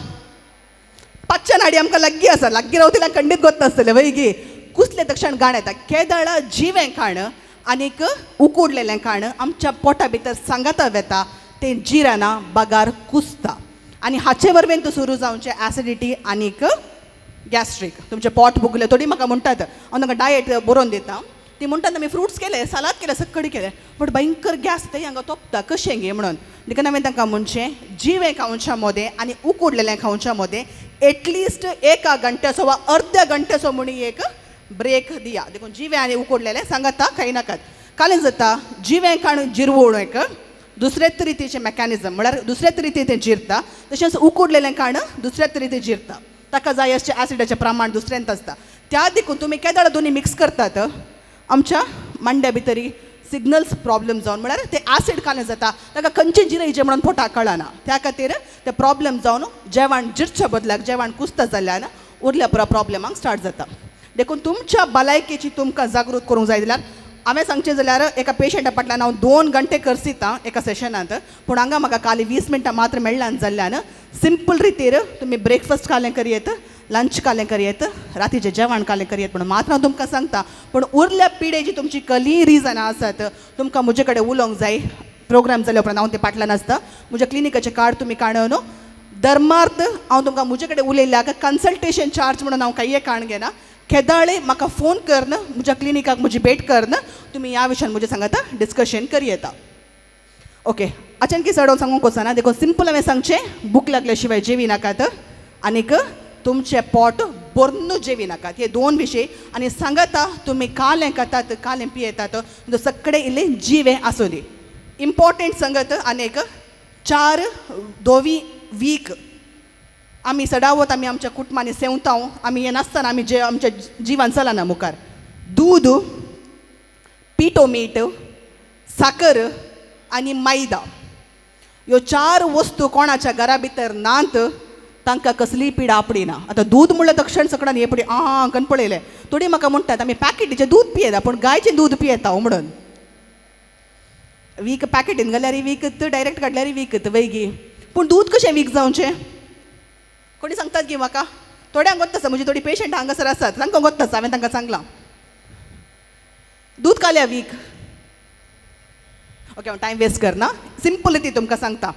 पाचन हाडी आमकां लागीं आसा, लागीं रावतल्यान खंडीत गोत नासतलें वयगी. कुसलें तक्षण गाण येता. केदाळा जिवें खाण आनीक उकडलेलें खाण आमच्या पोटा भितर सांगाता वेता, तें जिराना बगार कुसता आनी हाचे वरवीं तूं सुरू जावचें एसिडिटी आनीक गॅस्ट्रीक. तुमचें पोट फुगलें. थोडीं म्हाका म्हणटात हांव तांकां डायट बरोवन दिता, ती म्हणटात आमी फ्रुट्स केले, सालाद केलें, सक्कडी केलें, बट भयंकर गॅस ते हांगा तोपता कशें गे म्हणून. देखून हांवें तांकां म्हणचें जिवें खावच्या मदें आनी उकडलेलें खावच्या मदें एटलिस्ट 1 घंट्याचो वा अर्द्या घंट्याचो म्हणी एक ब्रेक दिया. देखून जिवें आनी उकडलेलें सांगाता खायनाकात. कालें जाता जिवें खाण जिरवण एक दुसरेच रितीचें मॅकॅनिजम म्हळ्यार दुसरेच रितीन तें जिरता, तशेंच उकडलेलें खाण दुसऱ्याच रितीन जिरता, ताका जाय आसचें एसिडाचें प्रमाण दुसऱ्यांत आसता. त्या देखून तुमी केदाळ दोनी मिक्स करतात आमच्या मांड्या भितरी सिग्नल्स प्रॉब्लम जावन म्हळ्यार ते एसिड कालें जाता, ताका खंयचें जिरयचें म्हणून पोटाक कळना. त्या खातीर ते प्रॉब्लम जावन जेवण जिरच्या बदलाक जेवण कुसता जाल्ल्यान उरल्या पुरा प्रॉब्लमांक स्टार्ट जाता. देखून तुमच्या भलायकेची तुमकां जागृत करूंक जाय जाल्यार हांवें सांगचें जाल्यार एका पेशंटा फाटल्यान हांव 2 घंटे करसिता एका सेशनांत, पूण हांगा म्हाका काल 20 मिनटां मात्र मेळ्ळान जाल्ल्यान सिंपल रितीर तुमी ब्रेकफास्ट कालें करयेत, लंच कालें करयेत, रातीचें जेवण कालें करयेत म्हणून मात्र हांव तुमकां सांगता. पूण उरल्या पिडेची तुमची कली रिजनां आसात तुमकां म्हजे कडेन उलोवंक जाय. प्रोग्राम जाल्या उपरांत हांव तें फाटल्यान आसता. म्हज्या क्लिनिकाचें कार्ड तुमी काडून धर्मार्थ हांव तुमकां म्हजे कडेन उलयल्याक कन्सल्टेशन चार्ज म्हणून हांव कांय काण घेना. केदाळे म्हाका फोन करन म्हज्या क्लिनिकाक म्हजी भेट करन तुमी ह्या विशयान म्हजें सांगाता डिस्कशन करयेता. ओके, अचानकी चड हांव सांगूंक वचना. देखून सिंपल हांवें सांगचें, भूक लागल्या शिवाय जेवी नाकात आनीक तुमचें पोट भरून जेवी नाकात, हे 2 विशय. आनी सांगाता तुमी कालें खातात, कालें पियेतात, सगळे इल्लें जिवें आसूं दी. इम्पॉर्टंट सांगत आनीक 4 धोवी वीक आमी सदावत आमी आमच्या कुटुंबांनी सेवता, आमी हें नासतना आमी जे आमच्या जिवन चलना मुखार. दूद, पिठो मीठ, साकर आनी मैदा ह्यो 4 वस्तू कोणाच्या घरा भितर नात तांकां कसलीय पिडा आपडिना. आतां दूद म्हणल्यार तक्षण सगळ्यान हे पडी आं कन पळयलें. थोडीं म्हाका म्हणटात आमी पॅकेटीचें दूद पियेता पूण गायचें दूद पियेता म्हणून. वीक पॅकेटीन घाल्यार वीक, डायरेक्ट काडल्यार वीक वैगी. पूण दूद कशें वीक जावचें कोणी सांगतात की म्हाका? थोड्यांक गोत्त आसा, म्हजी थोडी पेशंट हांगासर आसात तांकां गोत्त आसा, हांवें तांकां सांगलां. दूद काल्या वीक. ओके, हांव टायम वेस्ट करना, सिंपल ती तुमकां सांगता.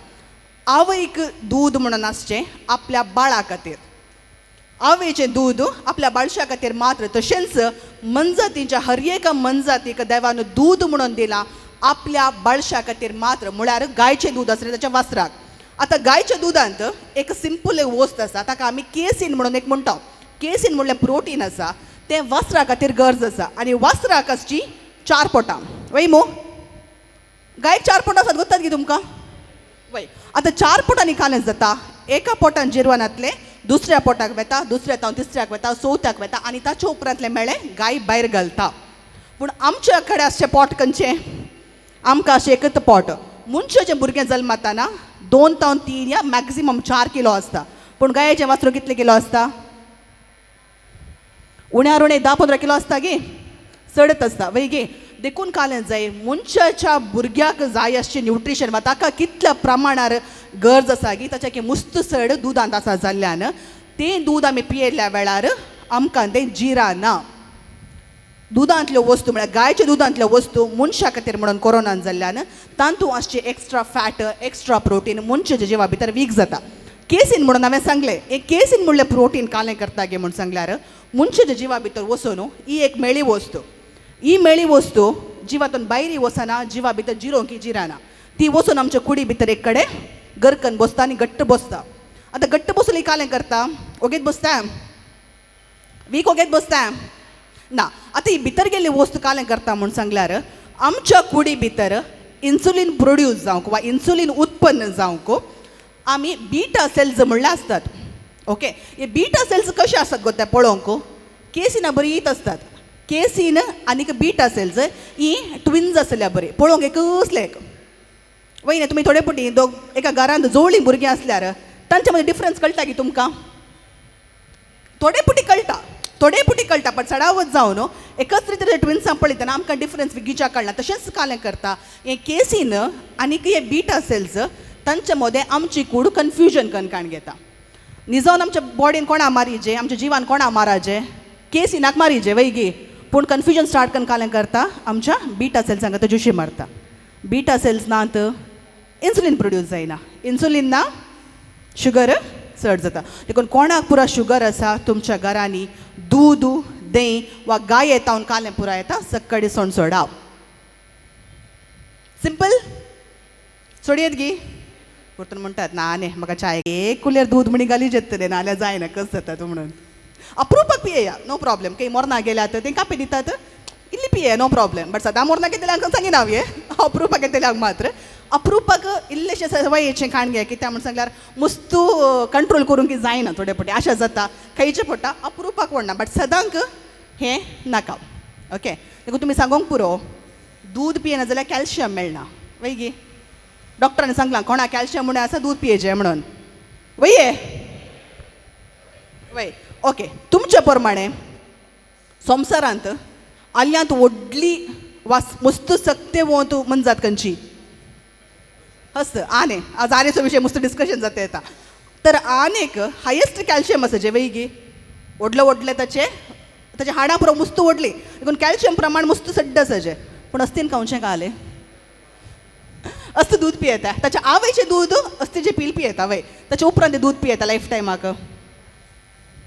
आवयक दूद म्हणून आसचें आपल्या बाळा खातीर, आवयचें दूद आपल्या बाळशा खातीर मात्र. तशेंच मनजातीच्या हर एका मनजातीक देवान दूद म्हणून दिलां आपल्या बाळशा खातीर मात्र, म्हळ्यार गायचें दूद आसलें ताच्या वासराक. आतां गायच्या दुदांत एक सिंपल एक वस्त आसा, ताका आमी केसीन म्हणून एक म्हणटा. केसीन म्हणल्यार प्रोटीन आसा, तें वासरा खातीर गरज आसा. आनी वासराक आसची चार पोटां, वय मो? गायक चार पोटां आसात, गोत्तात गी तुमकां? वय. आतां चार पोटांनी कालें जाता, एका पोटान जिरवानांतलें दुसऱ्या पोटाक वेता, दुसऱ्या तावन तिसऱ्याक वेता, चवथ्याक वेता, आनी ताच्या उपरांतलें मेळ्ळें गाय भायर घालता. पूण आमच्या कडेन आसचें पोट खंयचें? आमकां अशें एकच पोट. मनशाचें भुरगें जल्मताना 2 तावन 3 या मॅक्झिमम 4 किलो आसता, पूण गायेचें वासरूं कितले किलो आसता? उण्यार उणें 10-15 किलो आसता गे, चडत आसता वय गे. देखून कालें जाय मनशाच्या भुरग्याक जाय आसचें न्युट्रिशन वा ताका कितल्या प्रमाणार गरज आसा गी ताच्या की मुस्त चड दुदांत आसा जाल्ल्यान तें दूद आमी पियेल्ल्या वेळार आमकां तें जिराना. दुदांतल्यो वस्तू म्हळ्यार गायच्या दुदांतल्यो वस्तू मनशा खातीर म्हणून कोरोनान जाल्ल्यान तातूंत आसचें एक्स्ट्रा फॅट, एक्स्ट्रा प्रोटीन मनशाच्या जिवा भितर वीक जाता. केसीन म्हणून हांवें सांगलें, एक केसीन म्हणल्यार प्रोटीन कालें करता गे म्हूण सांगल्यार मनशाच्या जिवा भितर वचून ही एक मेळी वस्तू, ही मेळी वस्तू जिवातून भायर वचना, जिवा भितर जिरोंक जिराना, ती वचून आमच्या कुडी भितर एक कडेन गरकन बसता आनी घट्ट बसता. आतां घट्ट बसून ही कालें करता, ओगेत बसता, वीक ओगेत बसता ना. आतां ही भितर गेल्ली वस्तू कालें करता म्हूण सांगल्यार आमच्या कुडी भितर इन्सुलीन प्रोड्यूस जावंक वा इन्सुलीन उत्पन्न जावंक आमी बीटा सेल्स म्हणल्यार आसतात. ओके, हे बीटा सेल्स कशे आसतात गो ते पळोवंक? केसिना बरी येत आसतात, केसीन आनीक बीटा सेल्स ही ट्विन्स आसल्या बरी पळोवंक एकसले एक. वय तुमी थोडे पटी दोग एका घरांत जोडली भुरगीं आसल्यार तांच्या मदीं डिफरन्स कळटा की तुमकां? थोडे पुटी कळटा, थोडे पुटी कळटा, पण चडावत जावन न्हू एकच रितीन ट्विन्सां पळयतना आमकां डिफरन्स विगीच्या कळना. तशेंच कालें करता हें केसीन आनीक हे बीटा सेल्स तांच्या मदें आमची कूड कन्फ्युजन करून घेता. निजावन आमच्या बॉडीन कोणा मारीजे, आमच्या जिवान कोणा माराजे, केसिनाक मारीजे वय गी, पूण कन्फ्युजन स्टार्ट करून कालें करता आमच्या बीटा सेल्सांक तजुशी मारता. बीटा सेल्स ना तर इन्सुलीन प्रोड्यूस जायना, इन्सुलीन ना शुगर चड जाता. देखून कोणाक पुरा शुगर आसा तुमच्या घरांनी दूद, दही वा गाय येता कालें पुरा येता सक्कडी सोण सोडाव. सिंपल सोडयेत गी परतून म्हणटात ना न्ही म्हाका चाय एक कुलेर दूद म्हणी घाली जेतले नाल्यार जायना कस जाता तूं म्हणून. अप्रुपाक पियेया, नो प्रॉब्लेम. काही मोरना गेल्यात तें कापे दितात इल्ली पिये, नो प्रॉब्लेम. बट सदां मोरना घेतल्यार सांगिना हांव हें, अप्रुपाक घेतल्यार मात्र अप्रुपाक इल्लेशें सवयेचें खाण घे कित्याक म्हूण सांगल्यार मुस्तू कंट्रोल करूंक की जायना थोडे पटी आशा जाता खायचें पडटा, अप्रुपाक व्हडना बट सदांक हें नाका. ओके, देखून तुमी सांगूंक पुरो दूद पियेना जाल्यार कॅल्शियम मेळना वय गी. डॉक्टरान सांगलां कोणा कॅल्शियम म्हणून आसा दूद पियेचें म्हणून वय वय. ओके, तुमच्या प्रमाणे संवसारांत आल्यांत व्हडली वा मुस्त सक्तेवंत मनजात खंयची? हस्त आने. आज आनेचो विशय मस्त डिस्कशन जाता येता. तर आनेक हायेस्ट कॅल्शियम आसा जे वय गी, व्हडले व्हडले ताचे ताचे हाडां पुरो मुस्त व्हडली, देखून कॅल्शियम प्रमाण मुस्त सड्ड आसा जे. पूण अस्तीन खावचें कालें अस्त दूद पियेता, ताच्या आवयचें दूद अस्तीचें पील पियेता वय, ताच्या उपरांत तें दूद पियेता लायफ टायमाक.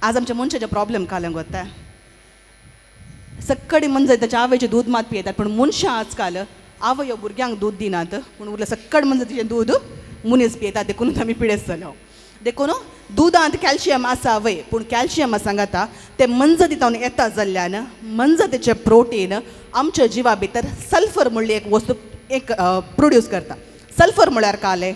आज आमच्या मनशाचे प्रॉब्लेम कालें गोता सक्कडी मनजात ताच्या आवयचें दूद मात पियेतात, पूण मनशां आजकाल आवय भुरग्यांक दूद दिनात, पूण उरलें सक्कड मनजातीचें दूद मनीस पियेतात. देखून आमी पिडेस्त जालो. देखून दुदांत कॅल्शियम आसा वय, पूण कॅल्शियम सांगता तें मनजातींतल्यान येता जाल्ल्यान मनजातीचें प्रोटीन आमच्या जिवा भितर सल्फर म्हणली एक वस्तू एक प्रोड्यूस करता. सल्फर म्हळ्यार कालें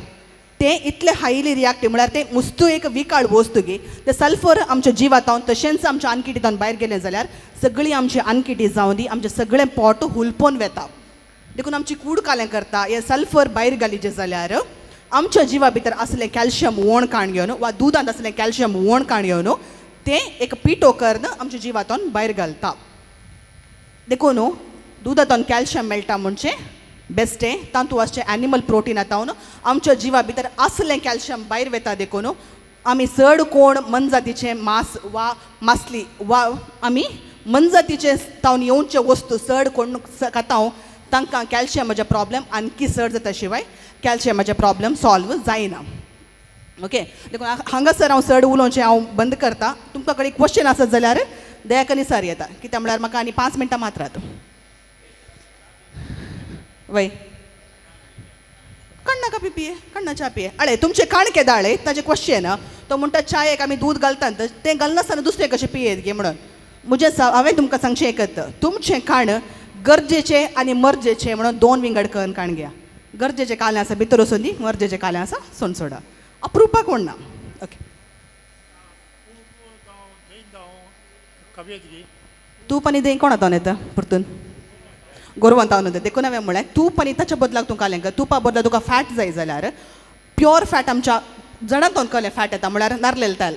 तें इतलें हायली रिएक्टीव म्हळ्यार तें मुस्तू एक विकाळ वस्तू गी. तें सल्फर आमच्या जिवांत तशेंच आमच्या आनकिटींत भायर गेलें जाल्यार सगळी आमची आनकिटी जावं दी आमचें सगळें पोट हुलपोन वेता. देखून आमची कूड कालें करता हें सल्फर भायर घालीचें जाल्यार आमच्या जिवा भितर आसलें कॅल्शियम वोण काण घेवन वा दुदांत आसलें कॅल्शियम वोण काण घेवन तें एक पिठो करून आमच्या जिवांतून भायर घालता. देखून दुदांतून कॅल्शियम मेळटा म्हणजे बेस्टें तातूंत आसचें एनिमल प्रोटीन आतां आमच्या जिवा भितर आसलें कॅल्शियम भायर वता. देखून आमी चड कोण मनजातीचें मांस वा मासली वा आमी मनजातीचे तावन येवचे वस्तू चड कोण खाता तांकां कॅल्शियमाचे प्रॉब्लेम आणखी चड जाता शिवाय कॅल्शियमाचे प्रॉब्लेम सॉल्व जायना. ओके, देखून हांगासर हांव चड उलोवचें हांव बंद करता. तुमकां कडेन क्वेश्चन आसत जाल्यार दयाकनी सर येता, कित्याक म्हळ्यार म्हाका आनी 5 मिनटां मात्रात. वय कण्णा कापी पिये, कण्णा च्या पिये. अळे तुमचें काण केदाळे ताजें क्वेश्चन, तो म्हणटा च्यायेक आमी दूद घालतात तें घालनासतना दुसरें कशें पियेत गे म्हणून. म्हजें हांवें तुमकां सांगचें एकत, तुमचें काण गरजेचें आनी मरजेचें म्हणून 2 विंगड करून काण घ्या. गरजेचें कालें आसा भितर वचून दी, मरजेचें कालें आसा सोनसोडा अप्रुपाक कोण ना. ओके, तूप आनी दही कोणा तावन येता परतून गोरवान तावन येता. देखून हांवें म्हळें तूप आनी ताच्या बदलाक तूं कालें कर. तुपा बदला तुका फॅट जाय जाल्यार प्योर फॅट आमच्या जणां तावन कलें फॅट येता, म्हळ्यार नारलेल तेल,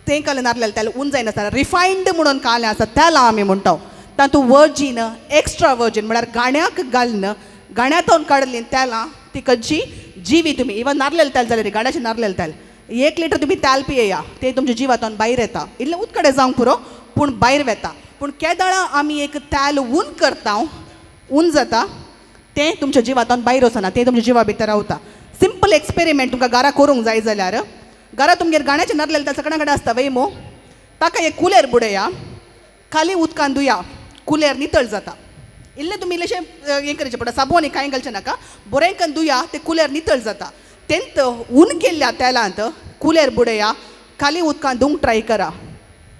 तें कलें नारलेल तेल उन जायनासतना रिफायंड म्हणून कालें आसा तेलां आमी म्हणटा. तातूंत वर्जीन, एक्स्ट्रा वर्जीन म्हळ्यार गाण्याक घालून गाण्यातून काडली तेलां ती खंयची जिवी तुमी इवन नारलेल तेल जाल्यार गाण्याचें नारलेल तेल 1 लिटर तुमी तेल पियेया तें तुमच्या जिवातून भायर येता. इल्लें उदकडे जावंक पुरो पूण भायर वेता. पूण केदळां आमी एक तेल ऊन करता, ऊन जाता तें तुमच्या जिवातून भायर वचना, तें तुमच्या जिवा भितर रावता. सिंपल एक्सपेरिमेंट तुमकां घरा करूंक जाय जाल्यार घरा तुमगेर गाण्याचें नारलेल तेल सगळ्यां कडेन आसता वय मो, ताका एक कुलेर बुडया, खाली उदकान धुया, कुलेर नितळ जाता. इल्लें तुमी इल्लेशें हें करचें पडटा, साबू आनी कांय घालचें नाका, बरें करून धुया तें कुलेर नितळ जाता. तेंत ऊन केल्ल्या तेलांत कुलेर बुडया, खाली उदकान धुवंक ट्राय करा,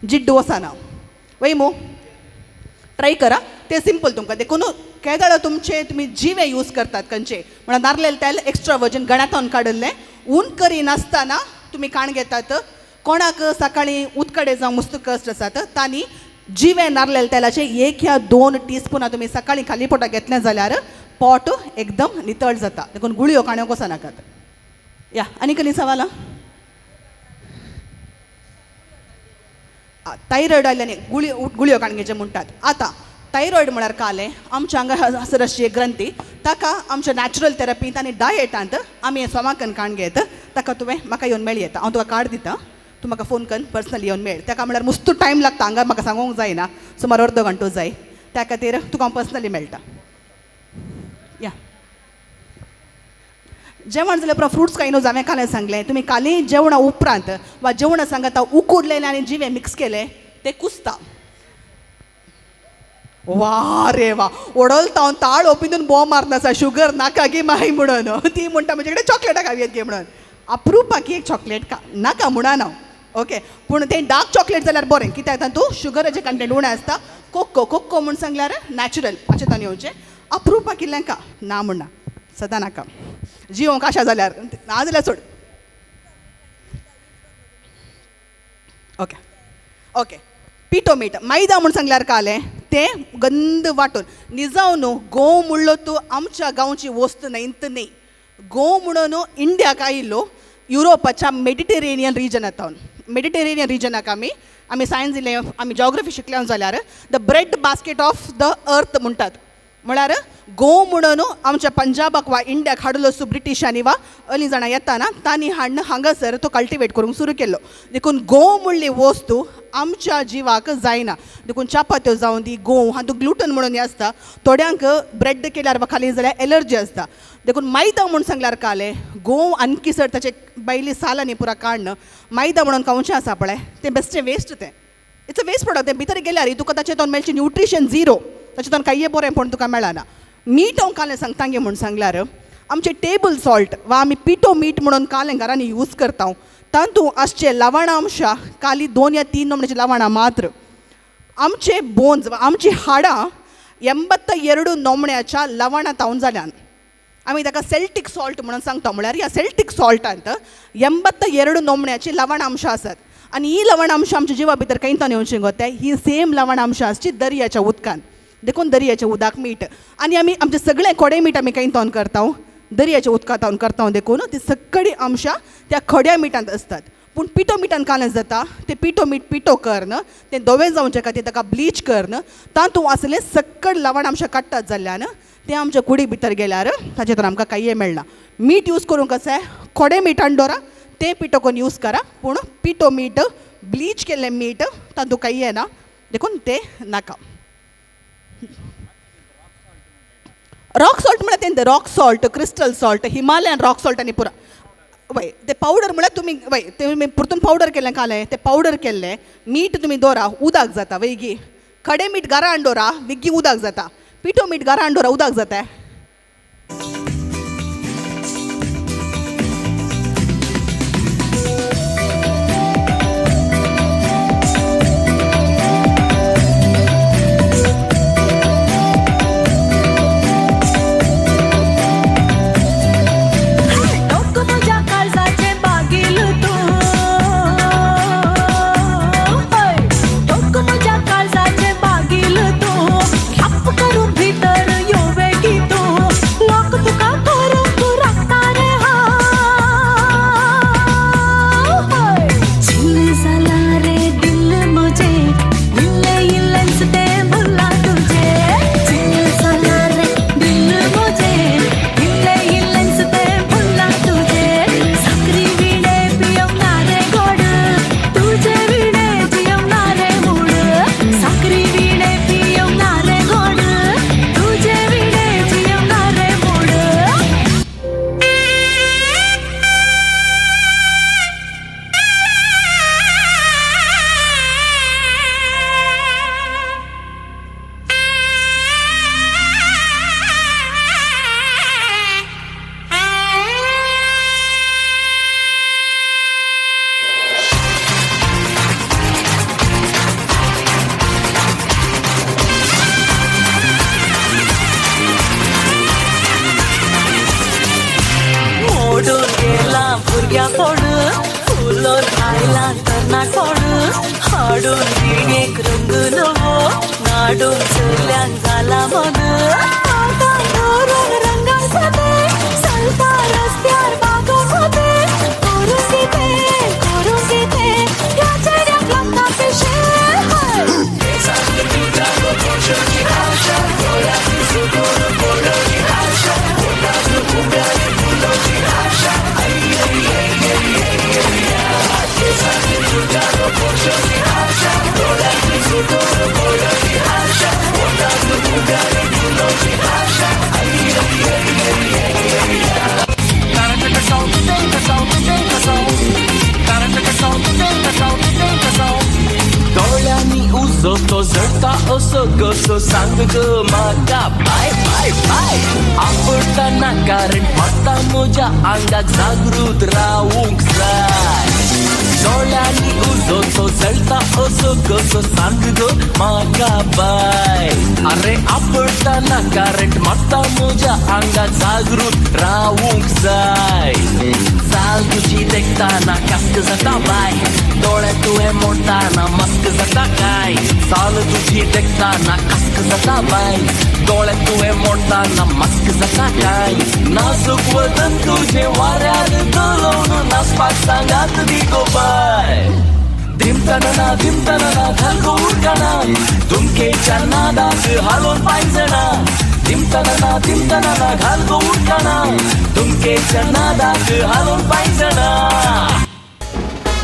जिड्डू वचना वय मो, ट्राय करा. तें सिंपल तुमकां. देखून केदळ तुमचे तुमी जिवे यूज करतात खंयचे म्हळ्यार नारलेल तेल एक्स्ट्रा वर्जीन गणातून काडिल्लें ऊन करिनासतना तुमी काण घेतात. कोणाक सकाळीं उदकडे जावं मुस्त कश्ट आसात तांणी जिवे नारलेल तेलाचे 1 या 2 टीस्पुनां तुमी सकाळीं खाली पोटाक घेतलें जाल्यार पोट एकदम नितळ जाता. देखून गुळयो काणयो कसो नाकात. या आनी कसली सवालां? थायरॉयड आयल्यानी गुळयो काण घेवचें म्हणटात. आतां थायरॉयड म्हळ्यार कालें आमच्या हांगा आसर अशी एक ग्रंथी, ताका आमच्या नॅचरल थेरपींत आनी डायटांत आमी हें सोमाकन काण घेत. ताका तुवें म्हाका येवन मेळ येता, हांव तुका कार्ड दिता, तूं म्हाका फोन कर पर्सनली येवन मेळ. ताका म्हळ्यार मुस्तू टायम लागता, हांगा म्हाका सांगूंक जायना, सुमार अर्दो घंटो जाय, त्या खातीर तुका हांव पर्सनली मेळटा. या जेवण जाल्यार उपरांत फ्रुट्स खायनो हांवें कालें सांगलें, तुमी काली जेवणा उपरांत वा जेवणा सांगता उकडलेलें आनी जिवें मिक्स केलें तें कुसता. वा रे वा, ओडलता हांव ताळ ओपिनून बोम मारना शुगर नाका गी माय म्हणून. ती म्हणटा म्हजे कडेन चॉकलेटां खावयेत गे म्हणून. अप्रुपाक एक चॉकलेट नाका म्हणा हांव, ओके, पूण तें डार्क चॉकलेट जाल्यार बरें, कित्याक तातूंत शुगराचें कंटेंट उणें आसता. कोको कोको म्हूण सांगल्यार नॅचरल हाचें ताणें येवचें. अप्रुपाक इल्लें का ना म्हणना, सदां नाका जिवंक आशा जाल्यार ना जाल्यार सोड. ओके ओके, पिठो मीठ मैदा म्हूण सांगल्यार कालें तें गंद वांटून निजाव न्हू. गोंव म्हणलो तूं आमच्या गांवची वस्त न्हय न्ही, गोंव म्हणून इंडियाक आयिल्लो युरोपाच्या मेडिटेरेनियन रिजनांत. मेडिटेरेनियन रिजनाक आमी आमी सायन्स दिलें, आमी जॉग्रफी शिकल्या जाल्यार the bread basket of the earth म्हणटात. म्हळ्यार गोंव म्हणून आमच्या पंजाबाक वा इंडियाक हाडलो सो ब्रिटिशांनी वा अली जाणां येताना तांणी हाडून हांगासर तो कल्टिवेट करूंक सुरू केल्लो. देखून गोंव म्हणली वस्तू आमच्या जिवाक जायना. देखून चपात्यो जावं दी, गोंव हातूंत ग्लुटन म्हणून हें आसता, थोड्यांक ब्रेड केल्यार वा खाली जाल्यार एलर्जी आसता. देखून मैदा म्हूण सांगल्यार कालें गोंव आणखी सर ताचे बायली सालांनी पुरा काडन मैदा म्हणून खावचें आसा पळय तें बेश्टें वेस्ट, तें it's a waste product. तें भितर गेल्यार तुका ताचें तोन मेळचें न्युट्रिशन झिरो, ताचें तोन कांय बरें पूण तुका मेळना. मीठ हांव कालें सांगता गे म्हूण सांगल्यार आमचें टेबल सॉल्ट वा आमी पिठो मीठ म्हणून कालें घरांनी यूज करता तातूंत आसचें लवणां अंशा काली 2 या 3 नमण्याचीं लवणां मात्र. आमचे बोन्स आमची हाडां 82 नमण्याच्या लवणां तावन जाल्यान आमी ताका सेल्टीक सॉल्ट म्हणून सांगता. म्हळ्यार ह्या सेल्टीक सॉल्टांत 82 नमण्याची लवणां अंशां आसात आनी ही लवणां अंशां आमच्या जिवा भितर खंयतान येवची गो ते ही सेम लवणां अंशां आसची दर्याच्या उदकान. देखून दर्याचें उदक मीठ आनी आमी आमचें सगळें खडें मीठ आमी खंयतान करता दर्याच्या उदकांत करता. देखून ती सगळीं अंशां त्या खड्या मिठांत आसतात. पूण पिठो मिठान कालें जाता तें पिठो मीठ पिठो करून तें धवें जावचे खातीर ताका ब्लीच करून तातूंत आसलें सकळ लवण आमच्या काडटात जाल्ल्यान तें आमच्या कुडी भितर गेल्यार ताचें तर आमकां कांय मेळना. मीठ यूज करूंक कशें खडें मिठान दवरा तें पिठो करून यूज करा, पूण पिठो मीठ ब्लीच केल्लें मीठ तातूंत कांय येना. देखून ते नाका. रॉक सॉल्ट म्हळ्यार तें rock salt, crystal salt, Himalayan rock salt आनी पुरा वय ते पावडर म्हळ्यार तुमी वय तुमी परतून पावडर केल्लें खालें तें पावडर केल्लें मीठ तुमी दवरा उदक जाता वेगी खडें मीठ घरान दवरा वेगीं उदक जाता, पिठो मीठ घरान दवरा उदक जाता. तो जडता असो कसो सांग ग म्हाका बाय बाय बाय आवडटा ना कारण माता म्हज्या आंगाक जागृत रावूंक जाय दोळ्यांनी उजो तो जळटा असो कसो सांग ग म्हाका बाय अरे आवडटा ना कारण माता म्हज्या आंगाक जागृत रावूंक जाय चाल तुजी देखताना कास्क जाता बाय दोळे तुवें मोडटाना मस्क जाता काय चाल तुजी देखताना कास्क जाता बाय दोळे तुवें मोडटाना मस्क जाता काय नाजूक वदन तुजें वाऱ्यार धरोवन नाचपाक सांगात दी गो बाय दिमताना दिमताना घाल गो उडकाना धुमकेच्या नादाक हालोवन पांयजणा दिमताना दिमताना घाल गो उडकाना धुमकेच्या नादाक हालोवन पांयजणा.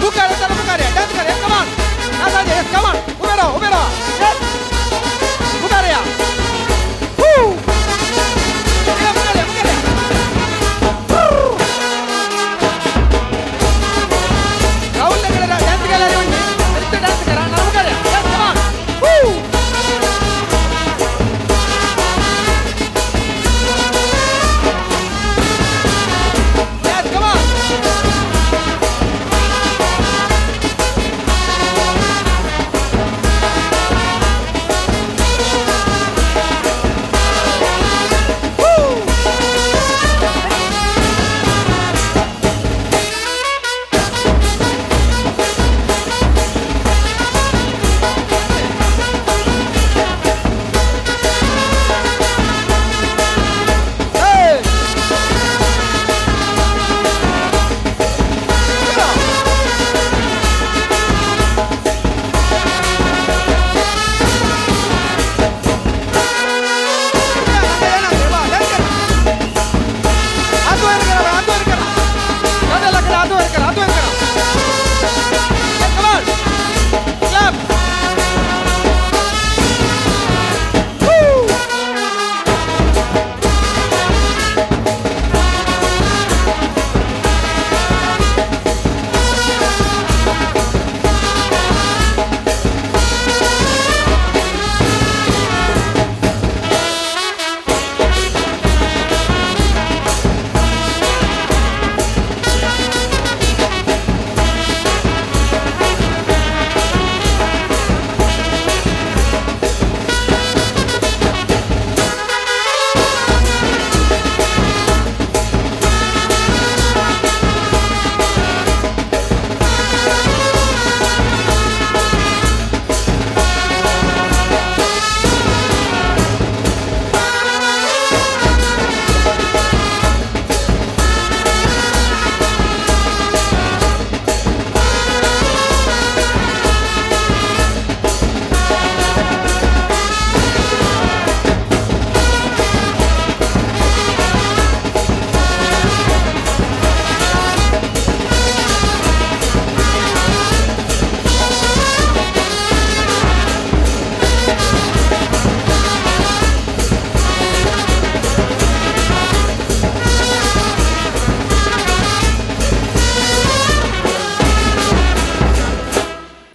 बुकारे चलो बुकारे डांस करे कम ऑन नाचा दे कम ऑन उभे राहा उभे राहा यस बुकारे या वू बुकारे बुकारे राहुल ने डांस केला रे म्हणजे नृत्य डांस करा ना बुकारे yes come on woo yes come on.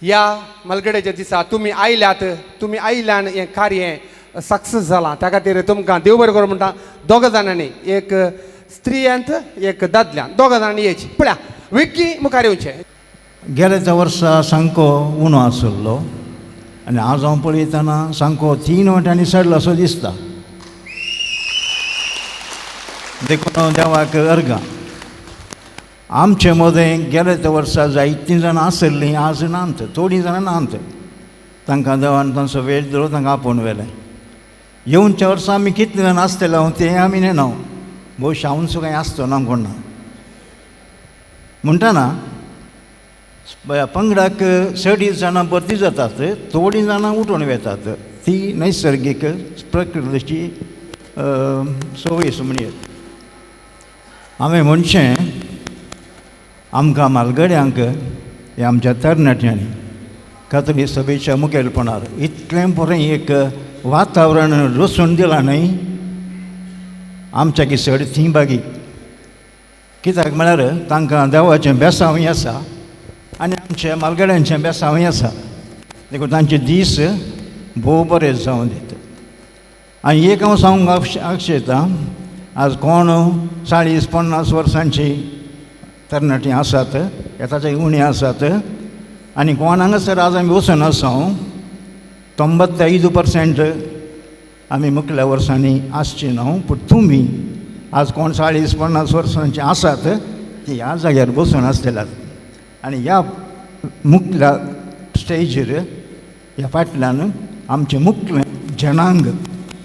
ह्या म्हालगड्याच्या दिसा तुमी आयल्यात, तुमी आयल्यान हें कार्य सक्सेस जालां, त्या खातीर तुमकां देव बरें करूं म्हणटा. दोगां जाणांनी, एक स्त्रियांत एक दादल्यान, दोगां जाणांनी येची पळया विकी मुखार येवचें. गेल्याच्या वर्सा सामको उणो आसलो आनी आज हांव पळयतना सामको 3 वाट्यांनी चडलो असो दिसता. देखून देवाक अर्गां. आमचे मदें गेल्या त्या वर्सा जायतीं जाणां आसलीं, आज नात, थोडीं जाणां नात. तांकां देवान तांचो वेळ दिलो, तांकां आपोवन व्हेलें. येवच्या वर्सा आमी कितलीं जाणां आसतले हांव तें आमी नेणा, भोवशा हांवचो कांय आसतो ना कोण ना. म्हणटना पंगडाक चडीं जाणां भरती जातात, थोडीं जाणां उठून वेतात. ती नैसर्गीक प्रकृतीची संवय म्हणयेत. हांवें म्हणचें आमकां म्हालगड्यांक ह्या आमच्या तरणाट्यांनी कातली सभेच्या मुखेलपणार इतलें बरें एक वातावरण रचून दिलां न्हय आमच्या की चड थीं बागी. कित्याक म्हळ्यार तांकां देवाचें बेसांवूय आसा आनी आमच्या म्हालगड्यांचें बेसांवूय आसा. देखून तांचे दीस भोव बरे जावन दिता. आनी एक हांव सांगूंक आक्षेतां, आज कोण 40-50 वर्सांची तरणाटीं आसात, ताचे उणें आसात आनी कोण हांगासर आज आमी वचून आसा 95% आमी मुखल्या वर्सांनी आसची ना. पूण तुमी आज कोण 40-50 वर्सांची आसात ती ह्या जाग्यार बसून आसतल्यात आनी ह्या मुखल्या स्टेजीर ह्या फाटल्यान आमचें मुखलें जनांग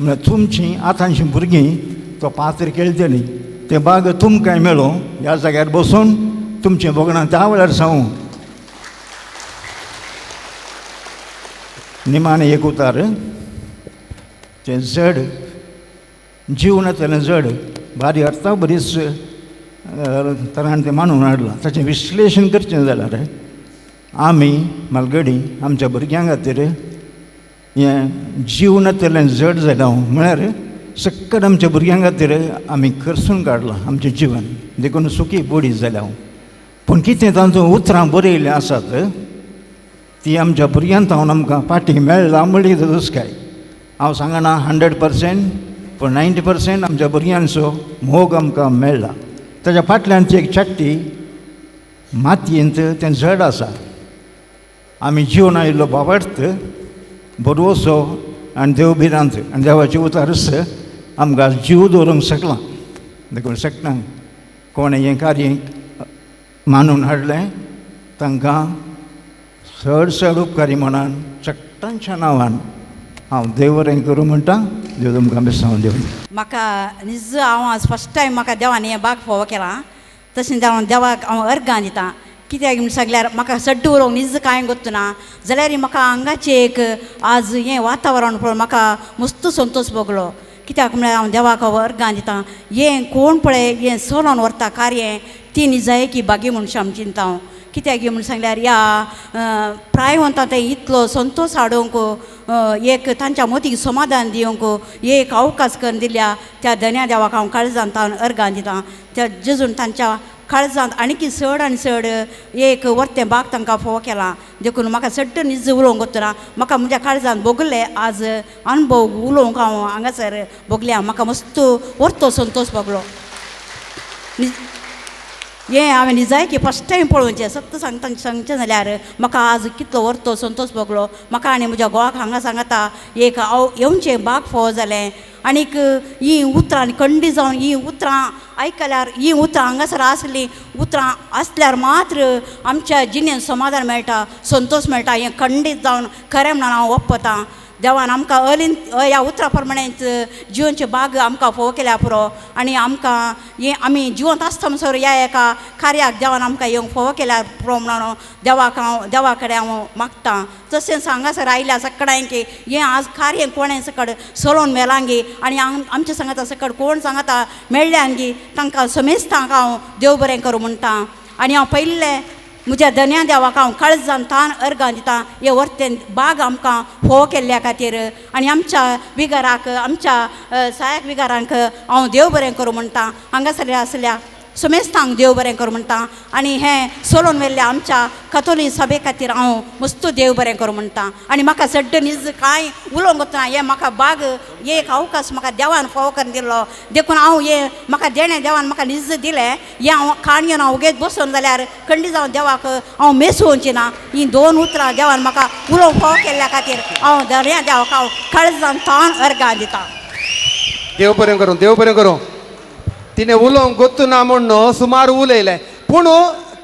म्हळ्यार तुमचीं आतांचीं भुरगीं तो पात्र खेळटलीं. तें बाग तुमकां मेळूं ह्या जाग्यार बसून तुमचें भोगणां त्या वेळार सांगू. निमाणें एक उतार, तें जड जिवनांतलें जड भारी अर्था बरीच तरान तें मानून हाडलां. ताचें विश्लेशण करचें जाल्यार आमी म्हालगडी आमच्या भुरग्यां खातीर हें जिवनांतलें जड जालें म्हळ्यार सक्कड आमच्या भुरग्यां खातीर आमी खर्चून काडलां आमचें जिवन, देखून सुखी बोडी जाल्या. पूण कितें तांचो उतरां बरयल्लीं आसात ती आमच्या भुरग्यां थावन आमकां फाटीं मेळ्ळां म्हणली दुसकाय. हांव सांगना 100% पूण 90% आमच्या भुरग्यांचो मोग आमकां मेळ्ळा. ताच्या फाटल्यान ती एक चट्टी मातयेंत तें जड आसा. आमी जिवन आयिल्लो बाबर्त बरोसो आनी देव भिरांत आनी देवाची उतारस आमकां जीव दवरूंक शकलां. देखून शकना कोणें हें कार्य मानून हाडलें तांकां चड चड उपकारी म्हणान चट्टांच्या नांवान हांव देव बरें करूं म्हणटा. देव तुमकां बेसांव दिवं. म्हाका निज हांव आज फर्स्ट टायम म्हाका देवान हें बाग फोव केलां. तशें हांव देवाक हांव अर्गां दितां. कित्याक म्हण सांगल्यार म्हाका सड्ड उलोवंक निज कांय गोत्तना जाल्यार म्हाका हांगाचें एक आज हें वातावरण पळोवन म्हाका मस्त संतोश भोगलो. कित्याक म्हळ्यार हांव देवाक हांव अर्गां दितां. हें कोण पळय हें चलोवन व्हरता कार्य ती निजायकी बागी मनशां आमी चिंता हांव. कित्याक म्हूण सांगल्यार ह्या प्रायवंता ते इतलो संतोश हाडूंक एक तांच्या मतीक समाधान दिवंक एक अवकाश करून दिल्या त्या धन्या देवाक हांव काळजांत तावन अर्गां दितां. त्या जेजून तांच्या काळजांत आणकी चड आनी चड एक वर्तें बाग तांकां फोव केलां. देखून म्हाका चड निज उलोवंक वतना म्हाका म्हज्या काळजांत भोगलें आज अनुभव उलोवंक हांव हांगासर भोगल्या. म्हाका मस्त वर्तो संतोश भोगलो. हें हांवें निजायकी फर्स्ट टायम पळोवचें. सत्य सांगता सांगचें जाल्यार म्हाका आज कितलो वर्तो संतोश भोगलो. म्हाका आनी म्हज्या घोवाक हांगा सांगता एक हांव येवचें बाग फोव जालें. आनीक हीं उतरां खंडी जावन हीं उतरां आयकल्यार हीं उतरां हांगासर आसलीं उतरां आसल्यार मात्र आमच्या जिणेंत समाधान मेळटा, संतोश मेळटा. हें खंडीत जावन खरें म्हणून हांव वपतां. देवान आमकां अलीन ह्या उतरां प्रमाणेच जिवनचे बाग आमकां फोव केल्या पुरो आनी आमकां हें आमी जिवंत आसता म्हणसर ह्या एका कार्याक देवान आमकां येवंक फोव केल्या पुरो म्हणून देवाक हांव देवा कडेन हांव मागतां. तशेंच हांगासर आयल्या सगळ्यांक हें आज कार्य कोणें सकड चलोवन मेलांगी आनी आमच्या सांगाता सकड कोण सांगाता मेळ्ळ्यांगी तांकां समेस्तांक हांव देव बरें करूं म्हणटा. आनी हांव पयलें म्हज्या धन्या देवाक हांव काळजान तान अर्गां दितां हे वर्तेन बाग आमकां फोव केल्ल्या खातीर आनी आमच्या विगाराक आमच्या सहायक विगारांक हांव देव बरें करूं म्हणटा. हांगासर आसल्या सुमेस्तांक देव बरें करूं म्हणटा आनी हें सोलोवन व्हेल्ल्या आमच्या कथोली सभे खातीर हांव मस्तू देव बरें करूं म्हणटा. आनी म्हाका सड्ड नीज कांय उलोवंक वतना हें म्हाका बाग एक अवकाश म्हाका देवान फावो करून दिल्लो देखून हांव हें म्हाका देणें देवान म्हाका नीज दिलें हें हांव काण घेवन हांव वगेच बसून जाल्यार खंडी जावन देवाक हांव मेसोवची ना. हीं दोन उतरां देवान म्हाका उलोवंक फावो केल्ल्या खातीर हांव दर्या देवाक हांव काळजान ताण अर्गां दिता. देव बरें करूं, देव बरें करूं. तिणें उलोवंक गोत्तू ना म्हूण सुमार उलयलें पूण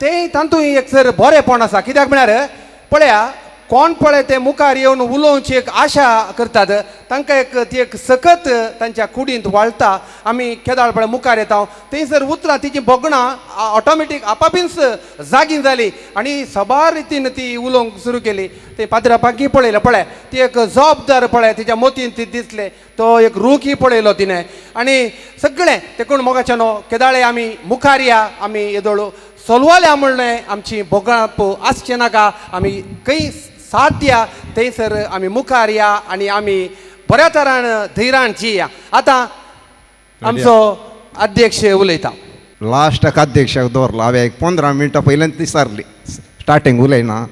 तें तातूंत एक सर बरेंपण आसा. कित्याक म्हळ्यार पळया कोण पळय ते मुखार येवन उलोवची एक आशा करतात, तांकां एक ती एक सकत तांच्या कुडींत वाळटा. आमी केदाळ पळय मुखार येता थंयसर उतरां तिची भोगणां ऑटोमॅटीक आपापींच जागी जाली आनी सबार रितीन ती उलोवंक सुरू केली. ते पाद्रा पांकी पळयलें, पळय ती एक जबाबदार पळय तिच्या मोतीन ती दिसलें, तो एक रूखी पळयलो तिणें आनी सगळें तेकून मोगाच्यानो केदाळे आमी मुखार या, आमी येदोळ सोलवाल्या म्हणलें आमची भोगप आसचें नाका, आमी खंय साथ दिया थंयसर आमी मुखार या आनी आमी बऱ्या तरान धैर्यान जिया. आतां आमचो अध्यक्ष उलयता. लास्टाक अध्यक्षाक दवरलो. हांवें एक 15 मिनटां पयल्यान ती सारली स्टार्टींग उलयना,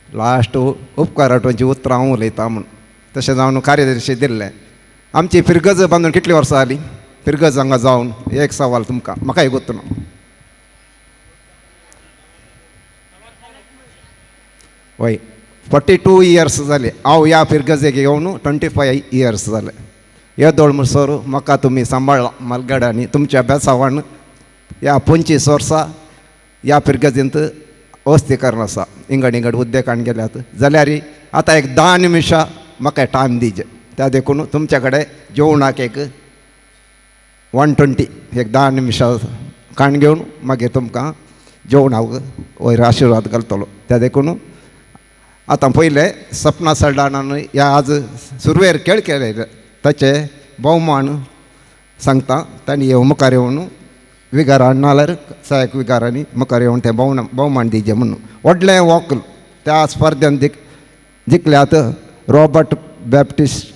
लास्ट उपकाराटोची उतरां हांव उलयता म्हूण. तशें जावन कार्यदर्शी दिल्लें. आमची फिरगज बांदून कितलीं वर्सां जालीं फिरगज हांगा जावन? एक सवाल तुमकां, म्हाकाय गोत्तू ना. वय 42 इयर्स जाले हांव ह्या फिरगजेक येवन 25 इयर्स जाले. येदोळ म्हणसर म्हाका तुमी सांबाळ्ळा मालगड्यांनी तुमच्या बेसावान. ह्या 25 वर्सां ह्या फिरगजेंत अवस्थीकरण आसा, इंगड इंगड उद्देगान गेल्यात. जाल्यार आतां एक 10 निमिशां म्हाका टायम दिजे त्या देखून तुमच्या कडेन जेवणाक एक 120 एक 10 निमिशां काण घेवन मागीर तुमकां जेवणाक वयर आशिर्वाद घालतलो. त्या देखून आतां पयलें सपना सल्डाणान ह्या आज सुरवेर खेळ केले ताचे भोवमान सांगता. तांणी मुखार येवन विगारान नाल्यार सहायक विगारांनी मुखार येवन तें भोवमान दिजे म्हणून. व्हडलें वॉकल त्या स्पर्धेन जिखल्यात रॉबर्ट बॅप्टिस्ट,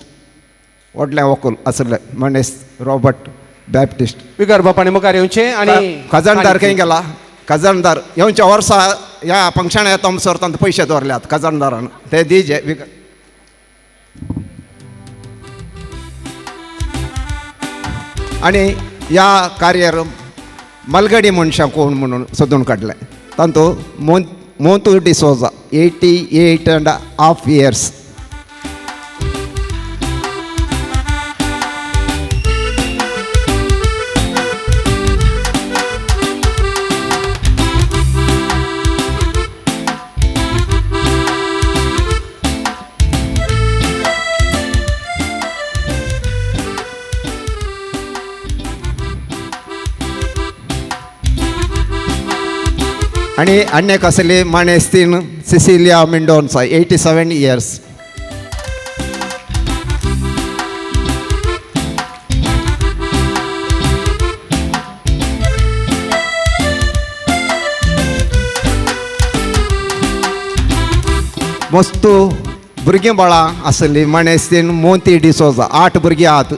व्हडलें वॉकल आसलें मनेस रॉबर्ट बॅप्टिस्ट. विगार बापांनी मुखार येवचें आनी खजानदार खंय गेला? खजानदार येवच्या वर्सा ह्या फंक्शना येता म्हणसर तांकां पयशे दवरल्यात खजानदारान, ते दिजे. आनी ह्या कार्यार मलगडी मनशां कोण म्हणून सोदून काडलें. तांतू मोंतू डिसोजा 88.5 इयर्स. आनी आनी एक आसली माणेस्तीन सिसिलिया मिंडोन्सा 87 इयर्स. मस्तू भुरगीं बाळां आसली माणेस्तीन मोंती डिसोजा 8 भुरगीं आहात.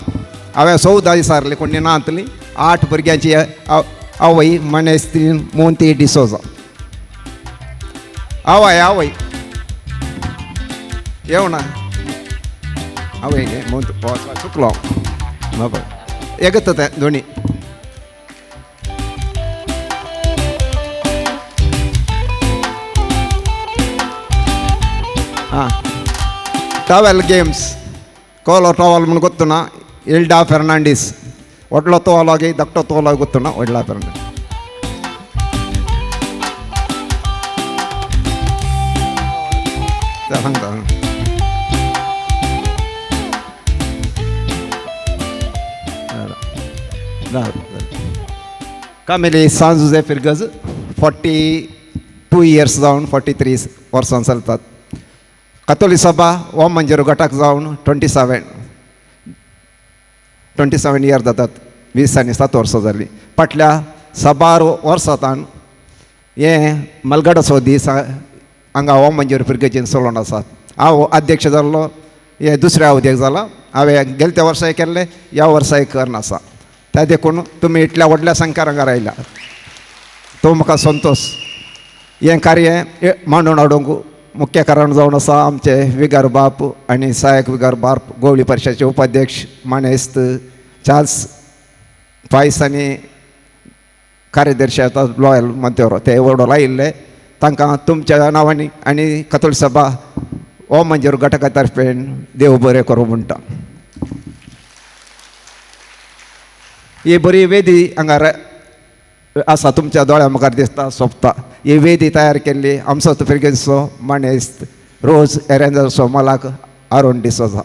हांवें 14 विचारली कोण ना जातली. 8 भुरग्यांची आवय माणेस्तीन मोंती डिसोजा. आवय आवय येवना आवय मोंत चुकलो एकत तें दोनी. हां टॉवेल गेम्स कोलो टॉवेल म्हूण गोत्तुना इल्डा फेर्नांडीस व्हडलो तोलो गे धाकटो तोलो गोत्तुना व्हडला फेर्नांडीस. सांगता कामेली सांज जुजे फिरगज 42 इयर्स जावन 43 वर्सां चलतात. कातोली सभा हो मंजेरो गटाक जावन 27 इयर जातात. 27 वर्सां जालीं. फाटल्या साबार वर्सांतान हें मलगडाचो दीस हांगा हो मंजेर फिरगजेन चलोवन आसात. हांव अध्यक्ष जाल्लो, हे दुसऱ्या अवधेक जाला. हांवें गेले त्या वर्साय केल्लें, ह्या वर्साय करन आसा. त्या देखून तुमी इतल्या व्हडल्या संख्यार हांगा रायल्या. तो म्हाका संतोश. हें कार्य मांडून हाडूंक मुख्य कारण जावन आसा आमचे विगार बाप आनी सहायक विगार बाप गोवली परिशदाचे उपाध्यक्ष मानेस्त चार्ल्स पायस आनी कार्यदर्शी आतां लॉयल मंतेरो ते व्हडो लायिल्ले. तांकां तुमच्या नांवांनी आनी कथोल सभा हो मंजूर घटका तर्फेन देव बरें करूं म्हणटा. ही बरी वेदी हांगा आसा तुमच्या दोळ्या मुखार दिसता सोंपता. ही वेदी तयार केल्ली आमचो फिरगेचो मानेस्त रोज एरेंजरचो मालाक आरोण डिसोजा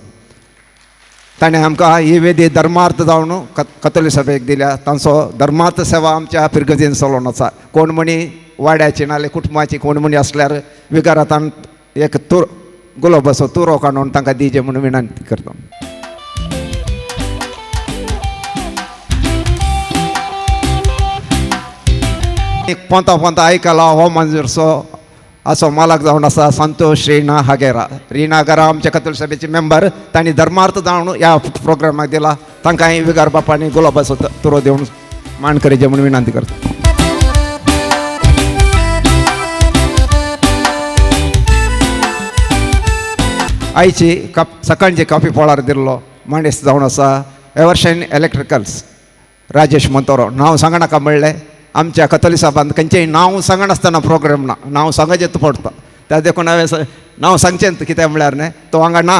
ताणें आमकां ही वेदी धर्मार्थ जावन कथोली सभेक दिल्या. तांचो धर्मार्थ सेवा आमच्या फिरगजेन चलोवन आसा. कोण म्हणी वाड्याची नाल्यार कुटुंबाची कोण म्हणी आसल्यार विगारातान एक तुर गुलाबाचो तुरो काडून तांकां दिवचें म्हणून विनंती करता. एक पोंता पोंता आयकला हो मंजूरचो असो मालक जावन आसा संतोष रीना हागेरा. रीना हागेरा आमच्या कथोल सभेचे मेंबर. तांणी धर्मार्थ जावन ह्या प्रोग्रामाक दिला. तांकां विगार बापांनी गुलाबाचो तुरो दिवन मान करीचे म्हणून विनंती करता. आयची सकाळची कॉफी पोळार दिल्लो माणेस जावन आसा एवर्शन इलेक्ट्रिकल्स राजेश मंतोरो. नांव सांगनाका म्हणलें आमच्या कथोली सभांत खंयचेय नांव सांगनासतना प्रोग्राम ना नांव सांगचें पडटा. त्या देखून हांवें नांव सांगचें कितें म्हणल्यार न्हय तो हांगा ना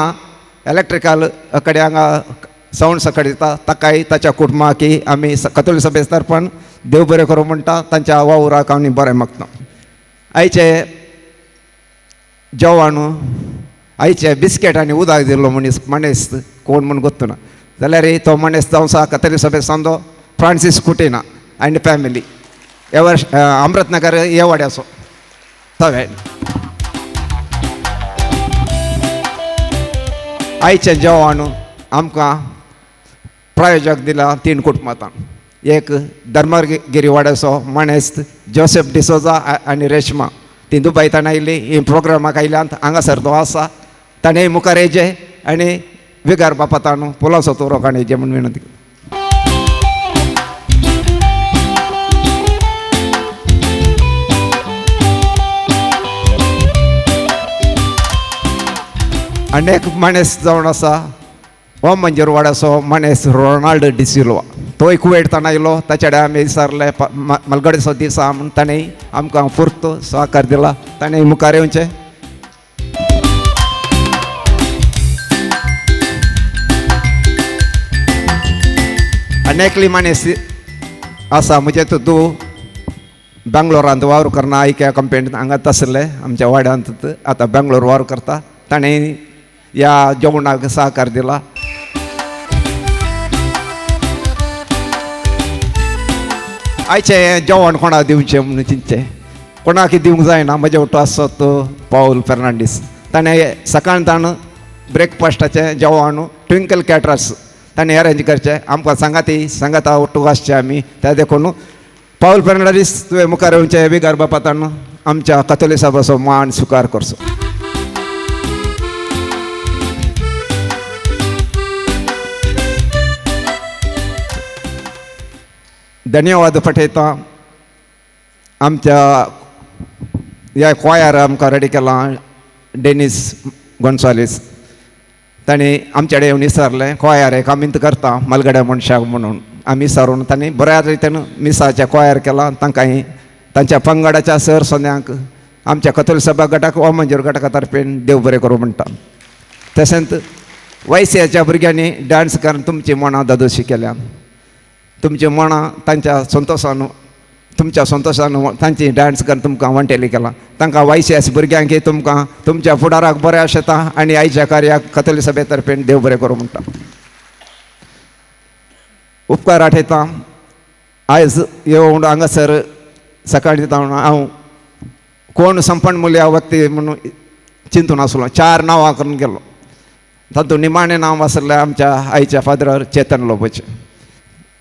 इलेक्ट्रिकल कडेन हांगा सावंड सकट दिता. ताकाय ताच्या कुटुंबाकी आमी कथोली सभे तर्फान देव बरें करूं म्हणटा. तांच्या वावराक आमी बरें मागता. आयचें जेवण आयचे बिस्केट आनी उदक दिल्लो मनीस माणेस कोण म्हूण गोत्तुना जाल्यार तो मनीस जावन आसा कथोली सभे सांदो फ्रांसीस कुटिना आनी फॅमिली एवर अमृतनगर हे वाड्याचो तवे. आयचें जेवण आमकां प्रायोजक दिला 3 कुटुंबांत. एक धर्मगिरी वाड्याचो माणेस्त जोसेफ डिसोजा आनी रेशमा ती दुबय ताणें आयली ही प्रोग्रामाक आयल्यात. हांगासर तो आसा ताणें मुखार येयचें आनी विगार बापा ताणू पुलाचो तुरो काण येयचें म्हूण विनंती. आनी एक माणेस जावन आसा हो मंजूर वाड्याचो माणेस रोनाल्ड डिसिल्वा. तोय कुवेट ताणें आयलो. ताचे कडेन आमी विचारलें मलगडेचो दीस आहा म्हूण ताणें आमकां पुर्त सहकार दिला. ताणें मुखार येवचें. आनी एकली माणेस आसा म्हजें तूं बेंगलोरांत वावर करना आयक्या कंपनीत हांगाच आसलें आमच्या वाड्यांत आतां बेंगलोर वावर करता. ताणें ह्या जेवणाक सहकार दिला. आयचें जेवण कोणाक दिवचें म्हणून चिंतचें कोणाक दिवंक जायना. म्हजे वटो आसतो तो पावल फेर्नांडीस. ताणें सकाळ ताण ब्रेकफास्टाचें जेवण ट्विंकल कॅटरर्स ताणें अरेंज करचें. आमकां सांगाती सांगाता ओटू आसचें आमी. त्या देखून पावल फेर्नांडीस तुवें मुखार येवचें विगार बापा ताणें आमच्या कथोली सभाचो मान स्विकार करचो. धन्यवाद पठयता आमच्या ह्या क्वायर आमकां रेडी केलां डेनीस गोन्सालीस. ताणें आमच्या कडेन येवन विचारलें क्वायर एक आमी करता मालगड्या मनशाक म्हणून आमी विचारून तांणी बऱ्या रितीन मिसाचें क्वायर केलां. तांकां तांच्या पंगडाच्या सर सोन्यांक आमच्या कथोली सभा गटाक वा मंजूर गटाका तर्फेन देव बरें करूं म्हणटा. तशेंच वयस्याच्या भुरग्यांनी डांस करून तुमची मनां दादोशी केल्या. तुमची मनां तांच्या संतोशान तुमच्या संतोशान तांची डांस करून तुमकां वांटेली केलां. तांकां वायसियास भुरग्यांक तुमकां तुमच्या फुडाराक बरें आशेता आनी आयच्या कार्याक कथोली सभे तर्फेन देव बरें करूं म्हणटा. उपकार आठयता आयज येवन हांगासर सकाळीं हांव कोण संपन्न मुल्या व्यक्ती म्हणून चिंतून आसलो. 4 नांवां करून गेलो. तातूंत निमाणें नांव आसलें आमच्या आयच्या फादर चेतन लोबोचें.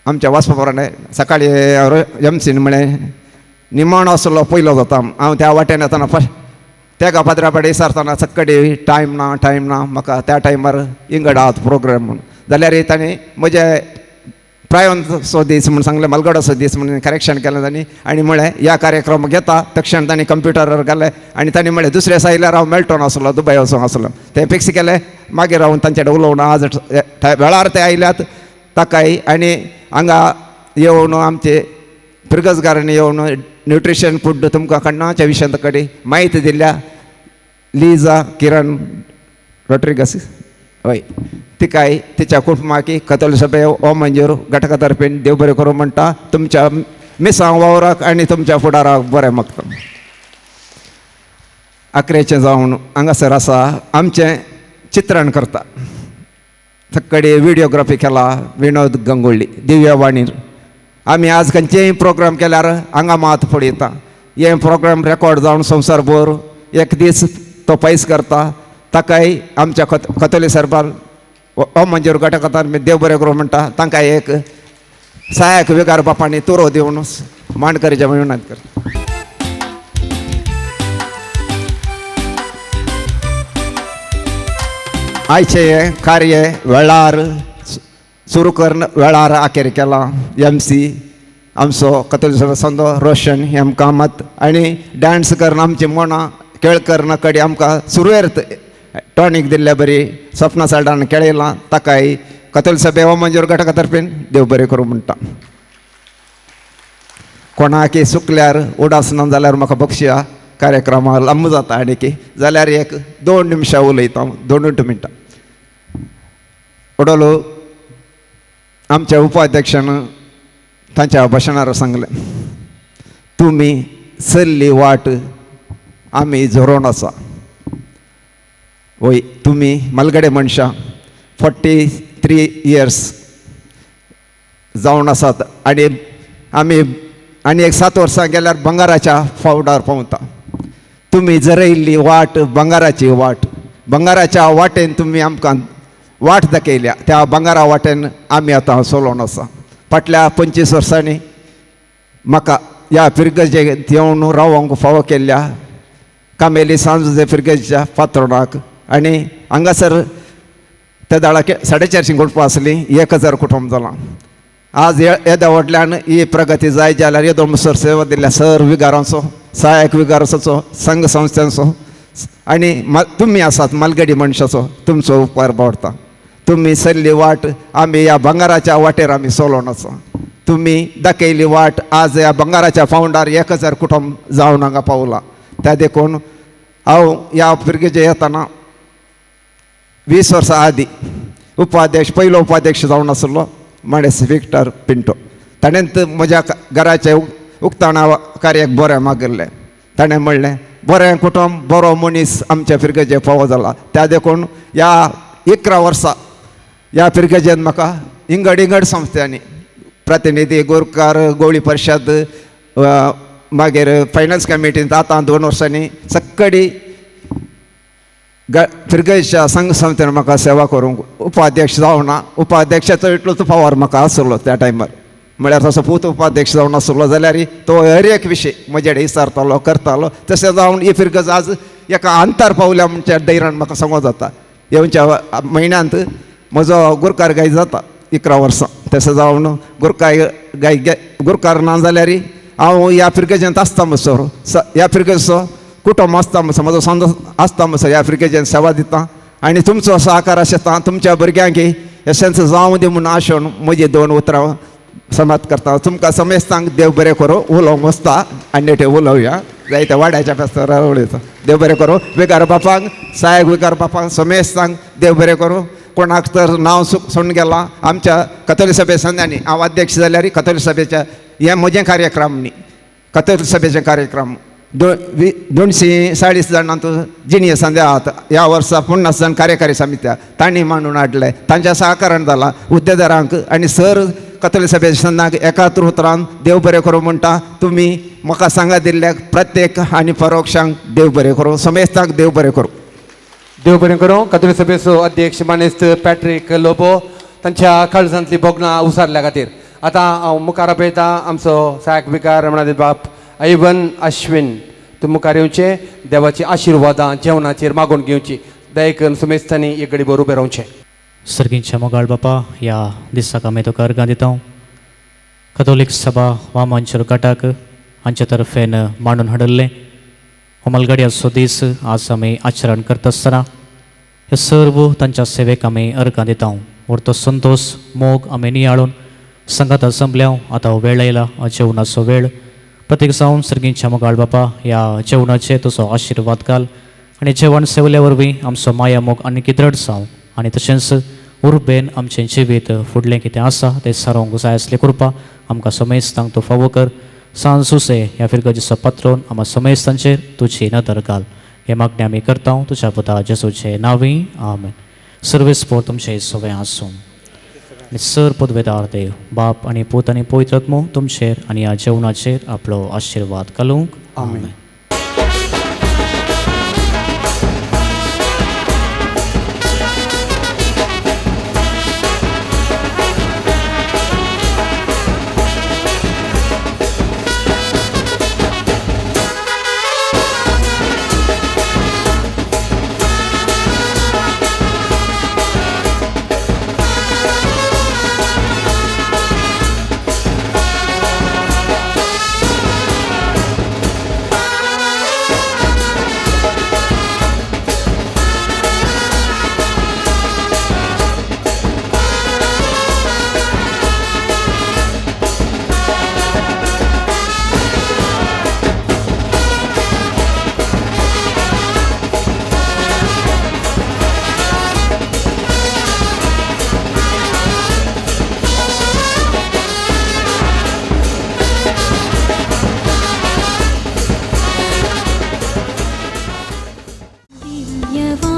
आमच्या वास्को प्रमाणे सकाळीं एमसीन म्हळें निमाणो आसलो पयलो जाता. हांव त्या वाटेन येतना फर्स्ट तेका फादरा कडेन विचारतना सक्कडी टायम ना टायम ना म्हाका त्या टायमार इंगड आहात प्रोग्राम म्हणून जाल्यार ताणें म्हजे प्रायवंतचो दीस म्हूण सांगलें, मालगडाचो दीस म्हणून करेक्शन केलें तांणी आनी म्हळें ह्या कार्यक्रमाक येता. तक्षण तांणी कंप्युटरार घालें आनी तांणी म्हळें दुसऱ्या दिसा हांव मेळटो नासलो, दुबय वचोंक आसलो, तें फिक्स केलें. मागीर हांव तांचे कडेन उलोवन आज वेळार ते आयल्यात ताकाय आनी हांगा येवन आमचे फिरगजगारांनी येवन न्युट्रिशन फूड तुमकां कण्णाच्या विशयांत कडेन म्हायती दिल्या. लिजा किरण रॉड्रिगस हय, तिकाय तिच्या कुटुंबाकी कथोली सभे ओ मंजूर घटका तर्फेन देव बरें करूं म्हणटा. तुमच्या मिसांव वावराक आनी तुमच्या फुडाराक बरें मागता. आकरेचें जावन हांगासर आसा आमचें चित्रण करता, कडेन व्हिडियोग्राफी केला विनोद गंगोळ्ळी दिव्यवाणीर. आमी आज खंयचेय प्रोग्राम केल्यार हांगा मात पळयता. हे प्रोग्राम रेकॉर्ड जावन संवसार भर एक दीस तो पयस करता. ताकाय आमच्या कथोली सरबार ओ मंजूर घटकांत देव बरें करूं म्हणटा. तांकां एक सहायक विगार बापांनी तुरो दिवन मांड करचें म्हणून विनंती करता. आयचें हें कार्य वेळार सुरू करून वेळार आखेर केला. एम सी आमचो कथोली सभा संदो रोशन एम कामत आनी डांस करून आमची मोना खेळ करून कडेन आमकां सुरवेर टॉनीक दिल्ल्या बरी सपना साल्डान खेळयलां. ताकाय कथोली सभे हो मंजूर घटका तर्फेन देव बरें करूं म्हणटा. कोणाकी चुकल्यार उडास ना जाल्यार म्हाका बक्षया, कार्यक्रमा लांब जाता आनी जाल्यार एक 2 निमशां उलयता, 2 मिनटां. उडलो आमच्या उपाध्यक्षान तांच्या भाशणार सांगलें, तुमी चल्ली वाट आमी झरोवन आसा. वय तुमी मालगडे मनशां 43 इयर्स जावन आसात आनी आमी आनी एक 7 वर्सां गेल्यार बंगाराच्या फावडार पावता. तुमी झरयल्ली वाट बंगाराची वाट, बंगाराच्या वाटेन तुमी आमकां वाट दाखयल्या, त्या बंगारा वाटेन आमी आतां चलोवन आसा. फाटल्या 25 वर्सांनी म्हाका ह्या फिरगजेंत येवन रावंक फावो केल्ल्या कामेली सांजुजे फिरगजेच्या पात्रोणाक आनी हांगासर त्या दाळाक 450 कुटुंबां आसलीं, 1000 कुटुंब जालां. आज येद्या व्हडल्यान ही प्रगती जाय जाल्यार येदो मुसर सेवा दिल्ल्या सर विगारांचो, सहायक विगारांचो, संघ संस्थांचो आनी तुमी आसात मालगडी मनशाचो तुमचो उपकार बावडटा. तुमी सल्ली वाट आमी ह्या भांगाराच्या वाटेर आमी चलोवन आसा. तुमी दाखयली वाट आज ह्या भांगाराच्या फावंडार 1000 कुटुंब जावन हांगा पावला. त्या देखून हांव ह्या फिरगेजे येतना 20 वर्सां आदीं उपाध्यक्ष, पयलो उपाध्यक्ष जावन आसलो माणेस विक्टर पिंटो. ताणें म्हज्या घराचें उक्ताणा कार्याक बरें मागिल्लें. ताणें म्हणलें बरें कुटुंब बरो मनीस आमच्या फिरगेजे फावो जाला. त्या देखून ह्या 11 वर्सां ह्या फिरगेजेन म्हाका इंगड इंगड संस्थांनी प्रतिनिधी, गोरकार, गोवळी परिशद, मागीर फायनान्स कमिटींत आतां 2 वर्सांनी सक्कडी फिरगेच्या संघ संस्थेन म्हाका सेवा करूंक उपाध्यक्ष जावना. उपाध्यक्षाचो इतलोच पावर म्हाका आसलो त्या टायमार, म्हळ्यार तसो पूत उपाध्यक्ष जावन आसलो जाल्यार तो हर एक विशय म्हजे कडेन विचारतालो, करतालो. तशें जावन ही फिरगज आज एका अंतर पावल्या म्हणच्या धैर्यान म्हाका सांगो जाता. येवच्या म्हयन्यांत म्हजो गुरकार गाय जाता 11 वर्सां. तशें जावन गुरकार गाय गुरकार ना जाल्यार हांव ह्या फिरगजेंत आसता मसर, ह्या फिरगजचो कुटुंब आसता मसर, म्हजो संद आसता मसर ह्या फिरगजेन सेवा दिता आनी तुमचो सहकार आसता. तुमच्या भुरग्यांक एशेंच जावं दी म्हूण आशोवन म्हजी 2 उतरां समाप्त करता. तुमकां समेस्तांक देव बरें करूं. उलोवंक वचता आनी नेटे उलोवया जायते वाड्याच्या फेस्तार उलयता. देव बरें करूं. विगार बापांक, सहायक विगार बापांक, समेस्तांक देव बरें करूं. कोणाक तर नांव सोडून गेलां आमच्या कथोली सभे संद्यांनी हांव अध्यक्ष जाल्यार कथोली सभेच्या हें म्हजें कार्यक्रम न्ही, कथोली सभेचे कार्यक्रम 240 जाणांत जिणये संद्या आहात. ह्या वर्सा 50 जाण कार्यकारी समित्या तांणी मांडून हाडले, तांच्या सहकारान जाला. हुद्देदारांक आनी सर कथोली सभेच्या संदांक एकात्र उतरान देव बरें करूं म्हणटा. तुमी म्हाका सांगा दिल्ल्याक प्रत्येक आनी परोक्षांक देव बरें करूं, समेस्तांक देव बरें करूं. देव बरें करूं. कथोली सभेचो अध्यक्ष मानेस्त पॅट्रीक लोबो तांच्या काळजांतली भोगणां उसारल्या खातीर आतां हांव मुखार आपयता आमचो सहायक विकार रमणादीत बाप आयवन अश्विन. तूं मुखार येवचें, देवाची आशिर्वादां जेवणाचेर मागून घेवची. दया करून सुमेस्तांनी एक घडी बरोबर उबें रावचें. सर्गींच्या मोगाळ बापा, ह्या दिसाक आमी तुका अर्गां दिता. कथोलीक सभा वामांचर गटाक हांचे तर्फेन मांडून हाडिल्लें हो मालगड्याचो दीस आज आमी आचरण करता आसतना हे सर्व तांच्या सेवेक आमी अर्गां दिता. व्हडतो संतोश मोग आमी नियाळून संगात जमल्या. आतां हो वेळ आयला जेवणाचो वेळ. प्रत्येक जावन सर्गींच्या मोगाळ बापा ह्या जेवणाचे तुजो आशिर्वाद घाल आनी जेवण सेवल्या वरवीं आमचो माया मोग आनी दृढ जावं आनी तशेंच उर्बेन आमचें जिवीत फुडलें कितें आसा तें सारोवंक जाय आसलें कृपा आमकां समेस्तांक तूं फावो कर. सान सुसे ह्या फिरगजीचो पात्रोन आमकां समेस्तांचेर तुजी नदर घाल. हे मागणें आमी करता तुज्या पुता जेजूचे नांवी, आमेन. सर्वेस पोर तुमचें सगळें आसूं आनी सर पदवेदार देव बाप आनी पूत आनी पवित्र आत्मो तुमचेर आनी ह्या जेवणाचेर आपलो आशिर्वाद घालूंक. आमेन. दिव्यवाणी।